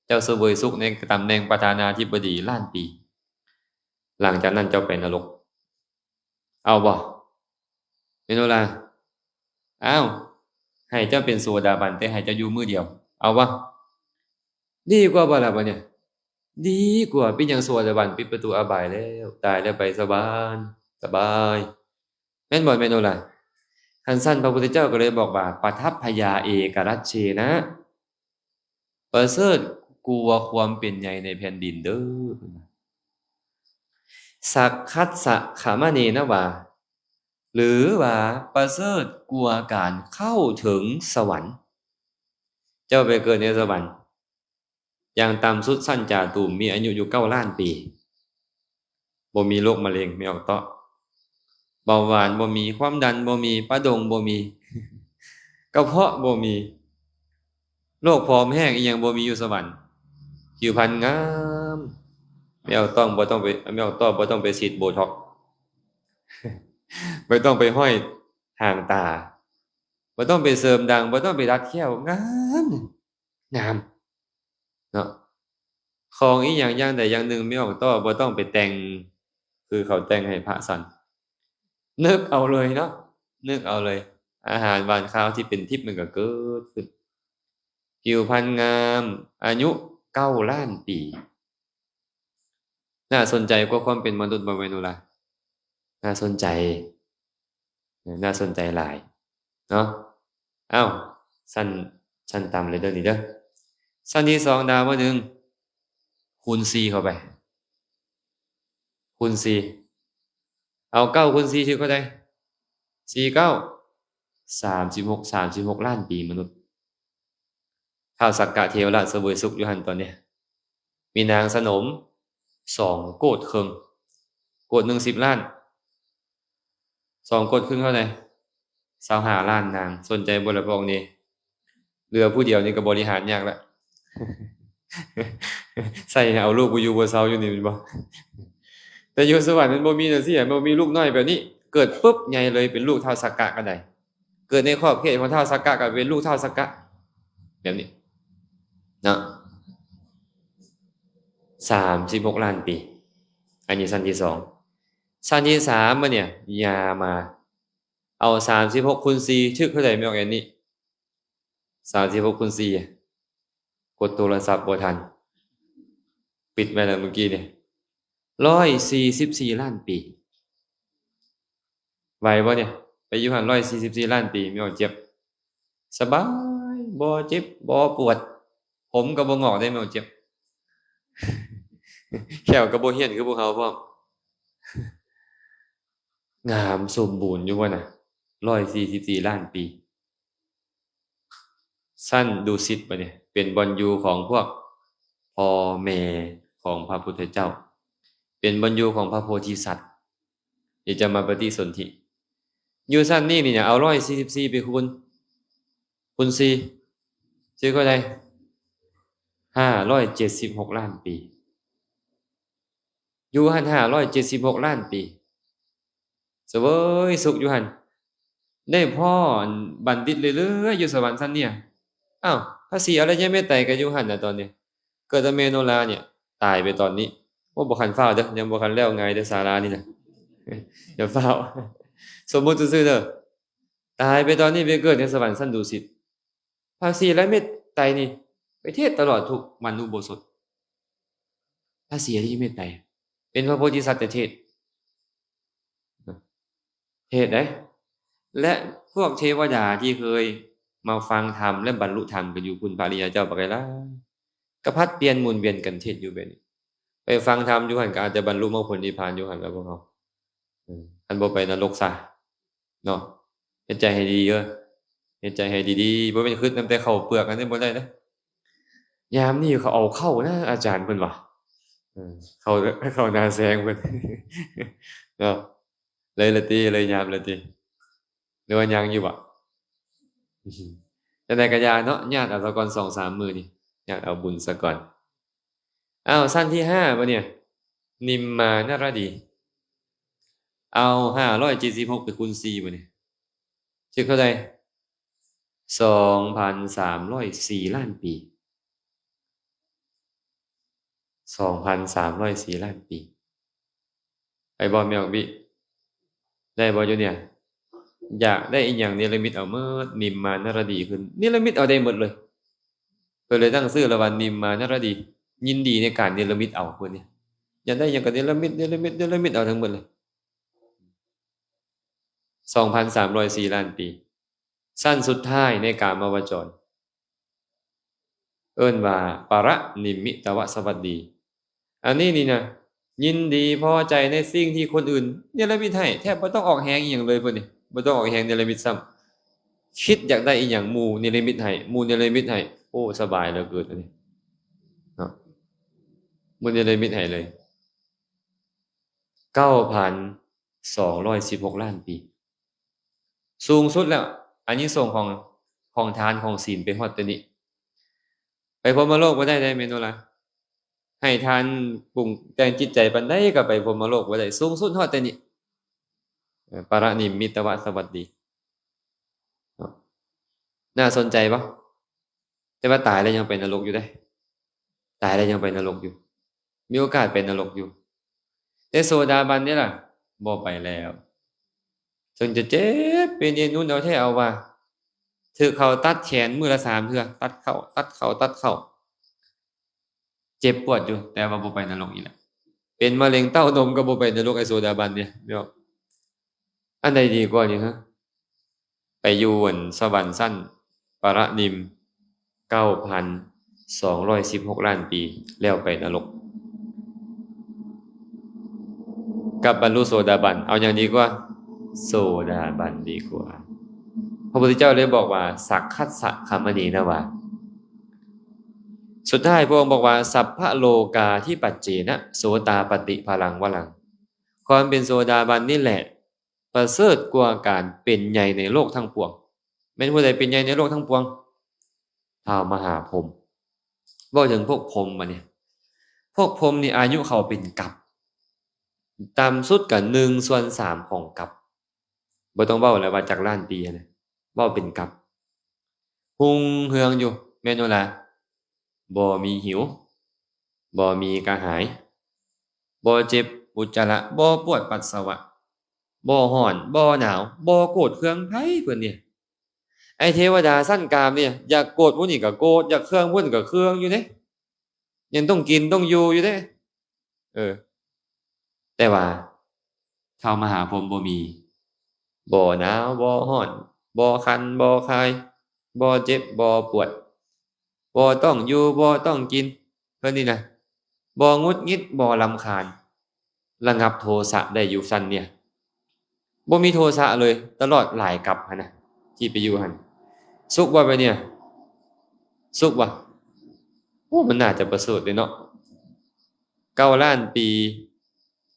ເຈົ້າສະເຫວີຍສຸກໃນຕຳແໜ່ງປະທານາທິບໍດີລ້ານປີ, ຫຼັງຈາກນັ້ນເຈົ້າໄປນະລົກ. ເອົາບໍ່? ເມໂນລາ? ອ້າວ ໃຫ້ເຈົ້າເປັນໂສດາບັນ ແຕ່ໃຫ້ເຈົ້າຢູ່ມື້ດຽວ, ເອົາບໍ່? ດີກວ່າບໍ່ລະບັດນີ້? ດີກວ່າ. ເປັນຫຍັງ? ໂສດາບັນປິດປະຕູອະບາຍແລ້ວ, ຕາຍແລ້ວໄປສະຫວັນ ສະບາຍ. ແມ່ນບໍ່ ແມ່ນໂນລາ? ຄັນຊັ້ນ ພະພຸດທະເຈົ້າກໍເລີຍບອກວ່າ ປະທັບພະຍາເອກະລັດເຊນະ, ປະເສີດກວ່າຄວາມເປັນໃຫຍ່ໃນແຜ່ນດິນເດີ້. ສັກຄັດສະຄະມະເນນະວາ, ຫຼືວ່າປະເສີດກວ່າການເຂົ້າເຖິງສະຫວັນ. ເຈົ້າໄປເກີດໃນສະຫວັນ, ຢ່າງຕ່ຳສຸດຊັ້ນຈາຕູມ ມີອາຍຸຢູ່ເກົ້າລ້ານປີ, ບໍ່ມີໂລກມະເຮັງ ແມ່ອອກເຕາະ, ເບົາຫວານບໍ່ມີ, ຄວາມດັນບໍ່ມີ, ປະດົງບໍ່ມີ, ກະເພາະບໍ່ມີ, ໂລກຜອມແຫ້ງອີ່ຫຍັງບໍ່ມີຢູ່ສະຫວັນ, ຜິວພັນງາມ, ແມ່ອອກຕ້ອງບໍ່ຕ້ອງໄປ, ແມ່ອອກເຕາະບໍ່ຕ້ອງໄປສີດໂບທັອກ, ບໍ່ຕ້ອງໄປຫ້ອຍຫາງຕາ, ບໍ່ຕ້ອງໄປເສີມດັງ, ບໍ່ຕ້ອງໄປດັດແຂ້ວ, ງາມ. ງາມເນາະ. ຂອງອີ່ຫຍັງຢ່າງໃດຢ່າງໜຶ່ງ ແມ່ອອກເຕາະບໍ່ຕ້ອງໄປແຕ່ງ ຄືເຂົາແຕ່ງໃຫ້ພະຊັ້ນ, ນຶກເອົາເລີຍເນາະ, ນຶກເອົາເລີຍ. ອາຫານຫວານຄາວທີ່ເປັນທິບມັນກໍເກີດຂຶ້ນ, ຜິວພັນງາມ, ອາຍຸເກົ້າລ້ານປີ. ໜ້າສົນໃຈກວ່າຄວາມເປັນມະນຸດບໍ່ ແມ່ນບໍ່ລະ? ໜ້າສົນໃຈ, ໜ້າສົນໃຈຫຼາຍເນາະ. ອ້າວ ຊັ້ນ, ຊັ້ນຕ່ຳເລີຍເດີ້ນີ້ເດີ້. ຊັ້ນທີສອງ ດາວມະໜຶ່ງ ຄູນສີ່ເຂົ້າໄປ, ຄູນສີ່, ເອົາເກົ້າຄູນສີ່ຖືກເທົ່າໃດ? ສີ່ເກົ້າ ສາມສິບຫົກ, ສາມສິບຫົກລ້ານປີມະນຸດ. ທ້າວສັກກະເທວະລາດສະເຫວີຍສຸກຢູ່ຫັ້ນຕອນນີ້. ມີນາງສະໜົມສອງໂກດເຄິ່ງ, ໂກດໜຶ່ງສິບລ້ານ, ສອງໂກດເຄິ່ງເທົ່າໃດ? ຊາວຫ້າລ້ານນາງ. ສົນໃຈບໍ່ລະພວກນີ້? ເຫຼືອຜູ້ດຽວນີ້ກໍບໍລິຫານຍາກລະ. ໃສ່ໃຫ້ເອົາລູກບໍ່ຢູ່ບໍ່ເຊົາຢູ່ນີ້ແມ່ນບໍ່? ແຕ່ຢູ່ສະຫວັນມັນບໍ່ມີຈັ່ງຊີ້ ມັນບໍ່ມີລູກນ້ອຍແບບນີ້. ເກີດປຸບໃຫຍ່ເລີຍ ເປັນລູກທ້າວສັກກະກໍໄດ້. ເກີດໃນຂອບເຂດຂອງທ້າວສັກກະກໍເປັນລູກທ້າວສັກກະ ແບບນີ້ເນາະ. ສາມສິບຫົກລ້ານປີ ອັນນີ້ຊັ້ນທີສອງ. ຊັ້ນທີສາມມານີ້ ຍາມາ ເອົາສາມສິບຫົກຄູນສີ່ ຖືກເທົ່າໃດແມ່ອອກແອນນີ້? ສາມສິບຫົກຄູນສີ່ ກົດໂທລະສັບບໍ່ທັນ ປິດໄວ້ແລ້ວມື້ກີ້ນີ້ ຮ້ອຍສີ່ສິບສີ່ລ້ານປີ. ໄຫວບໍ່ນີ້? ໄປຢູ່ຫັ້ນຮ້ອຍສີ່ສິບສີ່ລ້ານປີ ແມ່ອອກເຈັບ ສະບາຍ ບໍ່ເຈັບບໍ່ປວດ ຜົມກໍບໍ່ງອກເດ້ແມ່ອອກເຈັບ ແຂ້ວກໍບໍ່ຫ້ຽນຄືພວກເຮົາພ້ອມ. ງາມສົມບູນຢູ່ບໍ່ນະ ຮ້ອຍສີ່ສິບສີ່ລ້ານປີ. ຊັ້ນດຸສິດບັດນີ້ ເປັນບ່ອນຢູ່ຂອງພວກພໍ່ແມ່ຂອງພະພຸດທະເຈົ້າ ເປັນບ່ອນຢູ່ຂອງພະໂພທິສັດ ທີ່ຈະມາປະຕິສົນທິ. ຢູ່ຊັ້ນນີ້ນີ້ນະ ເອົາຮ້ອຍສີ່ສິບສີ່ໄປຄູນ ຄູນສີ່ ຊິເທົ່າໃດ? ຫ້າຮ້ອຍເຈັດສິບຫົກລ້ານປີ. ຢູ່ຫັ້ນຫ້າຮ້ອຍເຈັດສິບຫົກລ້ານປີ ສະເຫວີຍສຸກຢູ່ຫັ້ນ ໄດ້ພໍ້ບັນດິດເລື້ອຍໆ ຢູ່ສະຫວັນຊັ້ນເໜືອ. ອ້າວ ພະສີອະລິຍະເມດໄຕກໍຢູ່ຫັ້ນນະຕອນນີ້ ເກີດແຕ່ແມ່ໂນລານີ້ຕາຍໄປຕອນນີ້. ໂອ້ ບໍ່ຄັນຟ້າວເດີ ຍັງບໍ່ຄັນແລ້ວງ່າຍເດີ ສາລານີ້ນະ ຢ່າຟ້າວ ສົມມຸດຊື່ໆເດີ ຕາຍໄປຕອນນີ້ໄປເກີດໃນສະຫວັນຊັ້ນດຸສິດ. ພະສີອະລິຍະເມດໄຕນີ້ໄປເທດຕະຫຼອດທຸກວັນອຸໂບສົດ. ພະສີອະລິຍະເມດໄຕເປັນພະໂພທິສັດແຕ່ເທດ ເທດໄດ໋ ແລະ ພວກເທວະດາທີ່ເຄີຍມາຟັງທຳ ແລະ ບັນລຸທຳກໍຢູ່ພຸ້ນ ພະອະລິຍະເຈົ້າບັກຫຼາຍໆ ກໍຜັດປ່ຽນໝູນວຽນກັນເທດຢູ່ແບບນີ້. ໄປຟັງທຳຢູ່ຫັ້ນກໍອາດຈະບັນລຸມາຜົນນິບພານຢູ່ຫັ້ນແລ້ວພວກເຮົາ ເອີ ຄັນບໍ່ໄປນະລົກຊະ ເນາະ. ເຮັດໃຈໃຫ້ດີເດີ້ ເຮັດໃຈໃຫ້ດີໆ ບໍ່ແມ່ນຄຶດນຳແຕ່ເຂົ້າເປືອກ ອັນນີ້ບໍ່ໄດ້ເດີ້. ຍາມນີ້ເຂົາເອົາເຂົ້ານະອາຈານເພິ່ນວ່າ ເອີ ເຂົ້າ ເຂົ້າໜ້າແສງເພິ່ນເນາະ. ເລີຍລະຕິ ເລີຍຍາມລະຕິ ຫຼືວ່າຍັງຢູ່ບໍ? ຈັ່ງໃດກໍຢ່າເນາະ ຍາດເອົາສາກ່ອນ ສອງສາມມື້ນີ້ ຍາດເອົາບຸນສາກ່ອນ. ອ້າວ ຊັ້ນທີຫ້າບາດນີ້ ນິມມານະລະດີ ເອົາຫ້າຮ້ອຍເຈັດສິບຫົກໄປຄູນສີ່ບາດນີ້ ຖືກເທົ່າໃດ? ສອງພັນສາມຮ້ອຍສີ່ລ້ານປີ ສອງພັນສາມຮ້ອຍສີ່ລ້ານປີ. ໄດ້ບໍ່ແມ່ອອກບິ? ໄດ້ບໍ່ຢູ່ເນຍ? ຢາກໄດ້ອີ່ຫຍັງເນລະມິດເອົາໝົດ ນິມມານະລະດີຂຶ້ນ ເນລະມິດເອົາໄດ້ໝົດເລີຍ. ເພິ່ນເລີຍຕັ້ງຊື່ລະວ່ານິມມານະລະດີ ຍິນດີໃນການເນລະມິດເອົາ. ເພິ່ນນີ້ຢາກໄດ້ຫຍັງກໍເນລະມິດ ເນລະມິດ ເນລະມິດເອົາທັງໝົດເລີຍ. ສອງພັນສາມຮ້ອຍສີ່ລ້ານປີ ຊັ້ນສຸດທ້າຍໃນກາມະວະຈອນ ເອີ້ນວ່າປະລະນິມມິຕະວະສະຫວັດດີ. ອັນນີ້ນີ້ນະ ຍິນດີພໍໃຈໃນສິ່ງທີ່ຄົນອື່ນເນລະມິດໃຫ້ ແທບບໍ່ຕ້ອງອອກແຮງອີ່ຫຍັງເລີຍ. ເພິ່ນນີ້ບໍ່ຕ້ອງອອກແຮງເນລະມິດຊ້ຳ ຄິດຢາກໄດ້ອີ່ຫຍັງ ໝູ່ເນລະມິດໃຫ້ ໝູ່ເນລະມິດໃຫ້ ໂອ້ ສະບາຍເຫຼືອເກີນອັນນີ້ເນາະ ໝູ່ເນລະມິດໃຫ້ເລີຍ. ເກົ້າພັນສອງຮ້ອຍສິບຫົກລ້ານປີ ສູງສຸດແລ້ວ ອານິສົງຂອງ ຂອງທານຂອງສິນໄປຮອດແຕ່ນີ້. ໄປພົມມະໂລກບໍ່ໄດ້ເດ້ແມ່ນບໍ່ລະ? ໃຫ້ທານປຸງແຕ່ງຈິດໃຈປານໃດກໍໄປພົມມະໂລກບໍ່ໄດ້ ສູງສຸດຮອດແຕ່ນີ້. ເອີ ປະລະນິມມິຕະວະສະຫວັດດີ ເນາະ ໜ້າສົນໃຈບໍ່? ແຕ່ວ່າຕາຍແລ້ວຍັງໄປນະລົກຢູ່ເດ້ ຕາຍແລ້ວຍັງໄປນະລົກຢູ່ ມີໂອກາດໄປນະລົກຢູ່. ແຕ່ໂສດາບັນນີ້ລະ ບໍ່ໄປແລ້ວ ເຖິງຈະເຈັບເປັນເອັນອຸ່ນເອົາແທ້ເອົາວ່າ ຖືກເຂົາຕັດແຂນມື້ລະສາມເທື່ອ ຕັດເຂົ້າ ຕັດເຂົ້າ ຕັດເຂົ້າ ເຈັບປວດຢູ່ ແຕ່ວ່າບໍ່ໄປນະລົກອີກແລ້ວ. ເປັນມະເຮັງເຕົ້ານົມກໍບໍ່ໄປນະລົກ ໄອ້ໂສດາບັນນີ້ເນາະ. ອັນໃດດີກວ່ານີ້ຮະ? ໄປຢູ່ອັນສະຫວັນຊັ້ນປະລະນິມ ເກົ້າພັນສອງຮ້ອຍສິບຫົກລ້ານປີ ແລ້ວໄປນະລົກ ກັບບັນລຸໂສດາບັນ ເອົາຫຍັງດີກວ່າ? ໂສດາບັນດີກວ່າ. ພະພຸດທະເຈົ້າເລີຍບອກວ່າ ສັກຂັດສະຄະມະເນນະວາ. ສຸດທ້າຍພະອົງບອກວ່າ ສັບພະໂລກາທິປັດເຈນະ ໂສຕາປະຕິພະລັງວະລັງ. ຄວາມເປັນໂສດາບັນນີ້ແຫຼະ ປະເສີດກວ່າການເປັນໃຫຍ່ໃນໂລກທັງປວງ. ແມ່ນຜູ້ໃດເປັນໃຫຍ່ໃນໂລກທັງປວງ? ທ້າວມະຫາພົມ. ເວົ້າເຖິງພວກພົມບາດນີ້ ພວກພົມນີ້ອາຍຸເຂົາເປັນກັບ ຕ່ຳສຸດກໍໜຶ່ງສ່ວນສາມຂອງກັບ ບໍ່ຕ້ອງເວົ້າແລ້ວວ່າຈັກລ້ານປີຫັ້ນນະ ເວົ້າເປັນກັບ ຮຸ່ງເຮືອງຢູ່ ແມ່ນບໍ່ລະ? ບໍ່ມີຫິວ ບໍ່ມີກະຫາຍ ບໍ່ເຈັບອຸດຈະລະ ບໍ່ປວດປັດສະວະ ບໍ່ຮ້ອນ ບໍ່ໜາວ ບໍ່ໂກດເຄືອງໃຜ ເພິ່ນນີ້. ໄອ້ເທວະດາຊັ້ນກາມນີ້ ຢາກໂກດຜູ້ນີ້ກໍໂກດ ຢາກເຄືອງຜູ້ນັ້ນກໍເຄືອງຢູ່ເດ້ ຍັງຕ້ອງກິນຕ້ອງຢູ່ຢູ່ເດ້. ເອີ ແຕ່ວ່າທ້າວມະຫາພົມບໍ່ມີ ບໍ່ໜາວ ບໍ່ຮ້ອນ ບໍ່ຄັນ ບໍ່ຄາຍ ບໍ່ເຈັບ ບໍ່ປວດ ບໍ່ຕ້ອງຢູ່ ບໍ່ຕ້ອງກິນ ເພິ່ນນີ້ນະ ບໍ່ຫງຸດຫງິດ ບໍ່ລຳຄານ ລະງັບໂທສະໄດ້ຢູ່ຊັ້ນນີ້ ບໍ່ມີໂທສະເລີຍ ຕະຫຼອດຫຼາຍກັບຫັ້ນນະ ທີ່ໄປຢູ່ຫັ້ນ. ສຸກບໍ່ບາດນີ້? ສຸກບໍ່? ໂອ້ ມັນໜ້າຈະປະເສີດເດ້ເນາະ ເກົ້າລ້ານປີ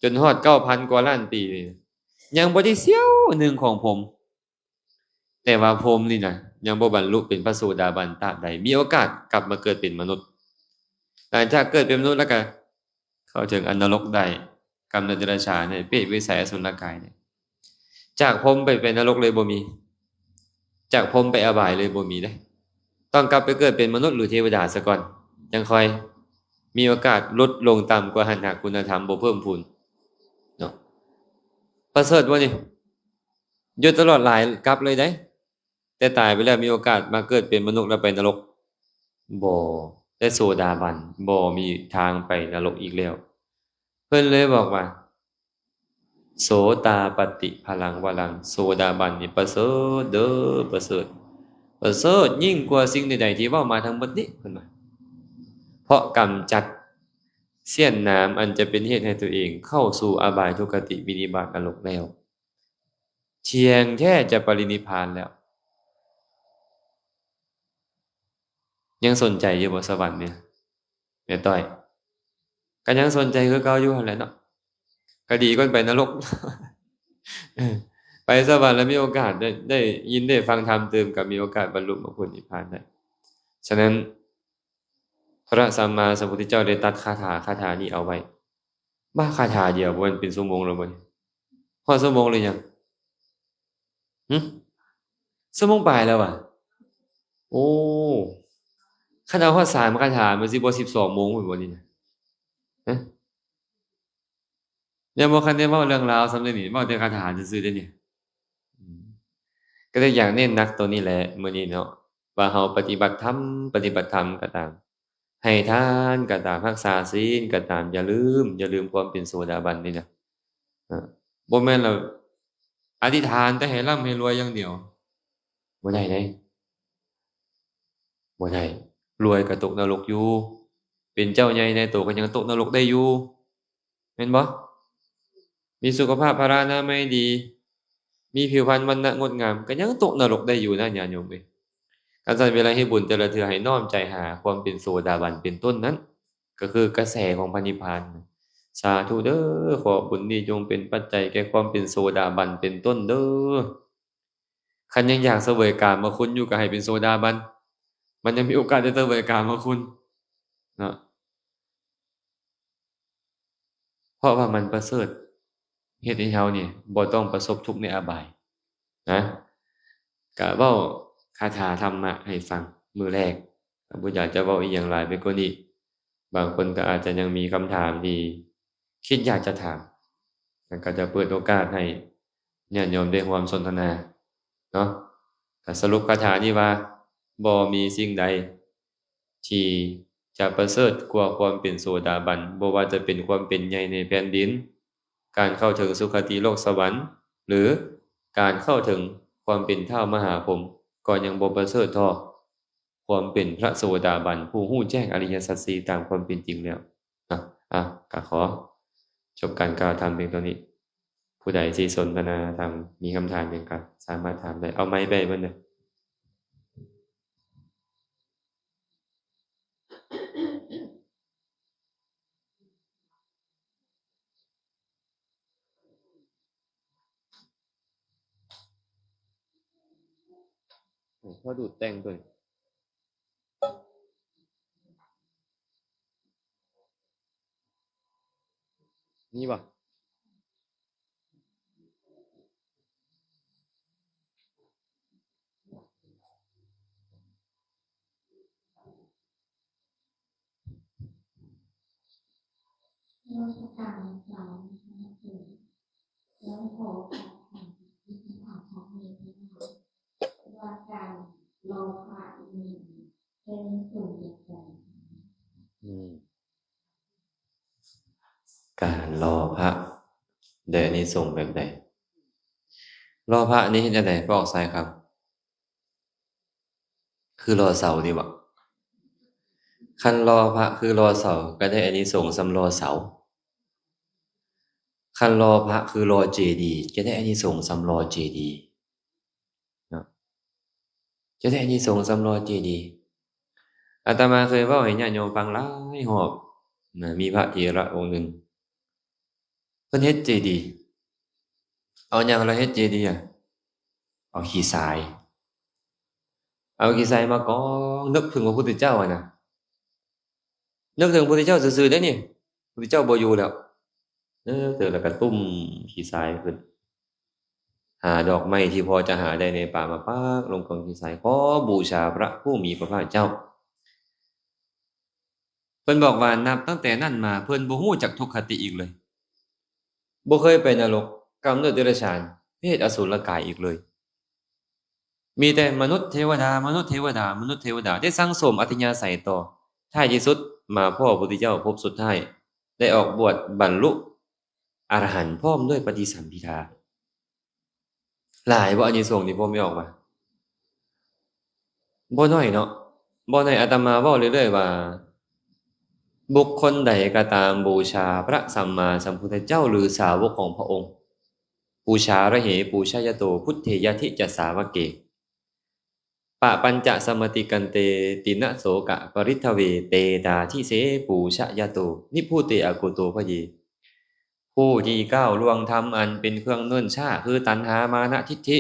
ຈົນຮອດເກົ້າພັນກວ່າລ້ານປີນີ້ ຍັງບໍ່ໄດ້ສ່ຽວໜຶ່ງຂອງພົມ. ແຕ່ວ່າພົມນີ້ນະ ຍັງບໍ່ບັນລຸເປັນພະໂສດາບັນຕາບໃດ ມີໂອກາດກັບມາເກີດເປັນມະນຸດ. ຫຼັງຈາກເກີດເປັນມະນຸດແລ້ວກະເຂົ້າເຖິງອະນະລົກໄດ້ ກຳເນີດເດຍລະສານໄດ້ ເປດວິໄສອະສຸລະກາຍໄດ້. ຈາກພົມໄປ ໄປນະລົກເລີຍບໍ່ມີ ຈາກພົມໄປອະບາຍເລີຍບໍ່ມີເດ້. ຕ້ອງກັບໄປເກີດເປັນມະນຸດ ຫຼື ເທວະດາສາກ່ອນ ຈັ່ງຄ່ອຍມີໂອກາດຫຼຸດລົງຕ່ຳກວ່າຫັ້ນ ຫາກຄຸນນະທຳບໍ່ເພີ່ມພູນເນາະ. ປະເສີດບໍ່ນີ້? ຢູ່ຕະຫຼອດຫຼາຍກັບເລີຍເດ້ ແຕ່ຕາຍໄປແລ້ວມີໂອກາດມາເກີດເປັນມະນຸດແລ້ວໄປນະລົກ? ບໍ່. ແຕ່ໂສດາບັນບໍ່ມີທາງໄປນະລົກອີກແລ້ວ. ເພິ່ນເລີຍບອກວ່າ ໂສຕາປະຕິພະລັງວະລັງ ໂສດາບັນນີ້ປະເສີດເດີ ປະເສີດ ປະເສີດຍິ່ງກວ່າສິ່ງໃດໆທີ່ເວົ້າມາທັງໝົດນີ້ ເພິ່ນວ່າ. ເພາະກຳຈັດເສຍນນ້ຳອັນຈະເປັນເຫດໃຫ້ຕົວເອງເຂົ້າສູ່ອະບາຍ ທຸກຄະຕິ ວິນິບາດ ນະລົກແລ້ວ. ທ່ຽງແທ້ຈະປະລິນິບພານແລ້ວ. ຍັງສົນໃຈຢູ່ບໍ່ສະຫວັນນີ້ ແມ່ຕ້ອຍ? ກໍຍັງສົນໃຈຄືເກົ່າຢູ່ຫັ້ນແຫຼະເນາະ. ກໍດີກ່ອນໄປນະລົກ. ໄປສະຫວັນແລ້ວມີໂອກາດໄດ້ ໄດ້ຍິນໄດ້ຟັງທຳຕື່ມ ກໍມີໂອກາດບັນລຸມາຜົນນິບພານໄດ້. ສະນັ້ນ ພະສຳມາສຳພຸດທະເຈົ້າໄດ້ຕັດຄາຖາ ຄາຖານີ້ເອົາໄວ້. ບາ ຄາຖາດຽວ ບໍ່ແມ່ນເປັນຊົ່ວໂມງແລ້ວບໍ່ນີ້? ຮອດຊົ່ວໂມງຫຼືຍັງ? ຫຶ? ຊົ່ວໂມງປາຍແລ້ວຫວາ? ໂອ້ ຄັນເອົາຮອດສາມຄາຖາ ມັນຊິບໍ່ສິບສອງໂມງພຸ້ນບໍ່ນີ້ນະ? ຫະ? ຍັງບໍ່ທັນໄດ້ເວົ້າເລື່ອງລາວຊ້ຳເດ້ນີ້ ເວົ້າແຕ່ຄາຖາຊື່ໆເດ້ນີ້. ອືມ ກໍເລີຍຢາກເນັ້ນໜັກໂຕນີ້ແຫຼະມື້ນີ້ເນາະ ວ່າເຮົາປະຕິບັດທຳ ປະຕິບັດທຳກໍຕາມ ໃຫ້ທານກໍຕາມ ຮັກສາສິນກໍຕາມ ຢ່າລືມ ຢ່າລືມຄວາມເປັນໂສດາບັນນີ້ນະ. ເອີ ບໍ່ແມ່ນວ່າອະທິຖານແຕ່ໃຫ້ລ່ຳໃຫ້ລວຍຢ່າງດຽວ ບໍ່ໄດ້ເດ້ ບໍ່ໄດ້. ລວຍກໍຕົກນະລົກຢູ່ ເປັນເຈົ້າໃຫຍ່ໃນໂຕກໍຍັງຕົກນະລົກໄດ້ຢູ່ ແມ່ນບໍ່? ມີສຸຂະພາບພະລານາໄມດີ ມີຜິວພັນວັນນະງົດງາມ ກໍຍັງຕົກນະລົກໄດ້ຢູ່ນະ ຍາດໂຍມເອີຍ. ຄັນຊັ້ນເວລາເຮັດບຸນແຕ່ລະເທື່ອ ໃຫ້ນ້ອມໃຈຫາຄວາມເປັນໂສດາບັນເປັນຕົ້ນນັ້ນ ກໍຄືກະແສຂອງພະນິບພານ. ສາທຸເດີ ຂໍບຸນນີ້ຈົ່ງເປັນປັດໄຈແກ່ຄວາມເປັນໂສດາບັນເປັນຕົ້ນເດີ. ຄັນຍັງຢາກສະເຫວີຍກາມະຄຸນຢູ່ ກໍໃຫ້ເປັນໂສດາບັນ ມັນຍັງມີໂອກາດໄດ້ສະເຫວີຍກາມະຄຸນເນາະ. ເພາະວ່າມັນປະເສີດ ເຮັດໃຫ້ເຮົານີ້ບໍ່ຕ້ອງປະສົບທຸກໃນອະບາຍນະ. ກະເວົ້າຄາຖາທຳມະໃຫ້ຟັງມື້ແລກ ບໍ່ຢາກຈະເວົ້າອີ່ຫຍັງຫຼາຍໄປກວ່ານີ້. ບາງຄົນກໍອາດຈະຍັງມີຄຳຖາມທີ່ຄິດຢາກຈະຖາມ ແລ້ວກໍຈະເປີດໂອກາດໃຫ້ຍາດໂຍມໄດ້ຮ່ວມສົນທະນາເນາະ. ກໍສະຫຼຸບຄາຖານີ້ວ່າ ບໍ່ມີສິ່ງໃດ ທີ່ຈະປະເສີດກວ່າຄວາມເປັນໂສດາບັນ, ບໍ່ວ່າຈະເປັນຄວາມເປັນໃຫຍ່ໃນແຜ່ນດິນ, ການເຂົ້າເຖິງສຸຄະຕິໂລກສະຫວັນ ຫຼື ການເຂົ້າເຖິງຄວາມເປັນທ້າວມະຫາພົມ, ກໍຍັງບໍ່ປະເສີດທໍ່ຄວາມເປັນພະໂສດາບັນ ຜູ້ຮູ້ແຈ້ງອະລິຍະສັດສີ່ຕາມຄວາມເປັນຈິງແລ້ວ. ເນາະ ອ່ະ ກະຂໍຈົບການກ່າວທຳພຽງເທົ່ານີ້. ຜູ້ໃດທີ່ສົນທະນາທຳ ມີຄຳຖາມຫຍັງກະສາມາດຖາມໄດ້. ເອົາໄມໄປເບິ່ງເດີ. ໂອ້ ພໍດູດແຕ່ງຕົວນີ້. ມີບໍ່? ນະມັດສະການສາທຸ ແລ້ວຂໍຄຳຖາມ ຄຳຖາມຂອງເມຕຕາ ວ່າການລໍພະນີ້ ເປັນສົງແບບໃດ? ອືມ ການລໍພະໄດ້ອານິສົງແບບໃດ? ລໍພະນີ້ເຮັດຈັ່ງໃດ? ບອກສາຍຄຳ ຄືລໍເສົານີ້ບໍ? ຄັນລໍພະຄືລໍເສົາ ກໍໄດ້ອານິສົງສ່ຳລໍເສົາ, ຄັນລໍພະຄືລໍເຈດີ ຈະໄດ້ອານິສົງສ່ຳລໍເຈດີເນາະ, ຈະໄດ້ອານິສົງສ່ຳລໍເຈດີ. ອາດຕະມາເຄີຍເວົ້າໃຫ້ຍາດໂຍມຟັງຫຼາຍຮອບນະ, ມີພະເຖລະອົງໜຶ່ງ ເພິ່ນເຮັດເຈດີ. ເອົາຫຍັງລະເຮັດເຈດີອະ? ເອົາຂີ້ຊາຍ. ເອົາຂີ້ຊາຍມາກອງ ນຶກເຖິງພະພຸດທະເຈົ້າຫັ້ນນະ, ນຶກເຖິງພະພຸດທະເຈົ້າຊື່ໆເດ້ນີ້, ພະພຸດທະເຈົ້າບໍ່ຢູ່ແລ້ວ. ເອີ ເຖິງແລ້ວກໍຕຸ້ມຂີ້ຊາຍຂຶ້ນ, ຫາດອກໄມ້ທີ່ພໍຈະຫາໄດ້ໃນປ່າມາປັກລົງກອງຂີ້ຊາຍ, ຂໍບູຊາພະຜູ້ມີພະພາກເຈົ້າ. ເພິ່ນບອກວ່ານັບຕັ້ງແຕ່ນັ້ນມາ ເພິ່ນບໍ່ຮູ້ຈັກທຸກຄະຕິອີກເລີຍ, ບໍ່ເຄີຍໄປນະລົກ, ກຳເນີດເດຍລະສານ, ເປດ ອະສຸລະກາຍອີກເລີຍ. ມີແຕ່ມະນຸດເທວະດາ, ມະນຸດເທວະດາ, ມະນຸດເທວະດາ, ໄດ້ສັ່ງສົມອັດທະຍາໄສຕໍ່. ທ້າຍທີ່ສຸດມາພໍ້ພະພຸດທະເຈົ້າພົບສຸດທ້າຍ, ໄດ້ອອກບວດບັນລຸອະລະຫັນພ້ອມດ້ວຍປະຕິສັມພິທາ. ຫຼາຍບໍ່ອານິສົງນີ້ ພໍ່ແມ່ອອກມາ? ບໍ່ໜ້ອຍເນາະ, ບໍ່ໜ້ອຍ. ອາດຕະມາເວົ້າເລື້ອຍໆວ່າ ບຸກຄົນໃດກໍຕາມບູຊາພະສຳມາສຳພຸດທະເຈົ້າ ຫຼື ສາວົກຂອງພະອົງ, ປູຊາຣະເຫ ປູຊະຍະໂຕ ພຸດເທຍະທິຈະສາວະເກ ປະປັນຈະສະມະຕິກັນເຕ ຕິນະໂສກະປະລິດທະເວ ເຕຕາທິເສ ປູຊະຍະໂຕ ນິບພຸເຕ ອະກຸໂຕພະເຍ. ຜູ້ທີ່ກ້າວລ່ວງທຳອັນເປັນເຄື່ອງເນີ່ນຊ້າ ຄືຕັນຫາ ມານະ ທິດຖິ,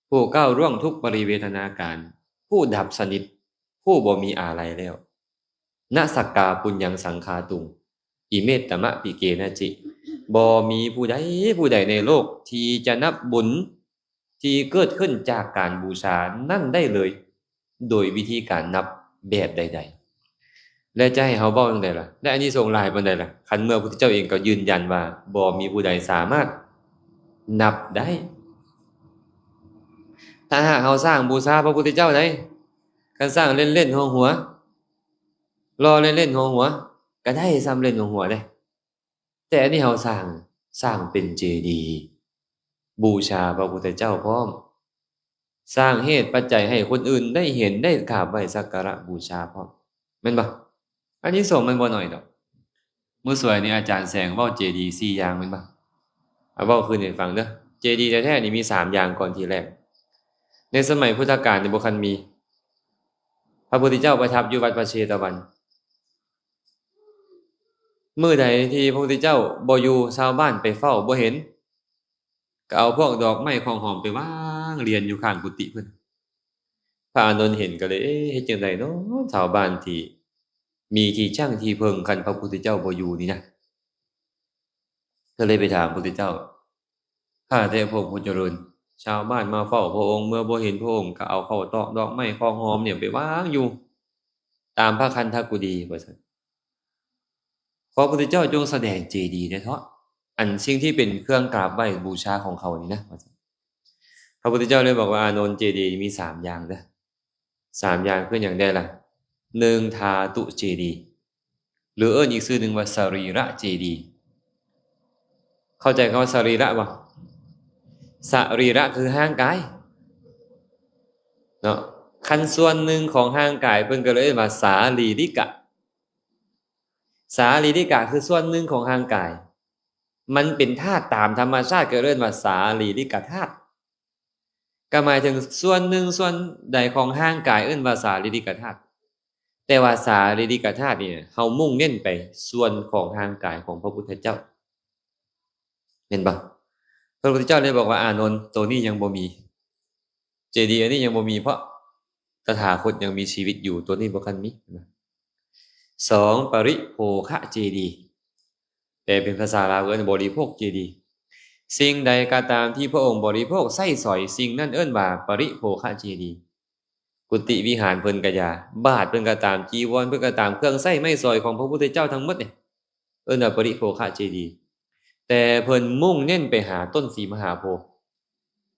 ຜູ້ກ້າວລ່ວງທຸກປະລິເວທະນາການ, ຜູ້ດັບສະໜິດ, ຜູ້ບໍ່ມີອາໄລແລ້ວ. ນະສັກກາປຸນຍັງສັງຄາຕຸງ ອິເມຕະມະປິເກນະຈິ. ບໍ່ມີຜູ້ໃດຜູ້ໃດໃນໂລກທີ່ຈະນັບບຸນທີ່ເກີດຂຶ້ນຈາກການບູຊານັ້ນໄດ້ເລີຍ ໂດຍວິທີການນັບແບບໃດໆ. ແລະ ຈະໃຫ້ເຮົາເວົ້າຈັ່ງໃດລະ? ແລະ ອານິສົງຫຼາຍປານໃດລະ? ຄັນເມື່ອພະພຸດທະເຈົ້າເອງກໍຢືນຢັນວ່າບໍ່ມີຜູ້ໃດສາມາດນັບໄດ້. ຖ້າຫາກເຮົາສ້າງບູຊາພະພຸດທະເຈົ້າໃດ໋, ຄັນສ້າງເລ່ນໆຫົວໆ, ຫຼໍ່ເລ່ນໆຫົວໆ ກໍໄດ້ສ່ຳເລ່ນຫົວໆເດ້. ແຕ່ອັນນີ້ເຮົາສ້າງ, ສ້າງເປັນເຈດີ ບູຊາພະພຸດທະເຈົ້າພ້ອມ, ສ້າງເຫດປັດໄຈໃຫ້ຄົນອື່ນໄດ້ເຫັນ, ໄດ້ກາບໄຫວ້ສັກກາລະບູຊາພ້ອມ, ແມ່ນບໍ່? ອານິສົງມັນບໍ່ໜ້ອຍດອກ. ມື້ສວຍນີ້ອາຈານແສງເວົ້າເຈດີສີ່ຢ່າງ ແມ່ນບໍ່? ເອົາເວົ້າຄືນໃຫ້ຟັງເດີ. ເຈດີແທ້ໆນີ້ມີສາມຢ່າງກ່ອນ ທີແລກ. ໃນສະໄໝພຸດທະການນີ້ບໍ່ຄັນມີ. ພະພຸດທະເຈົ້າປະທັບຢູ່ວັດພະເຊຕະວັນ. ມື້ໃດທີ່ພະພຸດທະເຈົ້າບໍ່ຢູ່, ຊາວບ້ານໄປເຝົ້າບໍ່ເຫັນ, ກໍເອົາພວກດອກໄມ້ຂອງຫອມໄປວາງລຽນຢູ່ຂ້າງກຸຕິເພິ່ນ. ພະອານົນເຫັນກໍເລີຍ, ເອີ ເຮັດຈັ່ງໃດເນາະ ຊາວບ້ານທີ່ມີທີ່ຊັ່ງທີ່ເພິ່ງ ຄັນພະພຸດທະເຈົ້າບໍ່ຢູ່ນີ້ນະ? ກໍເລີຍໄປຖາມພະພຸດທະເຈົ້າ, ຂ້າແຕ່ພະອົງຜູ້ຈະເລີນ, ຊາວບ້ານມາເຝົ້າພະອົງ, ເມື່ອບໍ່ເຫັນພະອົງ ກໍເອົາເຂົ້າຕອກ, ດອກໄມ້, ຂອງຫອມນີ້ໄປວາງຢູ່ຕາມພະຄັນທະກຸດີ ວ່າຊັ້ນ. ຂໍພະພຸດທະເຈົ້າຈົ່ງສະແດງເຈດີແດ່ເຖາະ, ອັນສິ່ງທີ່ເປັນເຄື່ອງກາບໄຫວ້ບູຊາຂອງເຂົານີ້ນະ ວ່າຊັ້ນ. ພະພຸດທະເຈົ້າເລີຍບອກວ່າ, ອານົນ, ເຈດີມີສາມຢ່າງເດີ. ສາມຢ່າງຄືຫຍັງແດ່ລະ? ໜຶ່ງ ທາຕຸເຈດີ ຫຼື ເອີ້ນອີກຊື່ໜຶ່ງວ່າ ສະລີລະເຈດີ. ເຂົ້າໃຈຄຳວ່າສະລີລະບໍ່? ສະລີລະຄືຮ່າງກາຍເນາະ, ຄັນສ່ວນໜຶ່ງຂອງຮ່າງກາຍ ເພິ່ນກໍເລີຍເອີ້ນວ່າສາລີລິກະ. ສາລີລິກະຄືສ່ວນໜຶ່ງຂອງຮ່າງກາຍ, ມັນເປັນທາດຕາມທຳມະຊາດ ກໍເອີ້ນວ່າສາລີລິກະທາດ. ກໍໝາຍເຖິງສ່ວນໜຶ່ງສ່ວນໃດຂອງຮ່າງກາຍເອີ້ນວ່າສາລີລິກະທາດ, ແຕ່ວ່າສາລີລິກະທາດນີ້ ເຮົາມຸ່ງເນັ້ນໄປສ່ວນຂອງຮ່າງກາຍຂອງພະພຸດທະເຈົ້າ ແມ່ນບໍ່? ພະພຸດທະເຈົ້າເລີຍບອກວ່າ, ອານົນ, ໂຕນີ້ຍັງບໍ່ມີ, ເຈດີອັນນີ້ຍັງບໍ່ມີ, ເພາະຕະຖາຄົດຍັງມີຊີວິດຢູ່, ໂຕນີ້ບໍ່ທັນມີ. ສອງ ປະລິໂພຄະເຈດີ. ແປເປັນພາສາລາວເອີ້ນບໍລິໂພກເຈດີ. ສິ່ງໃດກໍຕາມທີ່ພະອົງບໍລິໂພກໃຊ້ສອຍ, ສິ່ງນັ້ນເອີ້ນວ່າປະລິໂພຄະເຈດີ. ກຸຕິວິຫານເພິ່ນກະຢ່າ, ບາດເພິ່ນກໍຕາມ, ຈີວອນເພິ່ນກໍຕາມ, ເຄື່ອງໃຊ້ໄມ້ສອຍຂອງພະພຸດທະເຈົ້າທັງໝົດນີ້ ເອີ້ນວ່າປະລິໂພຄະເຈດີ. ແຕ່ເພິ່ນມຸ່ງເນັ້ນໄປຫາຕົ້ນສີມະຫາໂພ,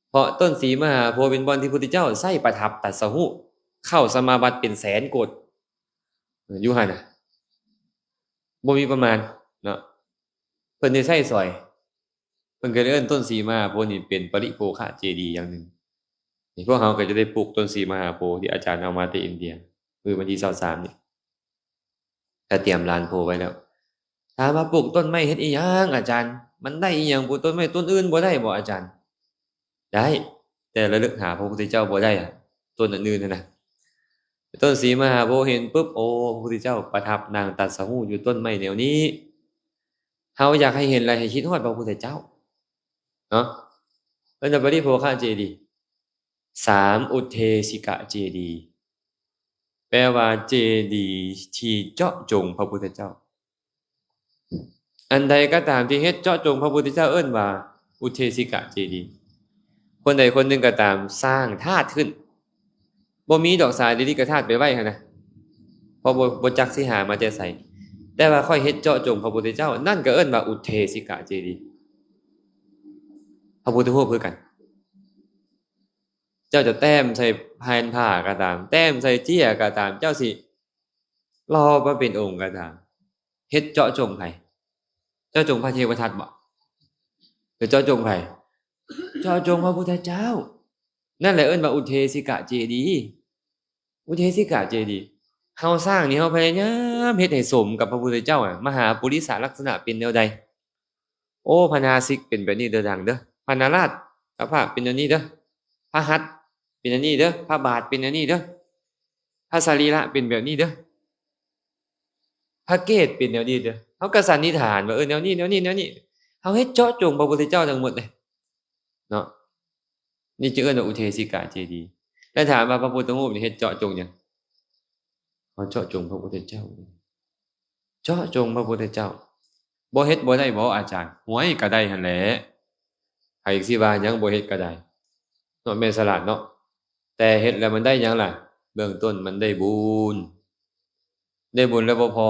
ເພາະຕົ້ນສີມະຫາໂພເປັນບ່ອນທີ່ພຸດທະເຈົ້າໃຊ້ປະທັບຕັດສະຮູ້, ເຂົ້າສະມາບັດເປັນແສນໂກດ ຢູ່ຫັ້ນນະ, ບໍ່ມີປະມານເນາະ. ເພິ່ນໄດ້ໃຊ້ສອຍ, ເພິ່ນກໍເອີ້ນຕົ້ນສີມະຫາໂພນີ້ເປັນປະລິໂພຄະເຈດີຢ່າງໜຶ່ງ. ນີ້ພວກເຮົາກໍຈະໄດ້ປູກຕົ້ນສີມະຫາໂພທີ່ອາຈານເອົາມາແຕ່ອິນເດຍ, ມື້ວັນທີຊາວສາມນີ້ ກະຕຽມລານໂພໄວ້ແລ້ວ. ຖາມວ່າປູກຕົ້ນໄມ້ເຮັດອີ່ຫຍັງອາຈານ? ມັນໄດ້ອີ່ຫຍັງ? ປູກຕົ້ນໄມ້ຕົ້ນອື່ນບໍ່ໄດ້ບໍ່ອາຈານ? ໄດ້, ແຕ່ລະລຶກຫາພະພຸດທະເຈົ້າບໍ່ໄດ້ອະ, ຕົ້ນອັນອື່ນຫັ້ນນະ. ຕົ້ນສີມະຫາໂພເຫັນປຶບ, ໂອ້ ພະພຸດທະເຈົ້າປະທັບນັ່ງຕັດສະຮູ້ຢູ່ຕົ້ນໄມ້ແນວນີ້, ເຮົາຢາກໃຫ້ເຫັນ ແລະ ໃຫ້ຄິດຮອດພະພຸດທະເຈົ້າເນາະ. ເອີ້ນວ່າປະລິໂພຄະເຈດີ. ສາມ ອຸເທສິກະເຈດີ, ແປວ່າເຈດີທີ່ເຈາະຈົງພະພຸດທະເຈົ້າ. ອັນໃດກໍຕາມທີ່ເຮັດເຈາະຈົງພະພຸດທະເຈົ້າເອີ້ນວ່າອຸເທສິກະເຈດີ. ຄົນໃດຄົນໜຶ່ງກໍຕາມສ້າງທາດຂຶ້ນ, ບໍ່ມີດອກສາລີລິກະທາດໄປໄວ້ຫັ້ນນະ, ເພາະບໍ່ ບໍ່ຈັກຊິຫາມາແຕ່ໃສ, ແຕ່ວ່າຂ້ອຍເຮັດເຈາະຈົງພະພຸດທະເຈົ້າ, ນັ້ນກໍເອີ້ນວ່າອຸເທສິກະເຈດີ. ພະພຸດທະຮູບຄືກັນ. ເຈົ້າຈະແຕ້ມໃສ່ແຜ່ນຜ້າກໍຕາມ, ແຕ້ມໃສ່ເຈ້ຍກໍຕາມ, ເຈົ້າຊິຫຼໍ່ມາເປັນອົງກໍຕາມ, ເຮັດເຈາະຈົງໃຜ? ເຈາະຈົງພະເທວະທັດບໍ? ຫຼືເຈາະຈົງໃຜ? ເຈາະຈົງພະພຸດທະເຈົ້າ. ນັ້ນແຫຼະເອີ້ນວ່າອຸເທສິກະເຈດີ. ອຸເທສິກະເຈດີ. ເຮົາສ້າງນີ້ ເຮົາພະຍາຍາມເຮັດໃຫ້ສົມກັບພະພຸດທະເຈົ້າ. ມະຫາປຸລິສະລັກສະນະເປັນແນວໃດ? ໂອ້ ພະນາສິກເປັນແບບນີ້ເດີ ດັງເດີ, ພະນາລາດ ພະພາກເປັນແນວນີ້ເດີ, ພະຫັດເປັນແນວນີ້ເດີ, ພະບາດເປັນແນວນີ້ເດີ, ພະສະລີລະເປັນແບບນີ້ເດີ, ພະເກດເປັນແນວນີ້ເດີ. ເຮົາກໍສັນນິຖານວ່າ ເອີ ແນວນີ້ ແນວນີ້ ແນວນີ້. ເຮົາເຮັດເຈາະຈົງພະພຸດທະເຈົ້າທັງໝົດເລີຍເນາະ. ນີ້ຈຶ່ງເອີ້ນວ່າອຸເທສິກະເຈດີ. ແລະ ຖາມວ່າພະພຸດທະຮູບນີ້ເຮັດເຈາະຈົງຫຍັງ? ເຮົາເຈາະຈົງພະພຸດທະເຈົ້າ. ເຈາະຈົງພະພຸດທະເຈົ້າ. ບໍ່ເຮັດບໍ່ໄດ້ບໍອາຈານ? ໂອ້ຍ ກໍໄດ້ຫັ້ນແຫຼະ. ໃຜຊິວ່າຫຍັງ ບໍ່ເຮັດກໍໄດ້ເນາະ, ແມ່ນສະຫຼາດເນາະ. ແຕ່ເຮັດແລ້ວມັນໄດ້ຫຍັງລະ? ເບື້ອງຕົ້ນມັນໄດ້ບຸນ. ໄດ້ບຸນແລ້ວບໍ່ພໍ,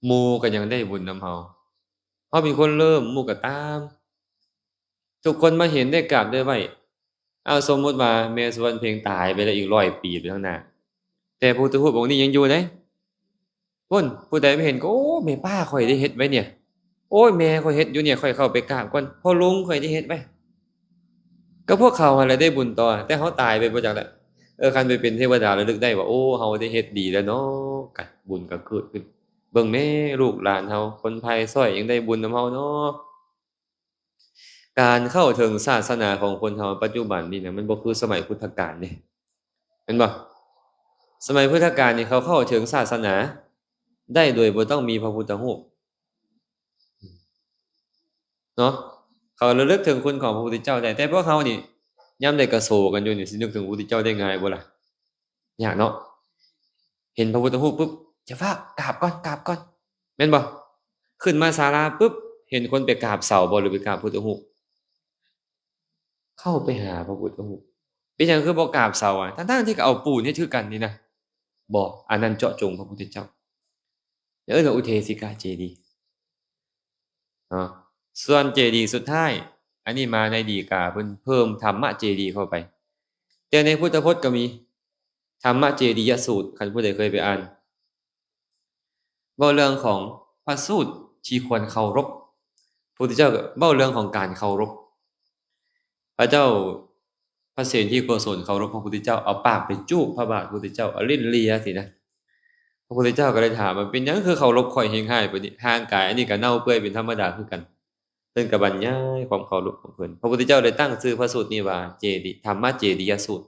ໝູ່ກໍຍັງໄດ້ບຸນນຳເຮົາ. ເຮົາເປັນຄົນເລີ່ມ, ໝູ່ກໍຕາມ. ທຸກຄົນມາເຫັນໄດ້ກາບໄດ້ໄຫວ້. ເອົາ ສົມມຸດວ່າແມ່ສຸວັນເພັງຕາຍໄປແລ້ວອີກຮ້ອຍປີໄປຂ້າງໜ້າ, ແຕ່ພະພຸດທະຮູບອົງນີ້ຍັງຢູ່ເດ້. ພຸ້ນ ຜູ້ໃດມາເຫັນກໍ ໂອ້ ແມ່ປ້າຂ້ອຍໄດ້ເຮັດໄວ້ເນຍ, ໂອ້ຍ ແມ່ຂ້ອຍເຮັດຢູ່ເນຍ, ຂ້ອຍເຂົ້າໄປກາບກ່ອນ, ພໍ່ລຸງຂ້ອຍໄດ້ເຮັດໄວ້. ກໍພວກເຂົາຫັ້ນແຫຼະໄດ້ບຸນຕໍ່, ແຕ່ເຮົາຕາຍໄປບໍ່ຈັກແຫຼະ. ເອີ ຄັນໄປເປັນເທວະດາລະລຶກໄດ້ວ່າ ໂອ້ ເຮົາໄດ້ເຮັດດີແລ້ວເນາະ, ກະບຸນກໍເກີດຂຶ້ນ. ເບິ່ງແມ້ລູກຫຼານເຮົາ, ຄົນພາຍຊ້ອຍຍັງໄດ້ບຸນນຳເຮົາເນາະ. ການເຂົ້າເຖິງສາສະໜາຂອງຄົນເຮົາປັດຈຸບັນນີ້ນະ ມັນບໍ່ຄືສະໄໝພຸດທະການເດ້ ແມ່ນບໍ່? ສະໄໝພຸດທະການນີ້ ເຂົາເຂົ້າເຖິງສາສະໜາໄດ້ໂດຍບໍ່ຕ້ອງມີພະພຸດທະຮູບເນາະ, ເຂົາລະລຶກເຖິງຄຸນຂອງພະພຸດທະເຈົ້າໄດ້. ແຕ່ພວກເຮົານີ້ ຍາມໃດກໍໂສກັນຢູ່ນີ້ ຊິນຶກເຖິງພະພຸດທະເຈົ້າໄດ້ງ່າຍບໍ່ລະ? ຍາກເນາະ. ເຫັນພະພຸດທະຮູບປຶບ ຢ່າຟ້າວ ກາບກ່ອນ ກາບກ່ອນ ແມ່ນບໍ່? ຂຶ້ນມາສາລາປຶບ ເຫັນຄົນໄປກາບເສົາບໍ່ ຫຼືໄປກາບພຸດທະຮູບ? ເຂົ້າໄປຫາພະພຸດທະຮູບ. ເປັນຫຍັງຄືບໍ່ກາບເສົາອະ? ທັງໆທີ່ກໍເອົາປູນເຮັດຄືກັນນີ້ນະ. ບໍ່, ອັນນັ້ນເຈາະຈົງພະພຸດທະເຈົ້າ. ເອີ້ນວ່າອຸເທສິກະເຈດີເນາະ. ສ່ວນເຈດີສຸດທ້າຍ ອັນນີ້ມາໃນດີກາ ເພິ່ນເພີ່ມທຳມະເຈດີເຂົ້າໄປ. ແຕ່ໃນພຸດທະພົດກໍມີທຳມະເຈດີຍະສູດ, ຄັນຜູ້ໃດເຄີຍໄປອ່ານ ເວົ້າເລື່ອງຂອງພະສູດທີ່ຄວນເຄົາລົບ. ພະພຸດທະເຈົ້າກໍເວົ້າເລື່ອງຂອງການເຄົາລົບ. ພະເຈົ້າ ພະເສນທີ່ໂກສົນເຄົາລົບພະພຸດທະເຈົ້າ, ເອົາປາກໄປຈູບພະບາດພະພຸດທະເຈົ້າ, ເອົາຫຼິ້ນເລຍຊີ້ນະ. ພະພຸດທະເຈົ້າກໍເລີຍຖາມວ່າ ເປັນຫຍັງຄືເຄົາລົບຂ້ອຍແຮງຮ້າຍປານນີ້? ຮ່າງກາຍອັນນີ້ກໍເນົ່າເປື່ອຍເປັນທຳມະດາຄືກັນ. ເພິ່ນກໍບັນຍາຍຄວາມເຄົາລົບຂອງເພິ່ນ. ພະພຸດທະເຈົ້າເລີຍຕັ້ງຊື່ພະສູດນີ້ວ່າ ເຈດີ ທຳມະເຈດີຍະສູດ.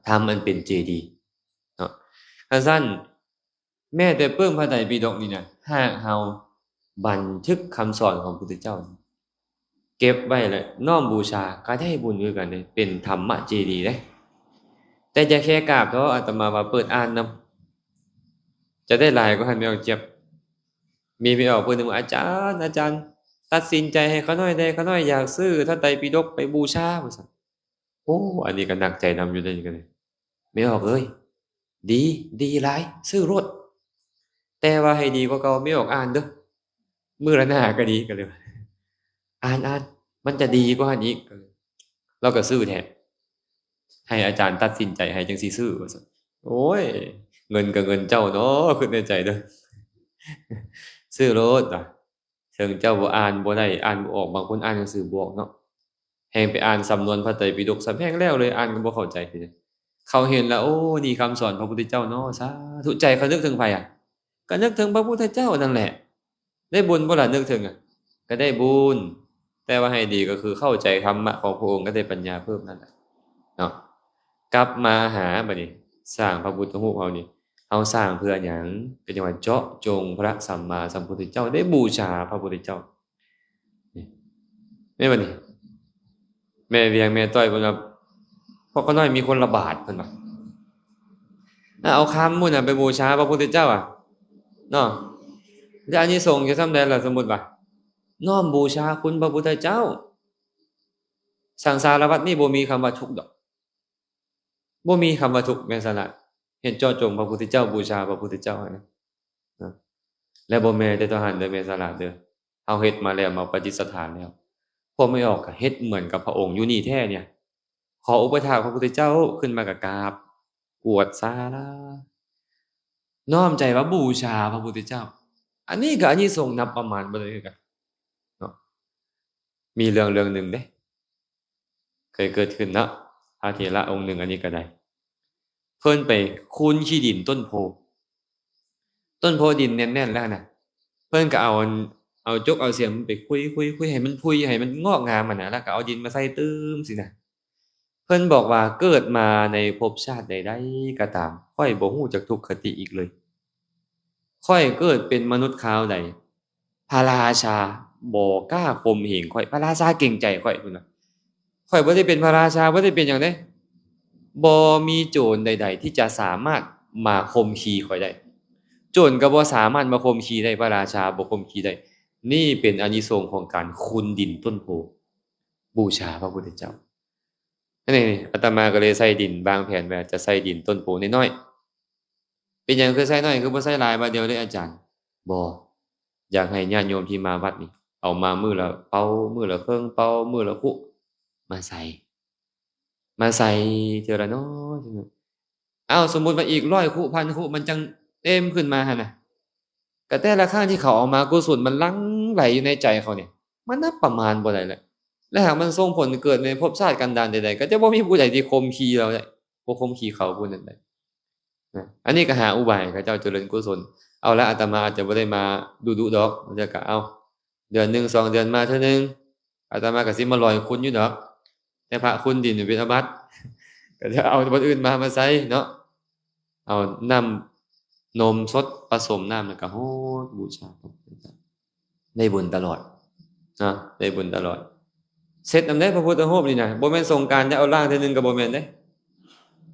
ທຳອັນເປັນເຈດີເນາະ. ຄັນຊັ້ນ ແມ້ແຕ່ປຶ້ມພະໄຕປິດົກນີ້ນະ ຫາກເຮົາບັນທຶກຄຳສອນຂອງພະພຸດທະເຈົ້າ ເກັບໄວ້ ແລະ ນ້ອມບູຊາ ກໍໄດ້ບຸນຄືກັນເດ້, ເປັນທຳມະເຈດີເດ້. ແຕ່ຢ່າແຄ່ກາບເທາະ, ອາດຕະມາວ່າເປີດອ່ານນຳ ຈະໄດ້ຫຼາຍກວ່າຫັ້ນແມ່ອອກຈຽບ. ມີແມ່ອອກຜູ້ໜຶ່ງວ່າ ອາຈານ ອາຈານ ຕັດສິນໃຈໃຫ້ຂ້ານ້ອຍແດ່ ຂ້ານ້ອຍຢາກຊື້ພະໄຕປິດົກໄປບູຊາ ວ່າຊັ້ນ. ໂອ້ ອັນນີ້ກໍໜັກໃຈນຳຢູ່ເດ້ ນີ້ກໍເລີຍ ແມ່ອອກເອີຍ ດີ ດີຫຼາຍ ຊື້ໂລດ ແຕ່ວ່າໃຫ້ດີກວ່າເກົ່າ ແມ່ອອກອ່ານເດີ້ ມື້ລະໜ້າກໍດີ ກໍເລີຍວ່າ ອ່ານ ອ່ານ ມັນຈະດີກວ່າຫັ້ນອີກ ລາວກໍຊື້ແທ້ ໃຫ້ອາຈານຕັດສິນໃຈໃຫ້ຈັ່ງຊິຊື້ ວ່າຊັ້ນ. ໂອ້ຍ ເງິນກໍເງິນເຈົ້າເນາະ ຄິດໃນໃຈເດີ້ ຊື້ໂລດວ່າ ເຖິງເຈົ້າບໍ່ອ່ານບໍ່ໄດ້ ອ່ານບໍ່ອອກ ບາງຄົນອ່ານໜັງສືບໍ່ອອກເນາະ ແຮ່ງໄປອ່ານສຳນວນພະໄຕປິດົກ ສຳແຮງແລ້ວເລີຍ ອ່ານກໍບໍ່ເຂົ້າໃຈ. ເຂົາເຫັນແລ້ວ ໂອ້ ນີ້ຄຳສອນພະພຸດທະເຈົ້າເນາະ ສາທຸ. ໃຈເຂົານຶກເຖິງໃຜອະ? ກໍນຶກເຖິງພະພຸດທະເຈົ້ານັ້ນແຫຼະ. ໄດ້ບຸນບໍ່ລະ ນຶກເຖິງອະ? ກໍໄດ້ບຸນ ແຕ່ວ່າໃຫ້ດີກໍຄືເຂົ້າໃຈທຳມະຂອງພະອົງ ກໍໄດ້ປັນຍາເພີ່ມນັ້ນແຫຼະເນາະ. ກັບມາຫາ ບັດນີ້ ສ້າງພະພຸດທະຮູບເຮົານີ້ ເຮົາສ້າງເພື່ອຫຍັງ? ກໍຈັ່ງວ່າເຈາະຈົງພະສຳມາສຳພຸດທະເຈົ້າ ໄດ້ບູຊາພະພຸດທະເຈົ້າ. ນີ້ ແມ່ນບໍ່ນີ້? ແມ່ວຽງແມ່ຕ້ອຍເພິ່ນວ່າ ພວກຂ້ານ້ອຍມີຄົນລະບາດ ເພິ່ນວ່າ ເອົາຄຳໝູ່ນັ້ນໄປບູຊາພະພຸດທະເຈົ້າອະ ເນາະ. ແລ້ວອານິສົງຈະສ່ຳໃດລະ? ສົມມຸດວ່າ ນ້ອມບູຊາຄຸນພະພຸດທະເຈົ້າ ສັງສາລະວັດນີ້ບໍ່ມີຄຳວ່າທຸກດອກ. ບໍ່ມີຄຳວ່າທຸກ ແມ່ນຊັ້ນລະ ເຮັດເຈາະຈົງພະພຸດທະເຈົ້າ ບູຊາພະພຸດທະເຈົ້າຫັ້ນນະ. ແລະ ບໍ່ແມ່ນແຕ່ເທົ່ານັ້ນເດີ ແມ່ນຊັ້ນລະເດີ ເຮົາເຮັດມາແລ້ວ ມາປະຕິດສະຖານແລ້ວ ພວກແມ່ອອກກໍເຮັດເໝືອນກັບພະອົງຢູ່ນີ້ແທ້ເນຍ ຂໍອຸປະຖາກພະພຸດທະເຈົ້າ ຂຶ້ນມາກໍກາບ ກວດສາລາ ນ້ອມໃຈວ່າບູຊາພະພຸດທະເຈົ້າ. ອັນນີ້ກໍອານິສົງນັບປະມານບໍ່ໄດ້ຄືກັນເນາະ. ມີເລື່ອງເລື່ອງໜຶ່ງເດ້ ເຄີຍເກີດຂຶ້ນເນາະ ພະເຖລະອົງໜຶ່ງ ອັນນີ້ກໍໄດ້ ເພິ່ນໄປຄູນຂີ້ດິນຕົ້ນໂພ ຕົ້ນໂພດິນແໜ້ນໆແລ້ວນະ ເພິ່ນກໍເອົາ ເອົາຈົກເອົາສຽມໄປຄຸຍໆໆ ໃຫ້ມັນພຸ່ຍ ໃຫ້ມັນງອກງາມຫັ້ນນະ ແລ້ວກໍເອົາດິນມາໃສ່ຕື່ມຊີ້ນະ. ເພິ່ນບອກວ່າ ເກີດມາໃນພົບຊາດໃດໆກໍຕາມ ຂ້ອຍບໍ່ຮູ້ຈັກທຸກຄະຕິອີກເລີຍ. ຂ້ອຍເກີດເປັນມະນຸດຄາວໃດ ພະລາຊາບໍ່ກ້າຂົ່ມເຫງຂ້ອຍ ພະລາຊາເກງໃຈຂ້ອຍ ເພິ່ນວ່າ. ຂ້ອຍບໍ່ໄດ້ເປັນພະລາຊາ ບໍ່ໄດ້ເປັນຫຍັງເດ້ ບໍ່ມີໂຈນໃດໆທີ່ຈະສາມາດມາຂົ່ມຂູ່ຂ້ອຍໄດ້ ໂຈນກໍບໍ່ສາມາດມາຂົ່ມຂູ່ໄດ້ ພະລາຊາບໍ່ຂົ່ມຂູ່ໄດ້. ນີ້ເປັນອານິສົງຂອງການຄູນດິນຕົ້ນໂພ ບູຊາພະພຸດທະເຈົ້າ. ອັນນີ້ອາດຕະມາກໍເລີຍໃສ່ດິນ ວາງແຜນວ່າຈະໃສ່ດິນຕົ້ນໂພນ້ອຍໆ. ເປັນຫຍັງຄືໃສ່ໜ້ອຍ ຄືບໍ່ໃສ່ຫຼາຍບາດດຽວເລີຍອາຈານ? ບໍ່ ຢາກໃຫ້ຍາດໂຍມທີ່ມາວັດນີ້ ເອົາມາມື້ລະເປົາ ມື້ລະເຄິ່ງເປົາ ມື້ລະຄຸ ມາໃສ່ ມາໃສ່ເທື່ອລະໜ້ອຍ. ອ້າວ ສົມມຸດວ່າອີກຮ້ອຍຄຸ ພັນຄຸ ມັນຈັ່ງເຕັມຂຶ້ນມາຫັ້ນນະ ກະແຕ່ລະຄັ້ງທີ່ເຂົາເອົາມາ ກຸສົນມັນຫຼັ່ງໄຫຼຢູ່ໃນໃຈເຂົານີ້ ມັນນັບປະມານບໍ່ໄດ້ແຫຼະ. ແລະ ຫາກມັນສົ່ງຜົນເກີດໃນພົບຊາດກັນດານໃດໆ ກໍຈະບໍ່ມີຜູ້ໃດທີ່ຂົ່ມຂູ່ລາວໄດ້ ບໍ່ຂົ່ມຂູ່ເຂົາຜູ້ນັ້ນໄດ້ນະ. ອັນນີ້ກໍຫາອຸບາຍເຂົາເຈົ້າຈະເລີນກຸສົນ. ເອົາລະ ອາດຕະມາອາດຈະບໍ່ໄດ້ມາດຸໆດອກ ແຕ່ກໍເອົາ ເດືອນໜຶ່ງສອງເດືອນມາເທື່ອໜຶ່ງ ອາດຕະມາກໍຊິມາລອຍຄຸນຢູ່ດອກ ແຕ່ພະຄຸນດິນເປັນອາບັດ ກໍຈະເອົາບ່ອນອື່ນມາ ມາໃສ່ເນາະ. ເອົານ້ຳນົມສົດປະສົມນ້ຳ ແລ້ວກໍໂຫດບູຊາພະພຸດທະເຈົ້າ ໄດ້ບຸນຕະຫຼອດເນາະ ໄດ້ບຸນຕະຫຼອດ. ເຊັດນຳເດ້ພະພຸດທະຮູບນີ້ນະ ບໍ່ແມ່ນສົງການຈະເອົາລ້າງເທື່ອໜຶ່ງກໍບໍ່ແມ່ນເດ້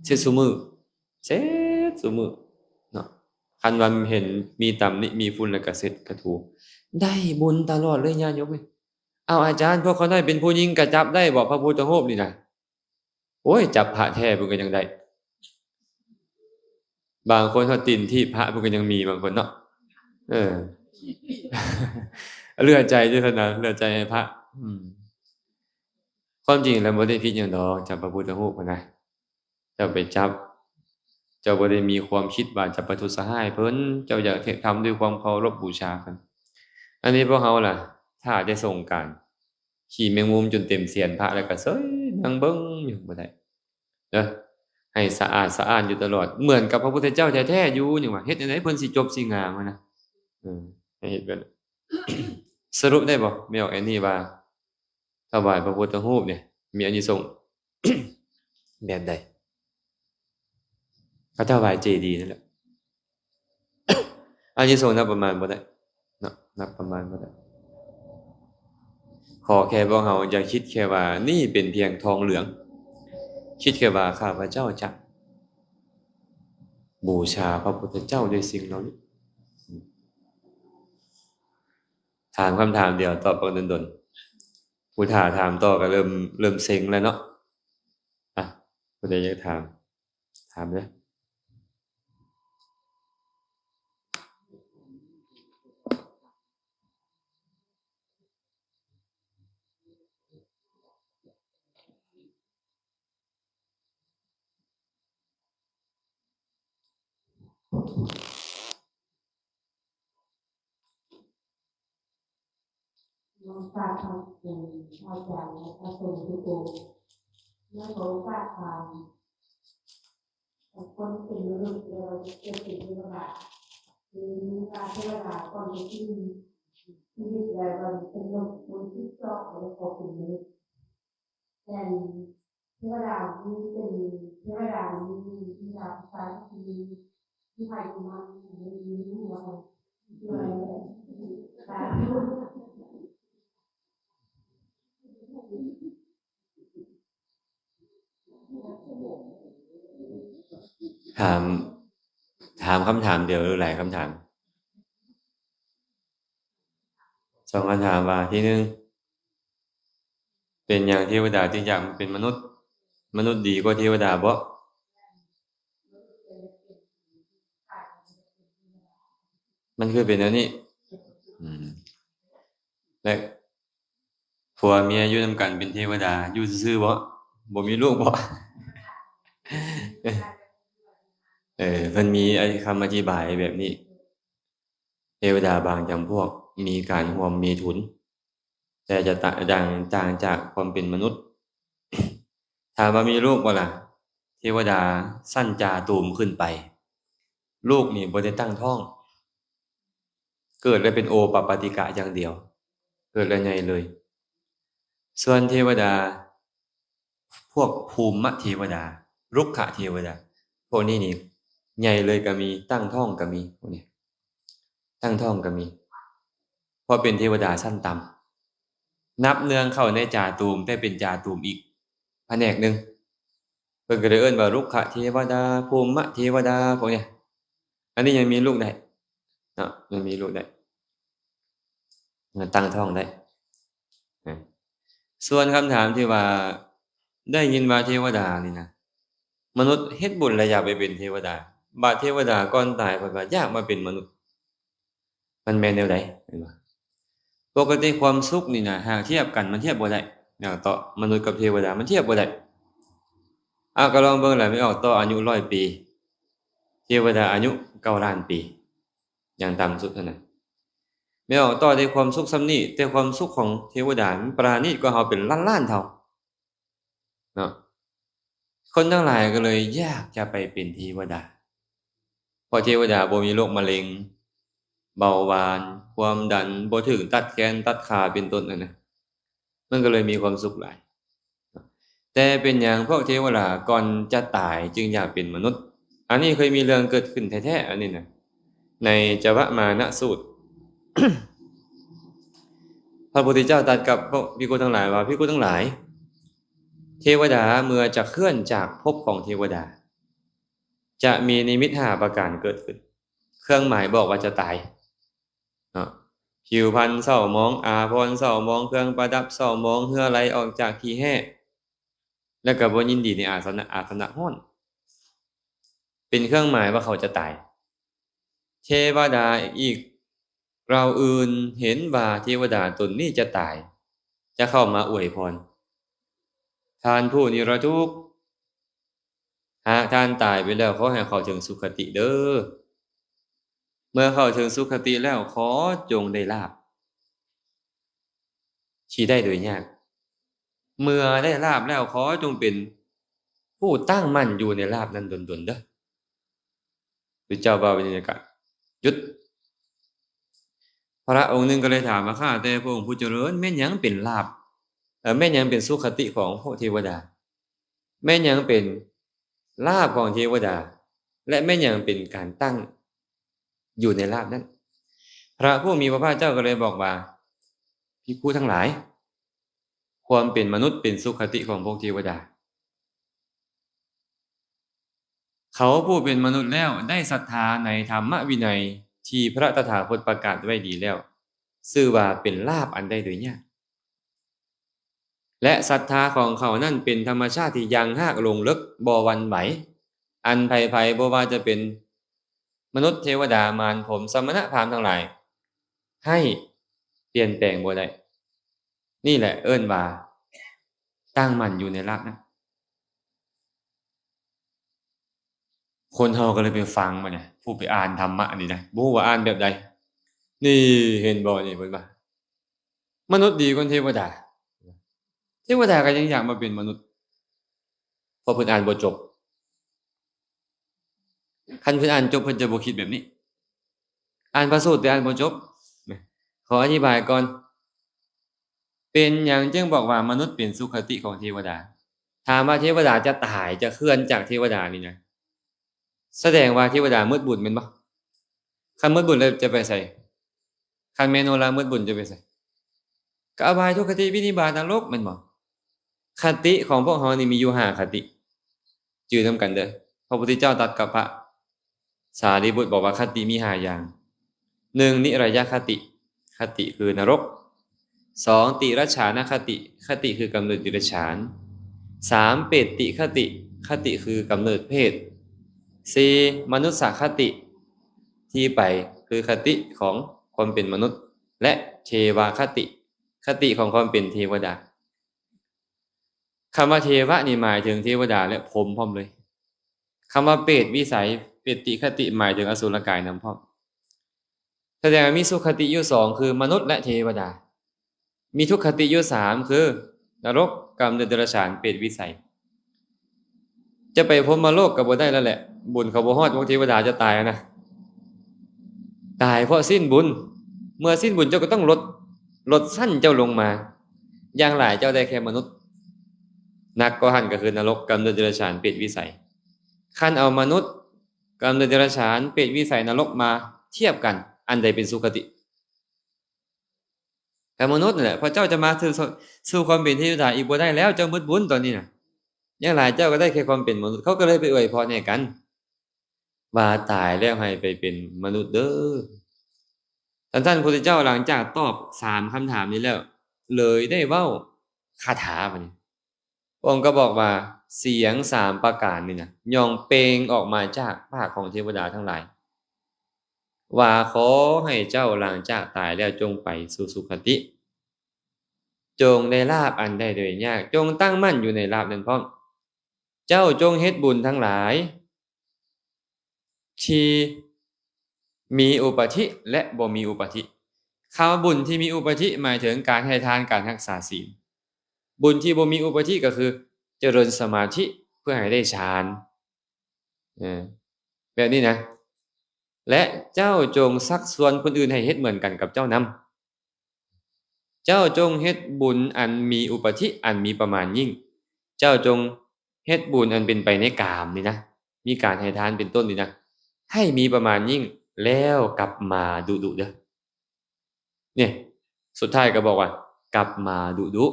ເຊັດຊຸມື້ ເຊັດຊຸມື້ເນາະ. ຄັນວ່າເຫັນມີຕຳໜິມີຝຸ່ນ ແລ້ວກໍເຊັດກະຖູ ໄດ້ບຸນຕະຫຼອດເລີຍຍາດໂຍມເອີຍ. ເອົາ ອາຈານ ພວກຂ້ານ້ອຍເປັນຜູ້ຍິງ ກະຈັບໄດ້ບໍ່ ພະພຸດທະຮູບນີ້ນະ? ໂອ້ຍ ຈັບພະແທ້ເພິ່ນກໍຍັງໄດ້ ບາງຄົນເຮົາຕີນຖີບພະເພິ່ນກໍຍັງມີ ບາງຄົນເນາະ. ເອີ ເຫຼືອໃຈຢູ່ຊັ້ນນະ ເຫຼືອໃຈໃຫ້ພະ. ອືມ ຄວາມຈິງແລ້ວບໍ່ໄດ້ຜິດຫຍັງດອກ ຈັບພະພຸດທະຮູບຫັ້ນນະ. ເຈົ້າໄປຈັບ ເຈົ້າບໍ່ໄດ້ມີຄວາມຄິດວ່າຈະປະທຸດສະຮ້າຍເພິ່ນ ເຈົ້າຢາກເຮັດທຳດ້ວຍຄວາມເຄົາລົບບູຊາເພິ່ນ. ອັນນີ້ພວກເຮົາລະ ຖ້າແຕ່ສົງການ ຂີ້ແມງມຸມຈົນເຕັມສຽນພະ ແລ້ວກໍເຊີຍນັ່ງເບິ່ງຢູ່ ບໍ່ໄດ້ເດີ ໃຫ້ສະອາດສະອ້ານຢູ່ຕະຫຼອດ ເໝືອນກັບພະພຸດທະເຈົ້າແທ້ໆຢູ່. ຍັງວ່າເຮັດຈັ່ງໃດເພິ່ນຊິຈົບຊິງາມຫັ້ນນະ. ເອີ ໃຫ້ເຮັດແບບ ສະຫຼຸບໄດ້ບໍ່ ແມ່ອອກແອນນີ້ວ່າ ຖວາຍພະພຸດທະຮູບນີ້ມີອານິສົງແບບໃດ? ເຂົາເຈົ້າໄຫວ້ເຈດີນັ້ນແຫຼະ ອານິສົງນັບປະມານບໍ່ໄດ້ເນາະ ນັບປະມານບໍ່ໄດ້. ຂໍແຄ່ພວກເຮົາຢ່າຄິດແຄ່ວ່ານີ້ເປັນພຽງທອງເຫຼືອງ ຄິດແຄ່ວ່າຂ້າພະເຈົ້າຈະບູຊາພະພຸດທະເຈົ້າດ້ວຍສິ່ງເຫຼົ່ານີ້. ຖາມຄຳຖາມດຽວ ຕອບບັກດົນໆ. ຜູ້ຖ້າຖາມຕໍ່ກໍເລີ່ມ ເລີ່ມເຊັງແລ້ວເນາະ. ອ່ະ ຜູ້ໃດຢາກຖາມ ຖາມເດີ້. ນ້ອມກາບຂອບຄຸນພະອາຈານ ແລະ ພະສົງທຸກອົງ. ແລ້ວກໍໂອກາດທາງ ຄົນເປັນມະນຸດ ແລ້ວເກີດເປັນເທວະດາ ຫຼືວ່າເທວະດາກ່ອນຈະສິ້ນຊີວິດ ແລ້ວກໍເປັນລົມ ຄົນທີ່ຊອກ ແລ້ວກໍເປັນມະນຸດ. ແຕ່ເທວະດານີ້ເປັນເທວະດານີ້ ເທວະດາຜູ້ຊາຍທີ່ ທີ່ໃຜຜູ້ມັນ ທີ່ວ່າ ທີ່ວ່າ ສາທຸ. ຖາມ ຖາມຄຳຖາມດຽວ ຫຼື ຫຼາຍຄຳຖາມ? ສອງຄຳຖາມວ່າ ທີໜຶ່ງ ເປັນຫຍັງເທວະດາຈຶ່ງຢາກມາເປັນມະນຸດ? ມະນຸດດີກວ່າເທວະດາບໍ? ມັນຄືເປັນແນວນີ້. ອືມ ແລະ ຜົວເມຍຢູ່ນຳກັນເປັນເທວະດາ ຢູ່ຊື່ໆບໍ? ບໍ່ມີລູກບໍ? ເອີ ເພິ່ນມີຄຳອະທິບາຍແບບນີ້. ເທວະດາບາງຈຳພວກມີການຮ່ວມມີທຶນ ແຕ່ຈະຕ່າງ ຕ່າງຈາກຄວາມເປັນມະນຸດ. ຖາມວ່າມີລູກບໍ່ລະ? ເທວະດາຊັ້ນຈາຕູມຂຶ້ນໄປ ລູກນີ້ບໍ່ໄດ້ຕັ້ງທ້ອງ ເກີດແລ້ວເປັນໂອປະປາຕິກະຢ່າງດຽວ ເກີດແລ້ວໃຫຍ່ເລີຍ. ສ່ວນເທວະດາ ພວກພູມະເທວະດາ ລຸກຂະເທວະດາ ພວກນີ້ນີ້ໃຫຍ່ເລີຍກໍມີ ຕັ້ງທ້ອງກໍມີ ພວກນີ້ ຕັ້ງທ້ອງກໍມີ ເພາະເປັນເທວະດາຊັ້ນຕ່ຳ ນັບເນື່ອງເຂົ້າໃນຈາຕູມ ແຕ່ເປັນຈາຕູມອີກພະແນກໜຶ່ງ ເພິ່ນກໍເລີຍເອີ້ນວ່າ ລຸກຂະເທວະດາ ພູມະເທວະດາ ພວກນີ້. ອັນນີ້ຍັງມີລູກໄດ້ເນາະ ຍັງມີລູກໄດ້ ຍັງຕັ້ງທ້ອງໄດ້. ສ່ວນຄຳຖາມທີ່ວ່າ ໄດ້ຍິນວ່າເທວະດານີ້ນະ ມະນຸດເຮັດບຸນແລ້ວຢາກໄປເປັນເທວະດາ ບາດເທວະດາກ່ອນຕາຍເພິ່ນວ່າຢາກມາເປັນມະນຸດ ມັນແມ່ນແນວໃດ? ເຫັນບໍ່? ປົກກະຕິຄວາມສຸກນີ້ນະ ຫາກທຽບກັນມັນທຽບບໍ່ໄດ້ ແນວເຕາະມະນຸດກັບເທວະດາມັນທຽບບໍ່ໄດ້. ອາ ກໍລອງເບິ່ງແຫຼະ ແມ່ອອກຕໍ່ອາຍຸຮ້ອຍປີ ເທວະດາອາຍຸເກົ້າລ້ານປີ ຢ່າງຕ່ຳສຸດເທົ່ານັ້ນ. ແມ່ອອກຕໍ່ໄດ້ຄວາມສຸກສ່ຳນີ້ ແຕ່ຄວາມສຸກຂອງເທວະດາມັນປານີດກວ່າເຮົາເປັນລ້ານໆເທົ່າເນາະ. ຄົນທັງຫຼາຍກໍເລີຍຢາກຈະໄປເປັນເທວະດາ ເພາະເທວະດາບໍ່ມີໂລກມະເລັງ, ເບົາຫວານ, ຄວາມດັນ, ບໍ່ຖືກຕັດແຂນຕັດຂາເປັນຕົ້ນຫັ້ນນະ ມັນກໍເລີຍມີຄວາມສຸກຫຼາຍ. ແຕ່ເປັນຫຍັງພວກເທວະດາກ່ອນຈະຕາຍຈຶ່ງຢາກເປັນມະນຸດ? ອັນນີ້ເຄີຍມີເລື່ອງເກີດຂຶ້ນແທ້ໆ ອັນນີ້ນະ ໃນຈະວະມານະສູດ ພະພຸດທະເຈົ້າຕັດກັບພວກພິກຂຸທັງຫຼາຍວ່າ ພິກຂຸທັງຫຼາຍ ເທວະດາເມື່ອຈະເຄື່ອນຈາກພົບຂອງເທວະດາ ຈະມີນິມິດຫ້າປະການເກີດຂຶ້ນ ເຄື່ອງໝາຍບອກວ່າຈະຕາຍເນາະ ຜິວພັນເສົ້າໝອງ, ອາພອນເສົ້າໝອງ, ເຄື່ອງປະດັບເສົ້າໝອງ, ເຫື່ອໄຫຼອອກຈາກຂີ້ແຮ້ ແລະ ກໍບໍ່ຍິນດີໃນອາສະນະ, ອາສະນະຮ້ອນ ເປັນເຄື່ອງໝາຍວ່າເຂົາຈະຕາຍ. ເທວະດາອີກ ເຫຼົ່າອື່ນເຫັນວ່າເທວະດາຕົນນີ້ຈະຕາຍ ຈະເຂົ້າມາອວຍພອນ ທ່ານຜູ້ນິລະທຸກ ຫາກທ່ານຕາຍໄປແລ້ວ ຂໍໃຫ້ເຂົ້າເຖິງສຸຄະຕິເດີ້ ເມື່ອເຂົ້າເຖິງສຸຄະຕິແລ້ວ ຂໍຈົ່ງໄດ້ລາບທີ່ໄດ້ໂດຍຍາກ ເມື່ອໄດ້ລາບແລ້ວ ຂໍຈົ່ງເປັນຜູ້ຕັ້ງໝັ້ນຢູ່ໃນລາບນັ້ນດົນໆເດີ້. ພະເຈົ້າເວົ້າແບບນີ້ແລ້ວກະຢຸດ. ພະອົງໜຶ່ງກໍເລີຍຖາມວ່າ ຂ້າແຕ່ພະອົງຜູ້ຈະເລີນ ແມ່ນຫຍັງເປັນລາບ ເອີ ແມ່ນຫຍັງເປັນສຸຄະຕິຂອງພວກເທວະດາ? ແມ່ນຫຍັງເປັນລາບຂອງເທວະດາ? ແລະ ແມ່ນຫຍັງເປັນການຕັ້ງຢູ່ໃນລາບນັ້ນ? ພະຜູ້ມີພະພາກເຈົ້າກໍເລີຍບອກວ່າ ພິກຂຸທັງຫຼາຍ ຄວາມເປັນມະນຸດເປັນສຸຄະຕິຂອງພວກເທວະດາ. ເຂົາຜູ້ເປັນມະນຸດແລ້ວໄດ້ສັດທາໃນທຳມະວິໄນທີ່ພະຕະຖາຄົດປະກາດໄວ້ດີແລ້ວ ຊື່ວ່າເປັນລາບອັນໄດ້ໂດຍຍາກ. ແລະ ສັດທາຂອງເຂົານັ້ນເປັນທຳມະຊາດທີ່ຍັງຮາກລົງເລິກ ບໍ່ຫວັ່ນໄຫວ. ອັນໃຜໆ ບໍ່ວ່າຈະເປັນມະນຸດ ເທວະດາ ມານ ພົມ ສະມະນະ ພາມທັງຫຼາຍ ໃຫ້ປ່ຽນແປງບໍ່ໄດ້. ນີ້ແຫຼະເອີ້ນວ່າຕັ້ງໝັ້ນຢູ່ໃນຫຼັກນະ. ຄົນເຮົາກໍເລີຍໄປຟັງມານີ້ ຜູ້ໄປອ່ານທຳມະນີ້ນະ ບໍ່ຮູ້ວ່າອ່ານແບບໃດ. ນີ້ເຫັນບໍ່ນີ້ ເພິ່ນວ່າ ມະນຸດດີກວ່າເທວະດາ. ເທວະດາກໍຍັງຢາກມາເປັນມະນຸດ ເພາະເພິ່ນອ່ານບໍ່ຈົບ. ຄັນເພິ່ນອ່ານຈົບ ເພິ່ນຈະບໍ່ຄິດແບບນີ້. ອ່ານພະສູດແຕ່ອ່ານບໍ່ຈົບ. ຂໍອະທິບາຍກ່ອນ. ເປັນຫຍັງຈຶ່ງບອກວ່າມະນຸດເປັນສຸຄະຕິຂອງເທວະດາ? ຖາມວ່າເທວະດາຈະຕາຍ ຈະເຄື່ອນຈາກເທວະດານີ້ນະ ສະແດງວ່າເທວະດາໝົດບຸນແມ່ນບໍ່? ຄັນໝົດບຸນແລ້ວຈະໄປໃສ? ຄັນແມ່ນໂນລາໝົດບຸນຈະໄປໃສ? ກໍອະບາຍ ທຸກຄະຕິ ວິນິບາດ ນະລົກ ແມ່ນບໍ່? ຄະຕິຂອງພວກເຮົານີ້ມີຢູ່ຫ້າຄະຕິ ຈື່ນຳກັນເດີ້. ພະພຸດທະເຈົ້າຕັດກັບພະສາລີບຸດບອກວ່າຄະຕິມີຫ້າຢ່າງ. ໜຶ່ງ ນິຣະຍະຄະຕິ ຄະຕິຄືນະລົກ. ສອງ ຕິລັດສານະຄະຕິ ຄະຕິຄືກຳເນີດເດຍລະສານ. ສາມ ເປດຕິຄະຕິ ຄະຕິຄືກຳເນີດເພດ. ສີ່ ມະນຸດສະຄະຕິ ທີ່ໄປຄືຄະຕິຂອງຄວາມເປັນມະນຸດ ແລະ ເທວະຄະຕິ ຄະຕິຂອງຄວາມເປັນເທວະດາ. ຄຳວ່າເທວະນີ້ໝາຍເຖິງເທວະດາ ແລະ ພົມພ້ອມເລີຍ. ຄຳວ່າເປດວິໄສ ເປດຕິຄະຕິ ໝາຍເຖິງອະສຸລະກາຍນຳພ້ອມ. ສະແດງວ່າມີສຸຄະຕິຢູ່ສອງ ຄືມະນຸດ ແລະ ເທວະດາ. ມີທຸກຄະຕິຢູ່ສາມ ຄືນະລົກ, ກຳເນີດເດຍລະສານ, ເປດວິໄສ. ຈະໄປພົມມະໂລກກໍບໍ່ໄດ້ແລ້ວແຫຼະ, ບຸນເຂົາບໍ່ຮອດ, ພວກເທວະດາຈະຕາຍຫັ້ນນະ. ຕາຍເພາະສິ້ນບຸນ. ເມື່ອສິ້ນບຸນເຈົ້າກໍຕ້ອງລົດ, ລົດຊັ້ນເຈົ້າລົງມາ. ຢ່າງຫຼາຍເຈົ້າໄດ້ແຄ່ມະນຸດ. ໜັກກວ່າຫັ້ນກໍຄືນະລົກ, ກຳເນີດເດຍລະສານ, ເປດວິໄສ. ຄັນເອົາມະນຸດ, ກຳເນີດເດຍລະສານ, ເປດວິໄສ, ນະລົກມາທຽບກັນ, ອັນໃດເປັນສຸຄະຕິ? ກັບມະນຸດນັ້ນແຫຼະ, ເພາະເຈົ້າຈະມາສູ່, ສູ່ຄວາມເປັນເທວະດາອີກບໍ່ໄດ້ແລ້ວ, ເຈົ້າໝົດບຸນຕອນນີ້ນະ. ຢ່າງຫຼາຍເຈົ້າກໍໄດ້ແຄ່ຄວາມເປັນມະນຸດ, ເຂົາກໍເລີຍໄປອວຍພອນໃຫ້ກັນ ວ່າຕາຍແລ້ວໃຫ້ໄປເປັນມະນຸດເດີ້. ທ່ານ, ທ່ານພຸດທະເຈົ້າຫຼັງຈາກຕອບສາມຄຳຖາມນີ້ແລ້ວ, ເລີຍໄດ້ເວົ້າຄາຖາບາດນີ້. ພະອົງກໍບອກວ່າ ສຽງສາມປະການນີ້ນະ ຍ່ອງເປັ່ງອອກມາຈາກປາກຂອງເທວະດາທັງຫຼາຍ ວ່າ ຂໍໃຫ້ເຈົ້າຫຼັງຈາກຕາຍແລ້ວຈົ່ງໄປສູ່ສຸຄະຕິ, ຈົ່ງໄດ້ລາບອັນໄດ້ໂດຍຍາກ, ຈົ່ງຕັ້ງໝັ້ນຢູ່ໃນລາບນັ້ນພ້ອມ. ເຈົ້າຈົ່ງເຮັດບຸນທັງຫຼາຍ ທີ່ມີອຸປາທິ ແລະ ບໍ່ມີອຸປາທິ. ຄຳວ່າບຸນທີ່ມີອຸປາທິ ໝາຍເຖິງການໃຫ້ທານ, ການຮັກສາສິນ. ບຸນທີ່ບໍ່ມີອຸປາທິກໍຄືຈະເລີນສະມາທິເພື່ອໃຫ້ໄດ້ฌານ ເອີ ແບບນີ້ນະ. ແລະ ເຈົ້າຈົ່ງຊັກຊວນຄົນອື່ນໃຫ້ເຮັດເໝືອນກັນກັບເຈົ້ານຳ. ເຈົ້າຈົ່ງເຮັດບຸນອັນມີອຸປາທິ ອັນມີປະມານຍິ່ງ. ເຈົ້າຈົ່ງເຮັດບຸນອັນເປັນໄປໃນກາມນີ້ນະ, ມີການໃຫ້ທານເປັນຕົ້ນນີ້ນະ, ໃຫ້ມີປະມານຍິ່ງ ແລ້ວກັບມາດຸໆເດີ້. ນີ້ ສຸດທ້າຍກໍບອກວ່າ ກັບມາດຸ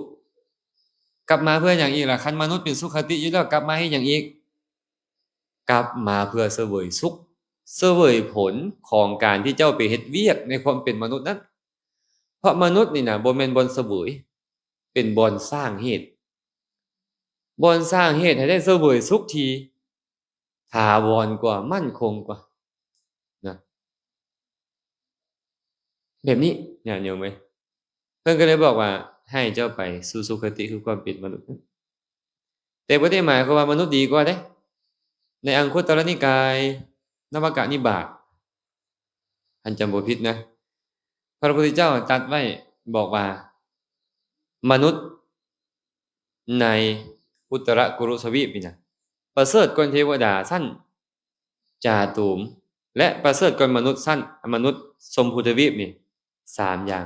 ໆ. ກັບມາເພື່ອຫຍັງອີກລະ? ຄັນມະນຸດເປັນສຸຄະຕິຢູ່ແລ້ວ ກັບມາເຮັດຫຍັງອີກ? ກັບມາເພື່ອສະເຫວີຍສຸກ, ສະເຫວີຍຜົນຂອງການທີ່ເຈົ້າໄປເຮັດວຽກໃນຄວາມເປັນມະນຸດນັ້ນ. ເພາະມະນຸດນີ້ນະ ບໍ່ແມ່ນບ່ອນສະເຫວີຍ, ເປັນບ່ອນສ້າງເຫດ, ບ່ອນສ້າງເຫດໃຫ້ໄດ້ສະເຫວີຍສຸກທີ່ຖາວອນກວ່າ, ໝັ້ນຄົງກວ່ານະ. ແບບນີ້ ຍາດໂຍມເອີຍ, ເພິ່ນກໍເລີຍບອກວ່າ ໃຫ້ເຈົ້າໄປສູ່ສຸຄະຕິ ຄືຄວາມເປັນມະນຸດ. ແຕ່ບໍ່ໄດ້ໝາຍຄວາມວ່າມະນຸດດີກວ່າເດ້. ໃນອັງຄຸດຕະລະນິກາຍ ນະວະກະນິບາດ ຄັນຈຳບໍ່ຜິດນະ, ພະພຸດທະເຈົ້າຕັດໄວ້ບອກວ່າ ມະນຸດໃນອຸດຕະລະກຸລຸທະວີບນີ້ນະ ປະເສີດກວ່າເທວະດາຊັ້ນຈາຕູມ ແລະ ປະເສີດກວ່າມະນຸດຊັ້ນ, ມະນຸດຊົມພູທະວີບນີ້ ສາມຢ່າງ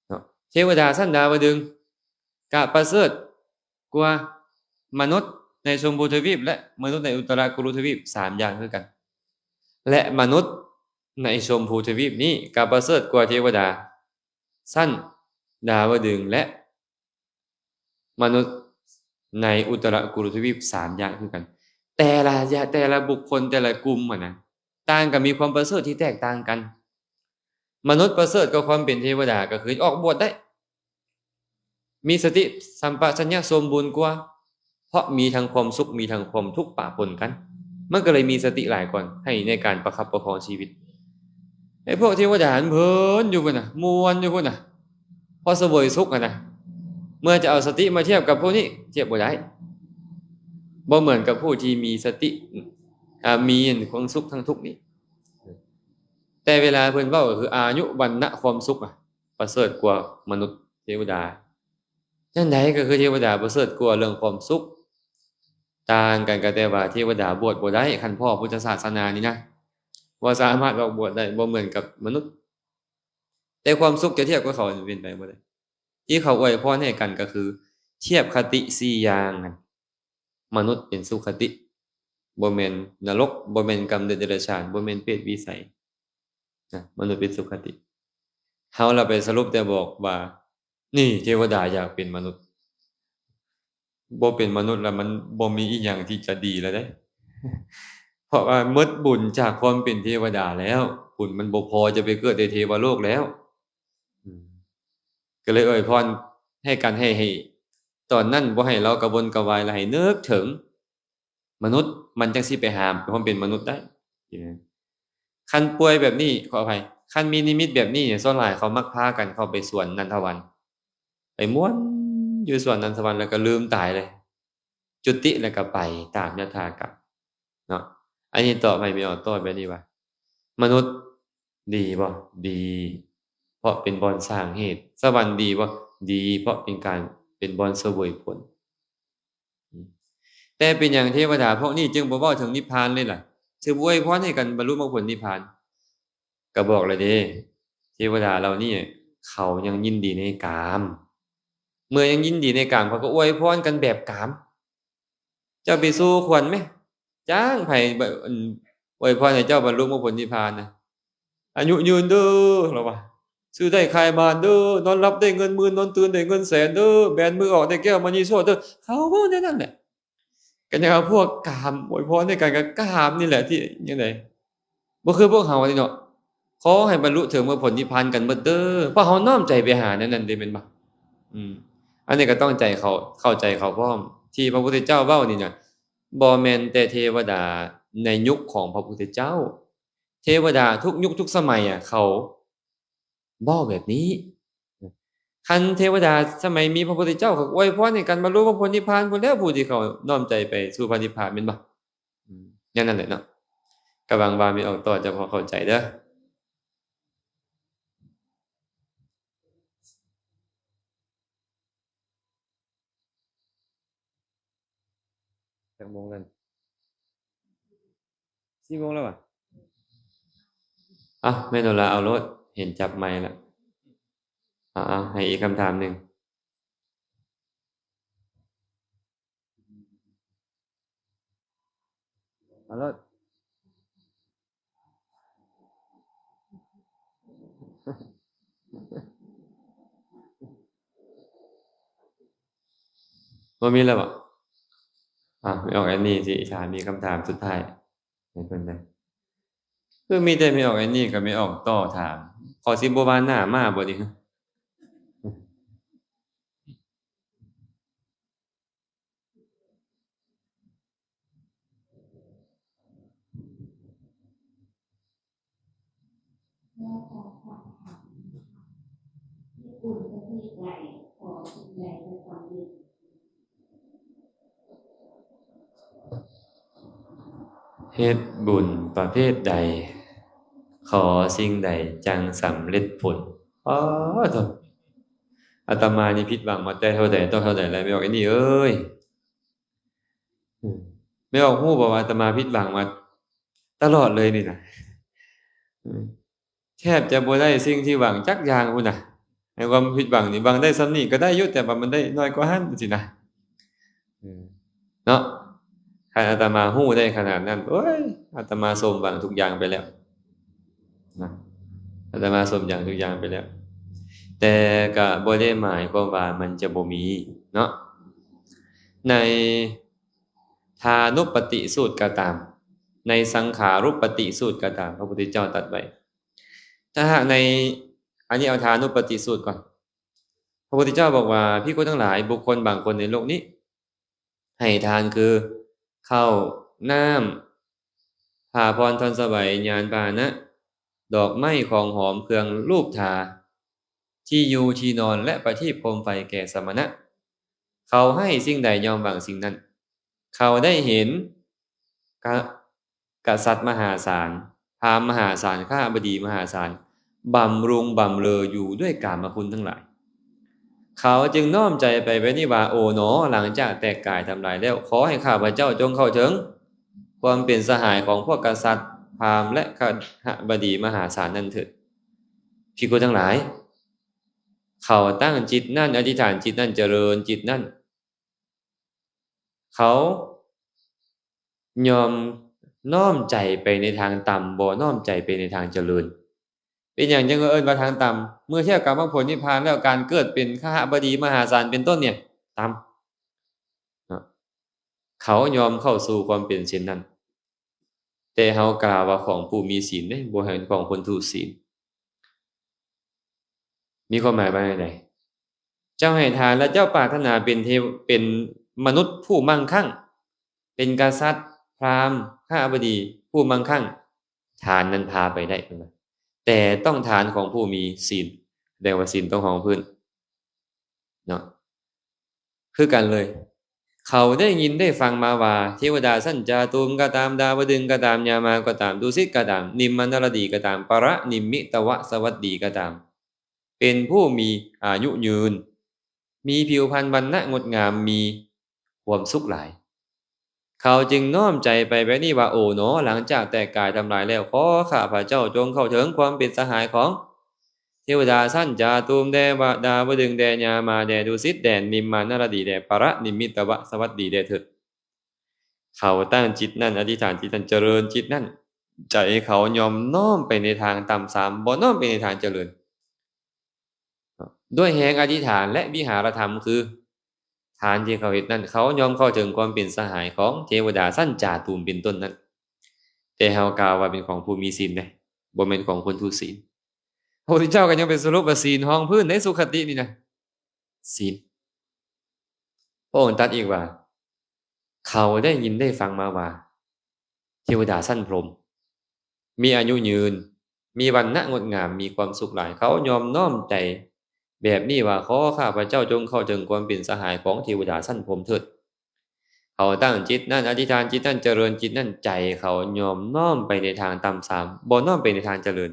ເນາະ. ເທວະດາຊັ້ນດາວະດຶງກະປະເສີດກວ່າມະນຸດໃນຊົມພູທະວີບ ແລະ ມະນຸດໃນອຸດຕະລະກຸລຸທະວີບ ສາມຢ່າງຄືກັນ ແລະ ມະນຸດໃນຊົມພູທະວີບນີ້ກະປະເສີດກວ່າເທວະດາຊັ້ນດາວະດຶງ ແລະ ມະນຸດໃນອຸດຕະລະກຸລຸທະວີບ ສາມຢ່າງຄືກັນ. ແຕ່ລະ ແຕ່ລະບຸກຄົນ ແຕ່ລະກຸ່ມຫັ້ນນະ ຕ່າງກໍມີຄວາມປະເສີດທີ່ແຕກຕ່າງກັນ. ມະນຸດປະເສີດກວ່າຄວາມເປັນເທວະດາ ກໍຄືອອກບວດໄດ້ ມີສະຕິສຳປະຊັນຍະສົມບູນກວ່າ ເພາະມີທັງຄວາມສຸກ ມີທັງຄວາມທຸກປະປົນກັນ ມັນກໍເລີຍມີສະຕິຫຼາຍກ່ອນ ໃຫ້ໃນການປະຄັບປະຄອງຊີວິດ. ໄອ້ພວກເທວະດາມັນເພີນຢູ່ພຸ້ນນະ ມ່ວນຢູ່ພຸ້ນນະ ພໍສະເຫວີຍສຸກຫັ້ນນະ ເມື່ອຈະເອົາສະຕິມາທຽບກັບພວກນີ້ ທຽບບໍ່ໄດ້ ບໍ່ເໝືອນກັບຜູ້ທີ່ມີສະຕິ ອາ ມີຄວາມສຸກທັງທຸກນີ້. ແຕ່ເວລາເພິ່ນເວົ້າກໍຄືອາຍຸວັນນະຄວາມສຸກອະ ປະເສີດກວ່າມະນຸດເທວະດາ. ຈັ່ງໃດກໍຄືເທວະດາປະເສີດກວ່າເລື່ອງຄວາມສຸກ. ຕ່າງກັນກໍແຕ່ວ່າເທວະດາບວດບໍ່ໄດ້ ຄັນພໍ້ພຸດທະສາສະໜານີ້ນະ ບໍ່ສາມາດອອກບວດໄດ້ ບໍ່ເໝືອນກັບມະນຸດ. ແຕ່ຄວາມສຸກຈະທຽບກັບເຂົາເປັນໄປບໍ່ໄດ້. ທີ່ເຂົາອວຍພອນໃຫ້ກັນກໍຄືທຽບຄະຕິສີ່ຢ່າງນັ້ນ ມະນຸດເປັນສຸຄະຕິ ບໍ່ແມ່ນນະລົກ ບໍ່ແມ່ນກຳເນີດເດຍລະສານ ບໍ່ແມ່ນເປດວິໄສນະ ມະນຸດເປັນສຸຄະຕິ. ເຮົາລະໄປສະຫຼຸບແຕ່ບອກວ່າ ນີ້ເທວະດາຢາກເປັນມະນຸດ ບໍ່ເປັນມະນຸດລະມັນບໍ່ມີອີ່ຫຍັງທີ່ຈະດີລະເດ້ ເພາະວ່າໝົດບຸນຈາກຄວາມເປັນເທວະດາແລ້ວ ບຸນມັນບໍ່ພໍຈະໄປເກີດໃນເທວະໂລກແລ້ວ. ອືມ ກໍເລີຍອວຍພອນໃຫ້ກັນ ໃຫ້ ໃຫ້ ຕອນນັ້ນບໍ່ໃຫ້ລາວກະວົນກະວາຍ ແລະ ໃຫ້ນຶກເຖິງມະນຸດ ມັນຈັ່ງຊິໄປຫາຄວາມເປັນມະນຸດໄດ້. ຄັນປ່ວຍແບບນີ້ ຂໍອະໄພ ຄັນມີນິມິດແບບນີ້ ສ່ວນຫຼາຍເຂົາມັກພາກັນເຂົ້າໄປສວນນັນທະວັນ ໄປມ່ວນຢູ່ສວນນັນທະວັນ ແລ້ວກໍລືມຕາຍເລີຍ ຈຸຕິແລ້ວກໍໄປຕາມຍະຖາກຳເນາະ. ອັນນີ້ຕອບໃຫ້ແມ່ອອກຕອບແບບນີ້ວ່າ ມະນຸດດີບໍ່? ດີ ເພາະເປັນບ່ອນສ້າງເຫດ. ສະຫວັນດີບໍ່? ດີ ເພາະເປັນການ ເປັນບ່ອນສະເຫວີຍຜົນ. ແຕ່ເປັນຫຍັງເທວະດາພວກນີ້ຈຶ່ງບໍ່ເວົ້າເຖິງນິບພານເລີຍລະ? ຊິບໍ່ອວຍພອນໃຫ້ກັນບັນລຸມັກຜົນນິບພານ? ກໍບອກແລ້ວເດ້ ເທວະດາເຫຼົ່ານີ້ເຂົາຍັງຍິນດີໃນກາມ. ເມື່ອຍັງຍິນດີໃນກາມ ເຂົາກໍອວຍພອນກັນແບບກາມ. ເຈົ້າໄປສູ່ຂວັນແມະ ຈ້າງໃຜ ອາ ອວຍພອນໃຫ້ເຈົ້າບັນລຸມັກຜົນນິບພານນະ? ອາຍຸຍືນເດີ ລາວວ່າ ຊື້ໄດ້ຂາຍໝານເດີ ນອນຫຼັບໄດ້ເງິນໝື່ນ ນອນຕື່ນໄດ້ເງິນແສນເດີ ແບນມືອອກໄດ້ແກ້ວມະນີໂຊດເດີ ເຂົາເວົ້າແນວນັ້ນແຫຼະ. ກໍຍັງວ່າພວກກາມ ອວຍພອນໃຫ້ກັນກໍກາມນີ້ແຫຼະ ທີ່ຈັ່ງໃດ ບໍ່ຄືພວກເຮົານີ້ເນາະ. ຂໍໃຫ້ບັນລຸເຖິງເມືອຜົນນິບພານກັນເບິດເດີ ເພາະເຮົານ້ອມໃຈໄປຫາແນວນັ້ນເດ້ ແມ່ນບໍ່? ອືມ ອັນນີ້ກໍຕ້ອງໃຈເຂົາ ເຂົ້າໃຈເຂົາພ້ອມ ທີ່ພະພຸດທະເຈົ້າເວົ້ານີ້ນະ ບໍ່ແມ່ນແຕ່ເທວະດາໃນຍຸກຂອງພະພຸດທະເຈົ້າ ເທວະດາທຸກຍຸກທຸກສະໄໝອະ ເຂົາເວົ້າແບບນີ້. ຄັນເທວະດາສະໄໝມີພະພຸດທະເຈົ້າ ເຂົາກໍອວຍພອນໃຫ້ກັນບັນລຸມາຜົນນິບພານພຸ້ນແລ້ວ ຜູ້ທີ່ເຂົານ້ອມໃຈໄປສູ່ພະນິບພານ ແມ່ນບໍ່? ອືມ ແນວນັ້ນແຫຼະເນາະ. ກໍຫວັງວ່າແມ່ອອກຕໍ່ຈະພໍເຂົ້າໃຈເດີ. ຈັກໂມງແລ້ວ? ສີ່ໂມງແລ້ວຫວາ? ເອົ້າ ແມ່ໂນລາເອົາໂລດ ເຫັນຈັບໄມລະ. ເອົາ ເອົາ ໃຫ້ອີກຄຳຖາມໜຶ່ງ. ເອົາໂລດ. ບໍ່ມີແລ້ວບໍ? ອ່າ ແມ່ອອກແອນນີຊິຖາມອີກຄຳຖາມສຸດທ້າຍໃຫ້ເພິ່ນໄດ້. ຄືມີແຕ່ແມ່ອອກແອນນີກັບແມ່ອອກຕໍ່ຖາມ. ເຂົາຊິບໍ່ວ່າໜ້າມາບໍ່ນີ້? ເຮັດບຸນປະເພດໃດ ຂໍສິ່ງໃດຈັ່ງສຳເລັດຜົນ? ປາໂທ ອາດຕະມານີ້ຜິດຫວັງມາແຕ່ເທົ່າໃດຕໍ່ເທົ່າໃດແລ້ວ ແມ່ອອກອີ່ນີ້ເອີຍ. ແມ່ອອກຮູ້ບໍ່ວ່າອາດຕະມາຜິດຫວັງມາຕະຫຼອດເລີຍນີ້ນະ. ແທບຈະບໍ່ໄດ້ສິ່ງທີ່ຫວັງຈັກຢ່າງພຸ້ນນະ. ໃນຄວາມຜິດຫວັງນີ້ ຫວັງໄດ້ສ່ຳນີ້ກໍໄດ້ຢູ່ ແຕ່ວ່າມັນໄດ້ໜ້ອຍກວ່າຫັ້ນ ຈັ່ງຊີ້ນະ. ເອີ ເນາະ ຄັນອາດຕະມາຮູ້ໄດ້ຂະໜາດນັ້ນ ໂອ້ຍ ອາດຕະມາສົມຫວັງທຸກຢ່າງໄປແລ້ວນະ. ອາດຕະມາສົມຫວັງທຸກຢ່າງໄປແລ້ວ ແຕ່ກະບໍ່ໄດ້ໝາຍຄວາມວ່າມັນຈະບໍ່ມີເນາະ. ໃນທານຸປະຕິສູດກໍຕາມ ໃນສັງຂາລຸປະຕິສູດກໍຕາມ ພະພຸດທະເຈົ້າຕັດໄວ້ ຖ້าหากใน อันนี้เอาทานุปปติสูตรก่อน พระพุทธเจ้าบอกว่า ภิกขุทั้งหลาย บุคคลบางคนในโลกนี้ ให้ทานคือ ข้าว น้ำ ผ้าผ่อนท่อนสบาย ยานพาหนะ ดอกไม้ ของหอม เครื่องลูบทา ที่อยู่ที่นอน และประทีปโคมไฟแก่สมณะ เขาให้สิ่งใดย่อมหวังสิ่งนั้น เขาได้เห็นกะ กษัตริย์มหาศาล พราหมณ์มหาศาล คหบดีมหาศาล บำรุงบำเรออยู่ด้วยกามคุณทั้งหลาย เขาจึงน้อมใจไปแบบนี้ว่า โอ๋หนอ หลังจากแตกกายทำลายแล้ว ขอให้ข้าพเจ้าจงเข้าถึงความเป็นสหายของพวกกษัตริย์ พราหมณ์ และคหบดีมหาศาลนั้นเถิด ภิกขุทั้งหลาย เขาตั้งจิตนั้น อธิษฐานจิตนั้น เจริญจิตนั้น เขาย่อมน้อมใจไปในทางต่ำ บ่น้อมใจไปในทางเจริญ เป็นหยังจึงเอิ้นว่าทางต่ำ เมื่อเทียบกับมรรคผลนิพพานแล้ว การเกิดเป็นคหบดีมหาศาลเป็นต้นเนี่ย ต่ำเนาะ เขาย่อมเข้าสู่ความเป็นเช่นนั้น แต่เฮากล่าวว่าของผู้มีศีลเด้ บ่แม่นของคนทุศีล มีความหมายว่าจั่งใด เจ้าให้ทานและเจ้าปรารถนาเป็นเทว- เป็นมนุษย์ผู้มั่งคั่ง เป็นกษัตริย์ พราหมณ์ คหบดี ผู้มั่งคั่ง ทานนั้นพาไปได้ แต่ต้องทานของผู้มีศีล แสดงว่าศีลต้องรองพื้นเนาะ คือกันเลย เขาได้ยินได้ฟังมาว่า เทวดาชั้นจาตุมก็ตาม ดาวดึงส์ก็ตาม ยามาก็ตาม ดุสิตก็ตาม นิมมานรดีก็ตาม ปรนิมมิตวสวัสดีก็ตาม เป็นผู้มีอายุยืน มีผิวพรรณวรรณะงดงาม มีความสุขหลาย เขาจึงน้อมใจไปแบบนี้ว่า โอ๋หนอ หลังจากแตกกายทำลายแล้ว ขอข้าพเจ้าจงเข้าถึงความเป็นสหายของเทวดาชั้นจาตุมแด่ ดาวดึงส์แด่ ยามาแด่ ดุสิตแด่ นิมมานรดีแด่ ปรนิมมิตวสวัสดีแด่เถิด เขาตั้งจิตนั้น อธิษฐานจิตนั้น เจริญจิตนั้น ใจเขาย่อมน้อมไปในทางต่ำซาม บ่น้อมไปในทางเจริญ ด้วยแฮงอธิษฐานและวิหารธรรม คือ ทานที่เขาเฮ็ดนั้น เขาย่อมเข้าถึงความเป็นสหายของเทวดาชั้นจาตุมเป็นต้นนั้น แต่เฮากล่าวว่าเป็นของผู้มีศีลเด้ บ่แม่นของคนทุศีล พระพุทธเจ้าก็ยังไปสรุปว่าศีลรองพื้นในสุคตินี่นะ ศีล พระองค์ตรัสอีกว่า เขาได้ยินได้ฟังมาว่า เทวดาชั้นพรหม มีอายุยืน มีวรรณะงดงาม มีความสุขหลาย เขาย่อมน้อมใจแบบนี้ว่า ขอข้าพเจ้าจงเข้าถึงความเป็นสหายของเทวดาชั้นพรหมเถิด เขาตั้งจิตนั้น อธิษฐานจิตนั้น เจริญจิตนั้น ใจเขาย่อมน้อมไปในทางต่ำซาม บ่น้อมไปในทางเจริญ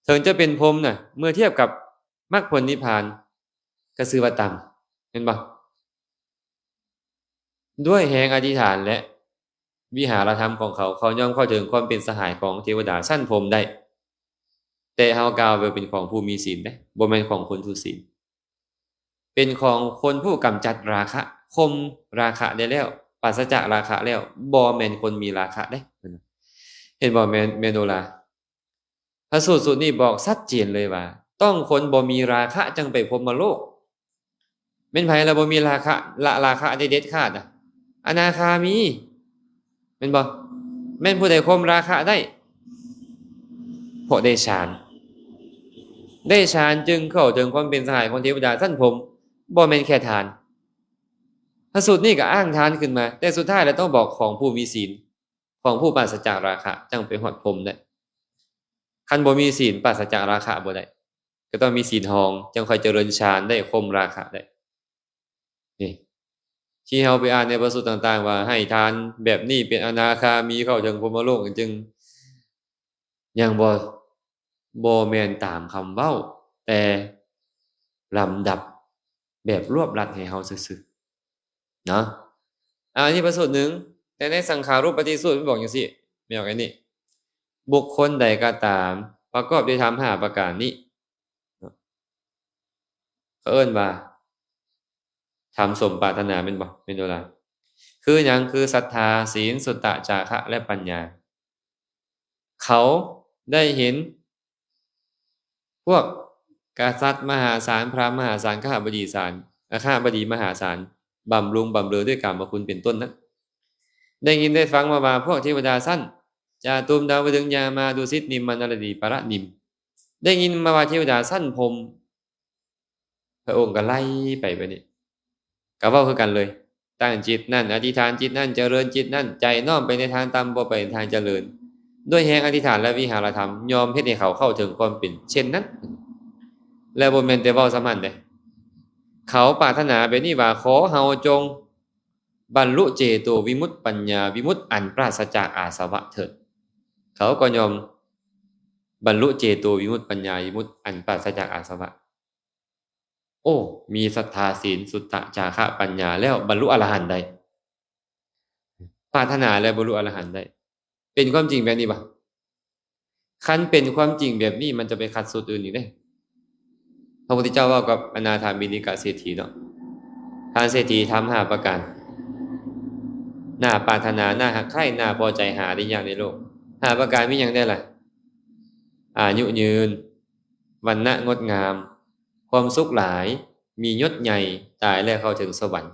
เถิงจะเป็นพรหมน่ะ เมื่อเทียบกับมรรคผลนิพพาน ก็ชื่อว่าต่ำ เห็นบ่ ด้วยแฮงอธิษฐานและวิหารธรรมของเขา เขาย่อมเข้าถึงความเป็นสหายของเทวดาชั้นพรหมได้ แต่เฮากล่าวว่าเป็นของผู้มีศีลเด้ บ่แม่นของคนทุศีล เป็นของคนผู้กำจัดราคะ ข่มราคะได้แล้ว ปราศจากราคะแล้ว บ่แม่นคนมีราคะเด้ เห็นบ่ แม่ แม่โนรา พระสูตรสูตรนี้บอกชัดเจนเลยว่า ต้องคนบ่มีราคะจั่งไปพรหมโลก แม่นไผล่ะบ่มีราคะ ละราคะได้เด็ดขาดอะ อนาคามี แม่นบ่ แม่นผู้ใดข่มราคะได้ เพราะได้ฌาน ได้ฌานจึงเข้าถึงความเป็นสหายของเทวดาชั้นพรหม บ่แม่นแค่ทาน พระสูตรนี้ก็อ้างทานขึ้นมา แต่สุดท้ายแล้วต้องบอกของผู้มีศีล ของผู้ปราศจากราคะ จั่งไปฮอดพรหมได้ คันบ่มีศีลปราศจากราคะบ่ได้ ก็ต้องมีศีลรอง จั่งค่อยเจริญฌานได้ ข่มราคะได้ นี่ ที่เฮาไปอ่านในพระสูตรต่างๆ ว่าให้ทานแบบนี้เป็นอนาคามี เข้าถึงพรหมโลก จึง ยังบ่ บ่แม่นตามคำเว้า แต่ลำดับแบบรวบรัดให้เฮาซื่อๆ เนาะ อา อันนี้พระสูตรหนึ่ง แต่ในสังขารูปปฏิสูตรมันบอกจั่งซี้ แม่นอันนี้ บุคคลใดก็ตาม ประกอบด้วยธรรมห้าประการนี้ เนาะ เขาเอิ้นว่า ธรรมสมปรารถนาแม่นบ่ แม่นโดล่ะ คือหยัง คือศรัทธา ศีล สุตตะ จาคะ และปัญญา เขาได้เห็นพวกกษัตริย์มหาศาล พราหมณ์มหาศาล คหบดีศาล คหบดีมหาศาล บำรุงบำเรอด้วยกามคุณเป็นต้นนั้น ได้ยินได้ฟังมาว่าพวกเทวดาชั้นจาตุม ดาวดึงส์ ยามา ดุสิต นิมมานรดี ปรนิม ໄດ້ຍິນມາວ່າເທວະດາຊັ້ນພົມ ພະອົງກໍໄລ່ໄປແບບນີ້ ກໍເວົ້າຄືກັນເລີຍ ຕັ້ງຈິດນັ້ນ ອະທິຖານຈິດນັ້ນ ຈະເລີນຈິດນັ້ນ ໃຈນ້ອມໄປໃນທາງຕ່ຳ ບໍ່ໄປໃນທາງຈະເລີນ ດ້ວຍແຮງອະທິຖານ ແລະ ວິຫາລະທຳ ຍ່ອມເຮັດໃຫ້ເຂົາເຂົ້າເຖິງຄວາມເປັນເຊັ່ນນັ້ນ. ແລະ ບໍ່ແມ່ນແຕ່ເວົ້າສ່ຳນັ້ນເດ້ ເຂົາປາດຖະໜາແບບນີ້ວ່າ ຂໍເຮົາຈົ່ງບັນລຸເຈໂຕວິມຸດ ປັນຍາວິມຸດ ອັນປາສະຈາກອາສະວະເຖີດ. ເຂົາກໍຍອມບັນລຸເຈໂຕວິມຸດ ປັນຍາວິມຸດ ອັນປາສະຈາກອາສະວະ. ໂອ້ ມີສັດທາ ສິນ ສຸດຕະ ຈາຄະ ປັນຍາ ແລ້ວບັນລຸອະລະຫັນໄດ້ ປາດຖະໜາແລ້ວບັນລຸອະລະຫັນໄດ້ ເປັນຄວາມຈິງແບບນີ້ບໍ່? ຄັນເປັນຄວາມຈິງແບບນີ້ ມັນຈະໄປຂັດສູດອື່ນອີກເດ້. ພະພຸດທະເຈົ້າເວົ້າກັບອະນາຖາມິນິກະເສດຖີເນາະ ທ່ານເສດຖີ ທຳຫ້າປະການ ໜ້າປາດຖະໜາ ໜ້າຮັກໃຄ່ ໜ້າພໍໃຈ ຫາໄດ້ຍາກໃນໂລກ. ຫ້າປະການມີຫຍັງແດ່ລະ? ອາຍຸຍືນ, ວັນນະງົດງາມ, ຄວາມສຸກຫຼາຍ, ມີຍົດໃຫຍ່, ຕາຍແລ້ວເຂົ້າເຖິງສະຫວັນ.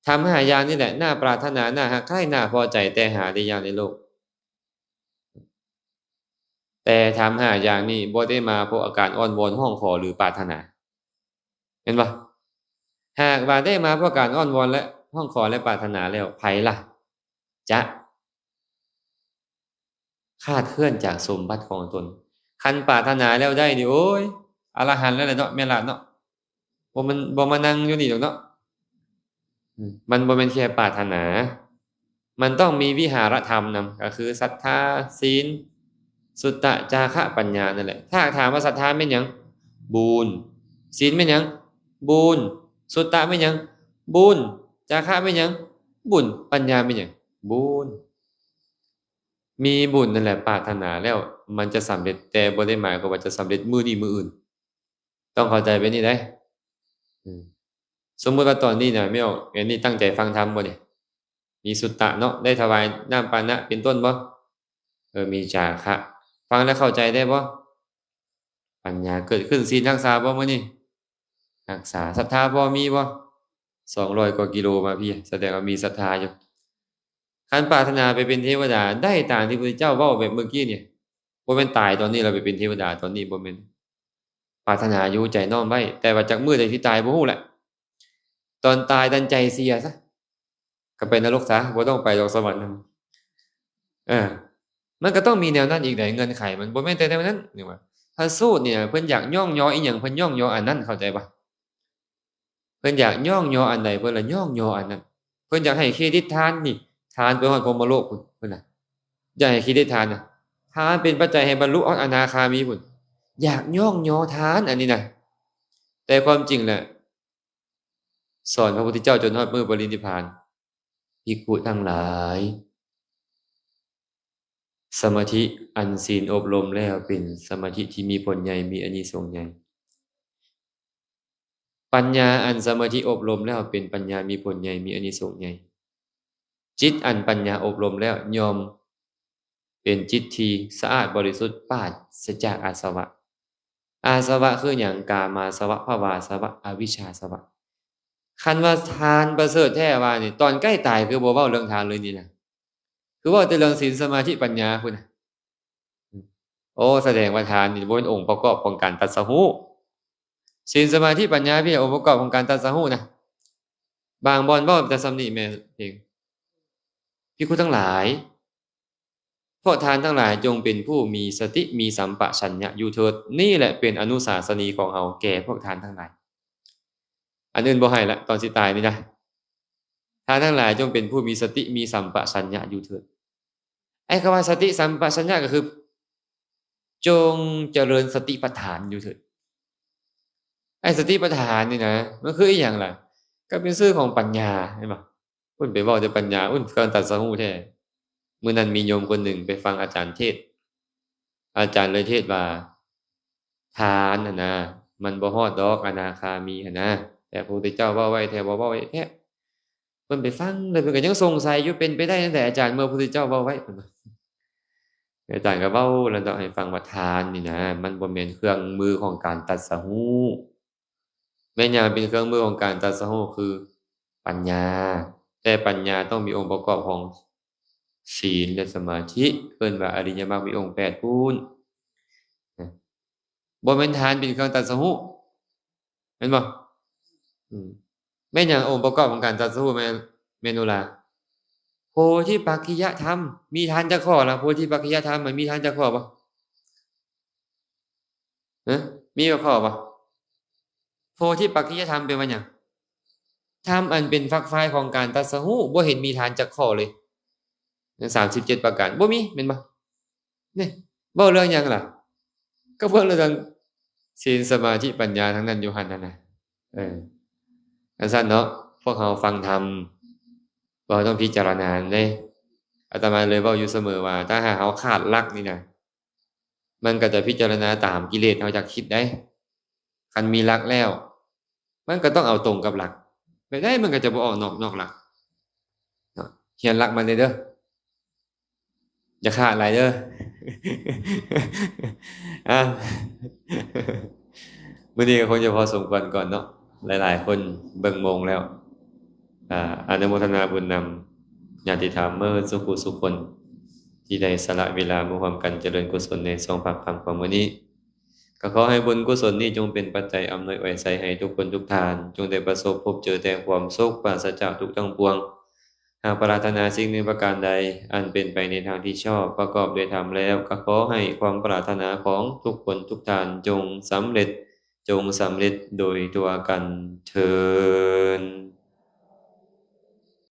ທຳຫ້າຢ່າງນີ້ແຫຼະ ໜ້າປາດຖະໜາ, ໜ້າຮັກໃຄ່, ໜ້າພໍໃຈ, ແຕ່ຫາໄດ້ຍາກໃນໂລກ. ແຕ່ທຳຫ້າຢ່າງນີ້ບໍ່ໄດ້ມາເພາະອາການອ້ອນວອນ, ຮ້ອງຂໍ ຫຼື ປາດຖະໜາ. ເຫັນບໍ່? ຫາກວ່າໄດ້ມາເພາະການອ້ອນວອນ ແລະ ຮ້ອງຂໍ ແລະ ປາດຖະໜາແລ້ວ, ໃຜລະຈະ ຄາດເຄື່ອນຈາກສົມບັດຂອງຕົນ. ຄັນປາດຖະໜາແລ້ວໄດ້ນີ້ ໂອ້ຍ ອະລະຫັນແລ້ວແຫຼະເນາະ ແມ່ຫຼານເນາະ. ບໍ່ແມ່ນ ບໍ່ມານັ່ງຢູ່ນີ້ດອກເນາະ. ອືມ ມັນບໍ່ແມ່ນແຄ່ປາດຖະໜາ, ມັນຕ້ອງມີວິຫາລະທຳນຳ, ກໍຄືສັດທາ, ສິນ, ສຸດຕະ, ຈາຄະ, ປັນຍານັ້ນແຫຼະ. ຖ້າຖາມວ່າສັດທາແມ່ນຫຍັງ? ບຸນ. ສິນແມ່ນຫຍັງ? ບຸນ. ສຸດຕະແມ່ນຫຍັງ? ບຸນ. ຈາຄະແມ່ນຫຍັງ? ບຸນ. ປັນຍາແມ່ນຫຍັງ? ບຸນ. ມີບຸນນັ້ນແຫຼະ ປາດຖະໜາແລ້ວມັນຈະສຳເລັດ, ແຕ່ບໍ່ໄດ້ໝາຍຄວາມວ່າຈະສຳເລັດມື້ນີ້ມື້ອື່ນ. ຕ້ອງເຂົ້າໃຈແບບນີ້ເດ້. ອືມ ສົມມຸດວ່າຕອນນີ້ນະ ແມ່ອອກ ແອນນີ້ຕັ້ງໃຈຟັງທຳບໍ່ນີ້? ມີສຸດຕະເນາະ, ໄດ້ຖວາຍນ້ຳປານະເປັນຕົ້ນບໍ່? ເອີ ມີຈາຄະ. ຟັງແລ້ວເຂົ້າໃຈໄດ້ບໍ່? ປັນຍາເກີດຂຶ້ນ. ສິນຮັກສາບໍ່ມື້ນີ້? ຮັກສາ. ສັດທາພໍມີບໍ່? ສອງຮ້ອຍກວ່າກິໂລມາພີ້ ສະແດງວ່າມີສັດທາຢູ່. ຄັນປາດຖະໜາໄປເປັນເທວະດາ ໄດ້ຕາມທີ່ພະພຸດທະເຈົ້າເວົ້າແບບເມື່ອກີ້ນີ້, ບໍ່ແມ່ນຕາຍຕອນນີ້ແລ້ວໄປເປັນເທວະດາ, ຕອນນີ້ບໍ່ແມ່ນ. ປາດຖະໜາຢູ່, ໃຈນ້ອມໄວ້, ແຕ່ວ່າຈັກມື້ໃດຊິຕາຍບໍ່ຮູ້ແຫຼະ. ຕອນຕາຍນັ້ນໃຈເສຍຊະ, ກໍໄປນະລົກຊະ, ບໍ່ຕ້ອງໄປດອກສະຫວັນ. ເອີ ມັນກໍຕ້ອງມີແນວນັ້ນອີກໃດ໋, ເງື່ອນໄຂມັນບໍ່ແມ່ນແຕ່ແນວນັ້ນ. ນີ້ວ່າ ພະສູດນີ້ເພິ່ນຢາກຍ້ອງຍໍອີ່ຫຍັງ ເພິ່ນຍ້ອງຍໍອັນນັ້ນ, ເຂົ້າໃຈບໍ່? ເພິ່ນຢາກຍ້ອງຍໍອັນໃດ ເພິ່ນລະຍ້ອງຍໍອັນນັ້ນ. ເພິ່ນຢາກໃຫ້ເຄຣດິດທານນີ້, ທານໄປຮອດພົມມະໂລກພຸ້ນ, ເພິ່ນນະຢາກໃຫ້ເຄຣດິດທານນະ, ທານເປັນປັດໄຈໃຫ້ບັນລຸຮອດອະນາຄາມີພຸ້ນ, ຢາກຍ້ອງຍໍທານອັນນີ້ນະ. ແຕ່ຄວາມຈິງແຫຼະ ສອນພະພຸດທະເຈົ້າຈົນຮອດມື້ປະລິນິບພານ, ພິກຂຸທັງຫຼາຍ, ສະມາທິອັນສິນອົບຮົມແລ້ວເປັນສະມາທິທີ່ມີຜົນໃຫຍ່, ມີອານິສົງໃຫຍ່. ປັນຍາອັນສະມາທິອົບຮົມແລ້ວເປັນປັນຍາມີຜົນໃຫຍ່, ມີອານິສົງໃຫຍ່. ຈິດອັນປັນຍາອົບຮົມແລ້ວຍ່ອມເປັນຈິດທີ່ສະອາດບໍລິສຸດ, ປາສະຈາກອາສະວະ. ອາສະວະຄືຫຍັງ? ກາມາສະວະ, ພະວາສະວະ, ອະວິຊຊາສະວະ. ຄັນວ່າທານປະເສີດແທ້ວ່ານີ້, ຕອນໃກ້ຕາຍຄືບໍ່ເວົ້າເລື່ອງທານເລີຍນີ້ນະ, ຄືເວົ້າແຕ່ເລື່ອງສິນ, ສະມາທິ, ປັນຍາພຸ້ນນະ. ໂອ້ ສະແດງວ່າທານນີ້ບໍ່ແມ່ນອົງປະກອບຂອງການຕັດສະຮູ້. ສິນ, ສະມາທິ, ປັນຍາ ເປັນອົງປະກອບຂອງການຕັດສະຮູ້ນະ. ບາງບ່ອນເວົ້າແຕ່ສ່ຳນີ້ແມ່ນເອງ. ພິກຂຸທັງຫຼາຍ, ພວກທ່ານທັງຫຼາຍຈົ່ງເປັນຜູ້ມີສະຕິ, ມີສຳປະຊັນຍະຢູ່ເຖີດ. ນີ້ແຫຼະເປັນອະນຸສາສະນີຂອງເຮົາແກ່ພວກທ່ານທັງຫຼາຍ. ອັນອື່ນບໍ່ໃຫ້ລະ, ຕອນຊິຕາຍນີ້ນະ. ທ່ານທັງຫຼາຍຈົ່ງເປັນຜູ້ມີສະຕິ, ມີສຳປະຊັນຍະຢູ່ເຖີດ. ໄອ້ຄຳວ່າສະຕິສຳປະຊັນຍະກໍຄື ຈົ່ງຈະເລີນສະຕິປະທານຢູ່ເຖີດ. ໄອ້ສະຕິປະທານນີ້ນະ ມັນຄືອີ່ຫຍັງລະ? ກໍເປັນຊື່ຂອງປັນຍາ, ເຫັນບໍ່? ພຸ້ນໄປເວົ້າແຕ່ປັນຍາ, ອຸ້ນ ກຳລັງຕັດສະຮູ້ແທ້. ມື້ນັ້ນມີໂຍມຄົນໜຶ່ງໄປຟັງອາຈານເທດ, ອາຈານເລີຍເທດວ່າ ທານຫັ້ນນະ ມັນບໍ່ຮອດດອກອະນາຄາມີຫັ້ນນະ, ແຕ່ພະພຸດທະເຈົ້າເວົ້າໄວ້ແທ້ ບໍ່ເວົ້າໄວ້ແທ້. ເພິ່ນໄປຟັງແລ້ວເພິ່ນກໍຍັງສົງໄສຢູ່, ເປັນໄປໄດ້ຈັ່ງໃດອາຈານ ເມື່ອພະພຸດທະເຈົ້າເວົ້າໄວ້? ເພິ່ນວ່າ. ອາຈານກໍເວົ້າລະເນາະ ໃຫ້ຟັງວ່າທານນີ້ນະ ມັນບໍ່ແມ່ນເຄື່ອງມືຂອງການຕັດສະຮູ້. ແມ່ນຫຍັງເປັນເຄື່ອງມືຂອງການຕັດສະຮູ້? ຄືປັນຍາ, ແຕ່ປັນຍາຕ້ອງມີອົງປະກອບຂອງ ສິນ ແລະ ສະມາທິ, ເອີ້ນວ່າອະລິຍະມັກມີອົງແປດພຸ້ນ. ບໍ່ແມ່ນທານເປັນເຄື່ອງຕັດສະຮູ້ ແມ່ນບໍ່? ອືມ ແມ່ນຫຍັງອົງປະກອບຂອງການຕັດສະຮູ້ ແມ່ ແມ່ນົລາ? ໂພທິປັກຂິຍະທຳ. ມີທານຈັກຂໍ້ລະ? ໂພທິປັກຂິຍະທຳມັນມີທານຈັກຂໍ້ບໍ່? ຮະ? ມີຈັກຂໍ້ບໍ່? ໂພທິປັກຂິຍະທຳແປວ່າຫຍັງ? ທຳອັນເປັນຝັກຝ່າຍຂອງການຕັດສະຮູ້ ບໍ່ເຫັນມີທານຈັກຂໍ້ເລີຍ. ສາມສິບເຈັດປະການ ບໍ່ມີ ແມ່ນບໍ່? ນີ້ ເວົ້າເລື່ອງຫຍັງລະ? ກໍເວົ້າເລື່ອງສິນ ສະມາທິ ປັນຍາ ທັງນັ້ນຢູ່ຫັ້ນຫັ້ນນະ. ເອີ ຈັ່ງຊັ້ນເນາະ ພວກເຮົາຟັງທຳ ເຮົາຕ້ອງພິຈາລະນາເດ້. ອາດຕະມາເລີຍເວົ້າຢູ່ສະເໝີວ່າ ຖ້າຫາກເຮົາຂາດຫຼັກນີ້ນະ ມັນກໍຈະພິຈາລະນາຕາມກິເລດເຮົາຢາກຄິດໄດ໋. ຄັນມີຫຼັກແລ້ວ ມັນກໍຕ້ອງເອົາຕົງກັບຫຼັກ ແບບໃດມັນກໍຈະບໍ່ອອກນອກ ນອກຫຼັກເນາະ. ຮຽນຫຼັກມັນແດ່ເດີ ຢ່າຂາດຫຼາຍເດີ. ອ່າ ມື້ນີ້ກໍຄົງຈະພໍສົມຄວນກ່ອນເນາະ ຫຼາຍໆຄົນເບິ່ງໂມງແລ້ວ. ອາ ອະນຸໂມທະນາບຸນນຳຍາດຕິທຳເໝິດສູ່ຜູ້ສູ່ຄົນ ທີ່ໄດ້ສະຫຼະເວລາມາຮ່ວມກັນຈະເລີນກຸສົນໃນຊ່ວງພາກຄ່ຳຂອງມື້ນີ້. ກໍຂໍໃຫ້ບຸນກຸສົນນີ້ຈົ່ງເປັນປັດໄຈອຳນວຍອວຍໄຊໃຫ້ທຸກຄົນທຸກທ່ານ ຈົ່ງໄດ້ປະສົບພົບເຈີແຕ່ຄວາມສຸກ ປາສະຈາກທຸກທັງປວງ. ຫາກປາດຖະໜາສິ່ງໜຶ່ງປະການໃດ ອັນເປັນໄປໃນທາງທີ່ຊອບ ປະກອບດ້ວຍທຳແລ້ວ ກໍຂໍໃຫ້ຄວາມປາດຖະໜາຂອງທຸກຄົນທຸກທ່ານຈົ່ງສຳເລັດ ຈົ່ງສຳເລັດໂດຍທົ່ວກັນເທີ້ນ.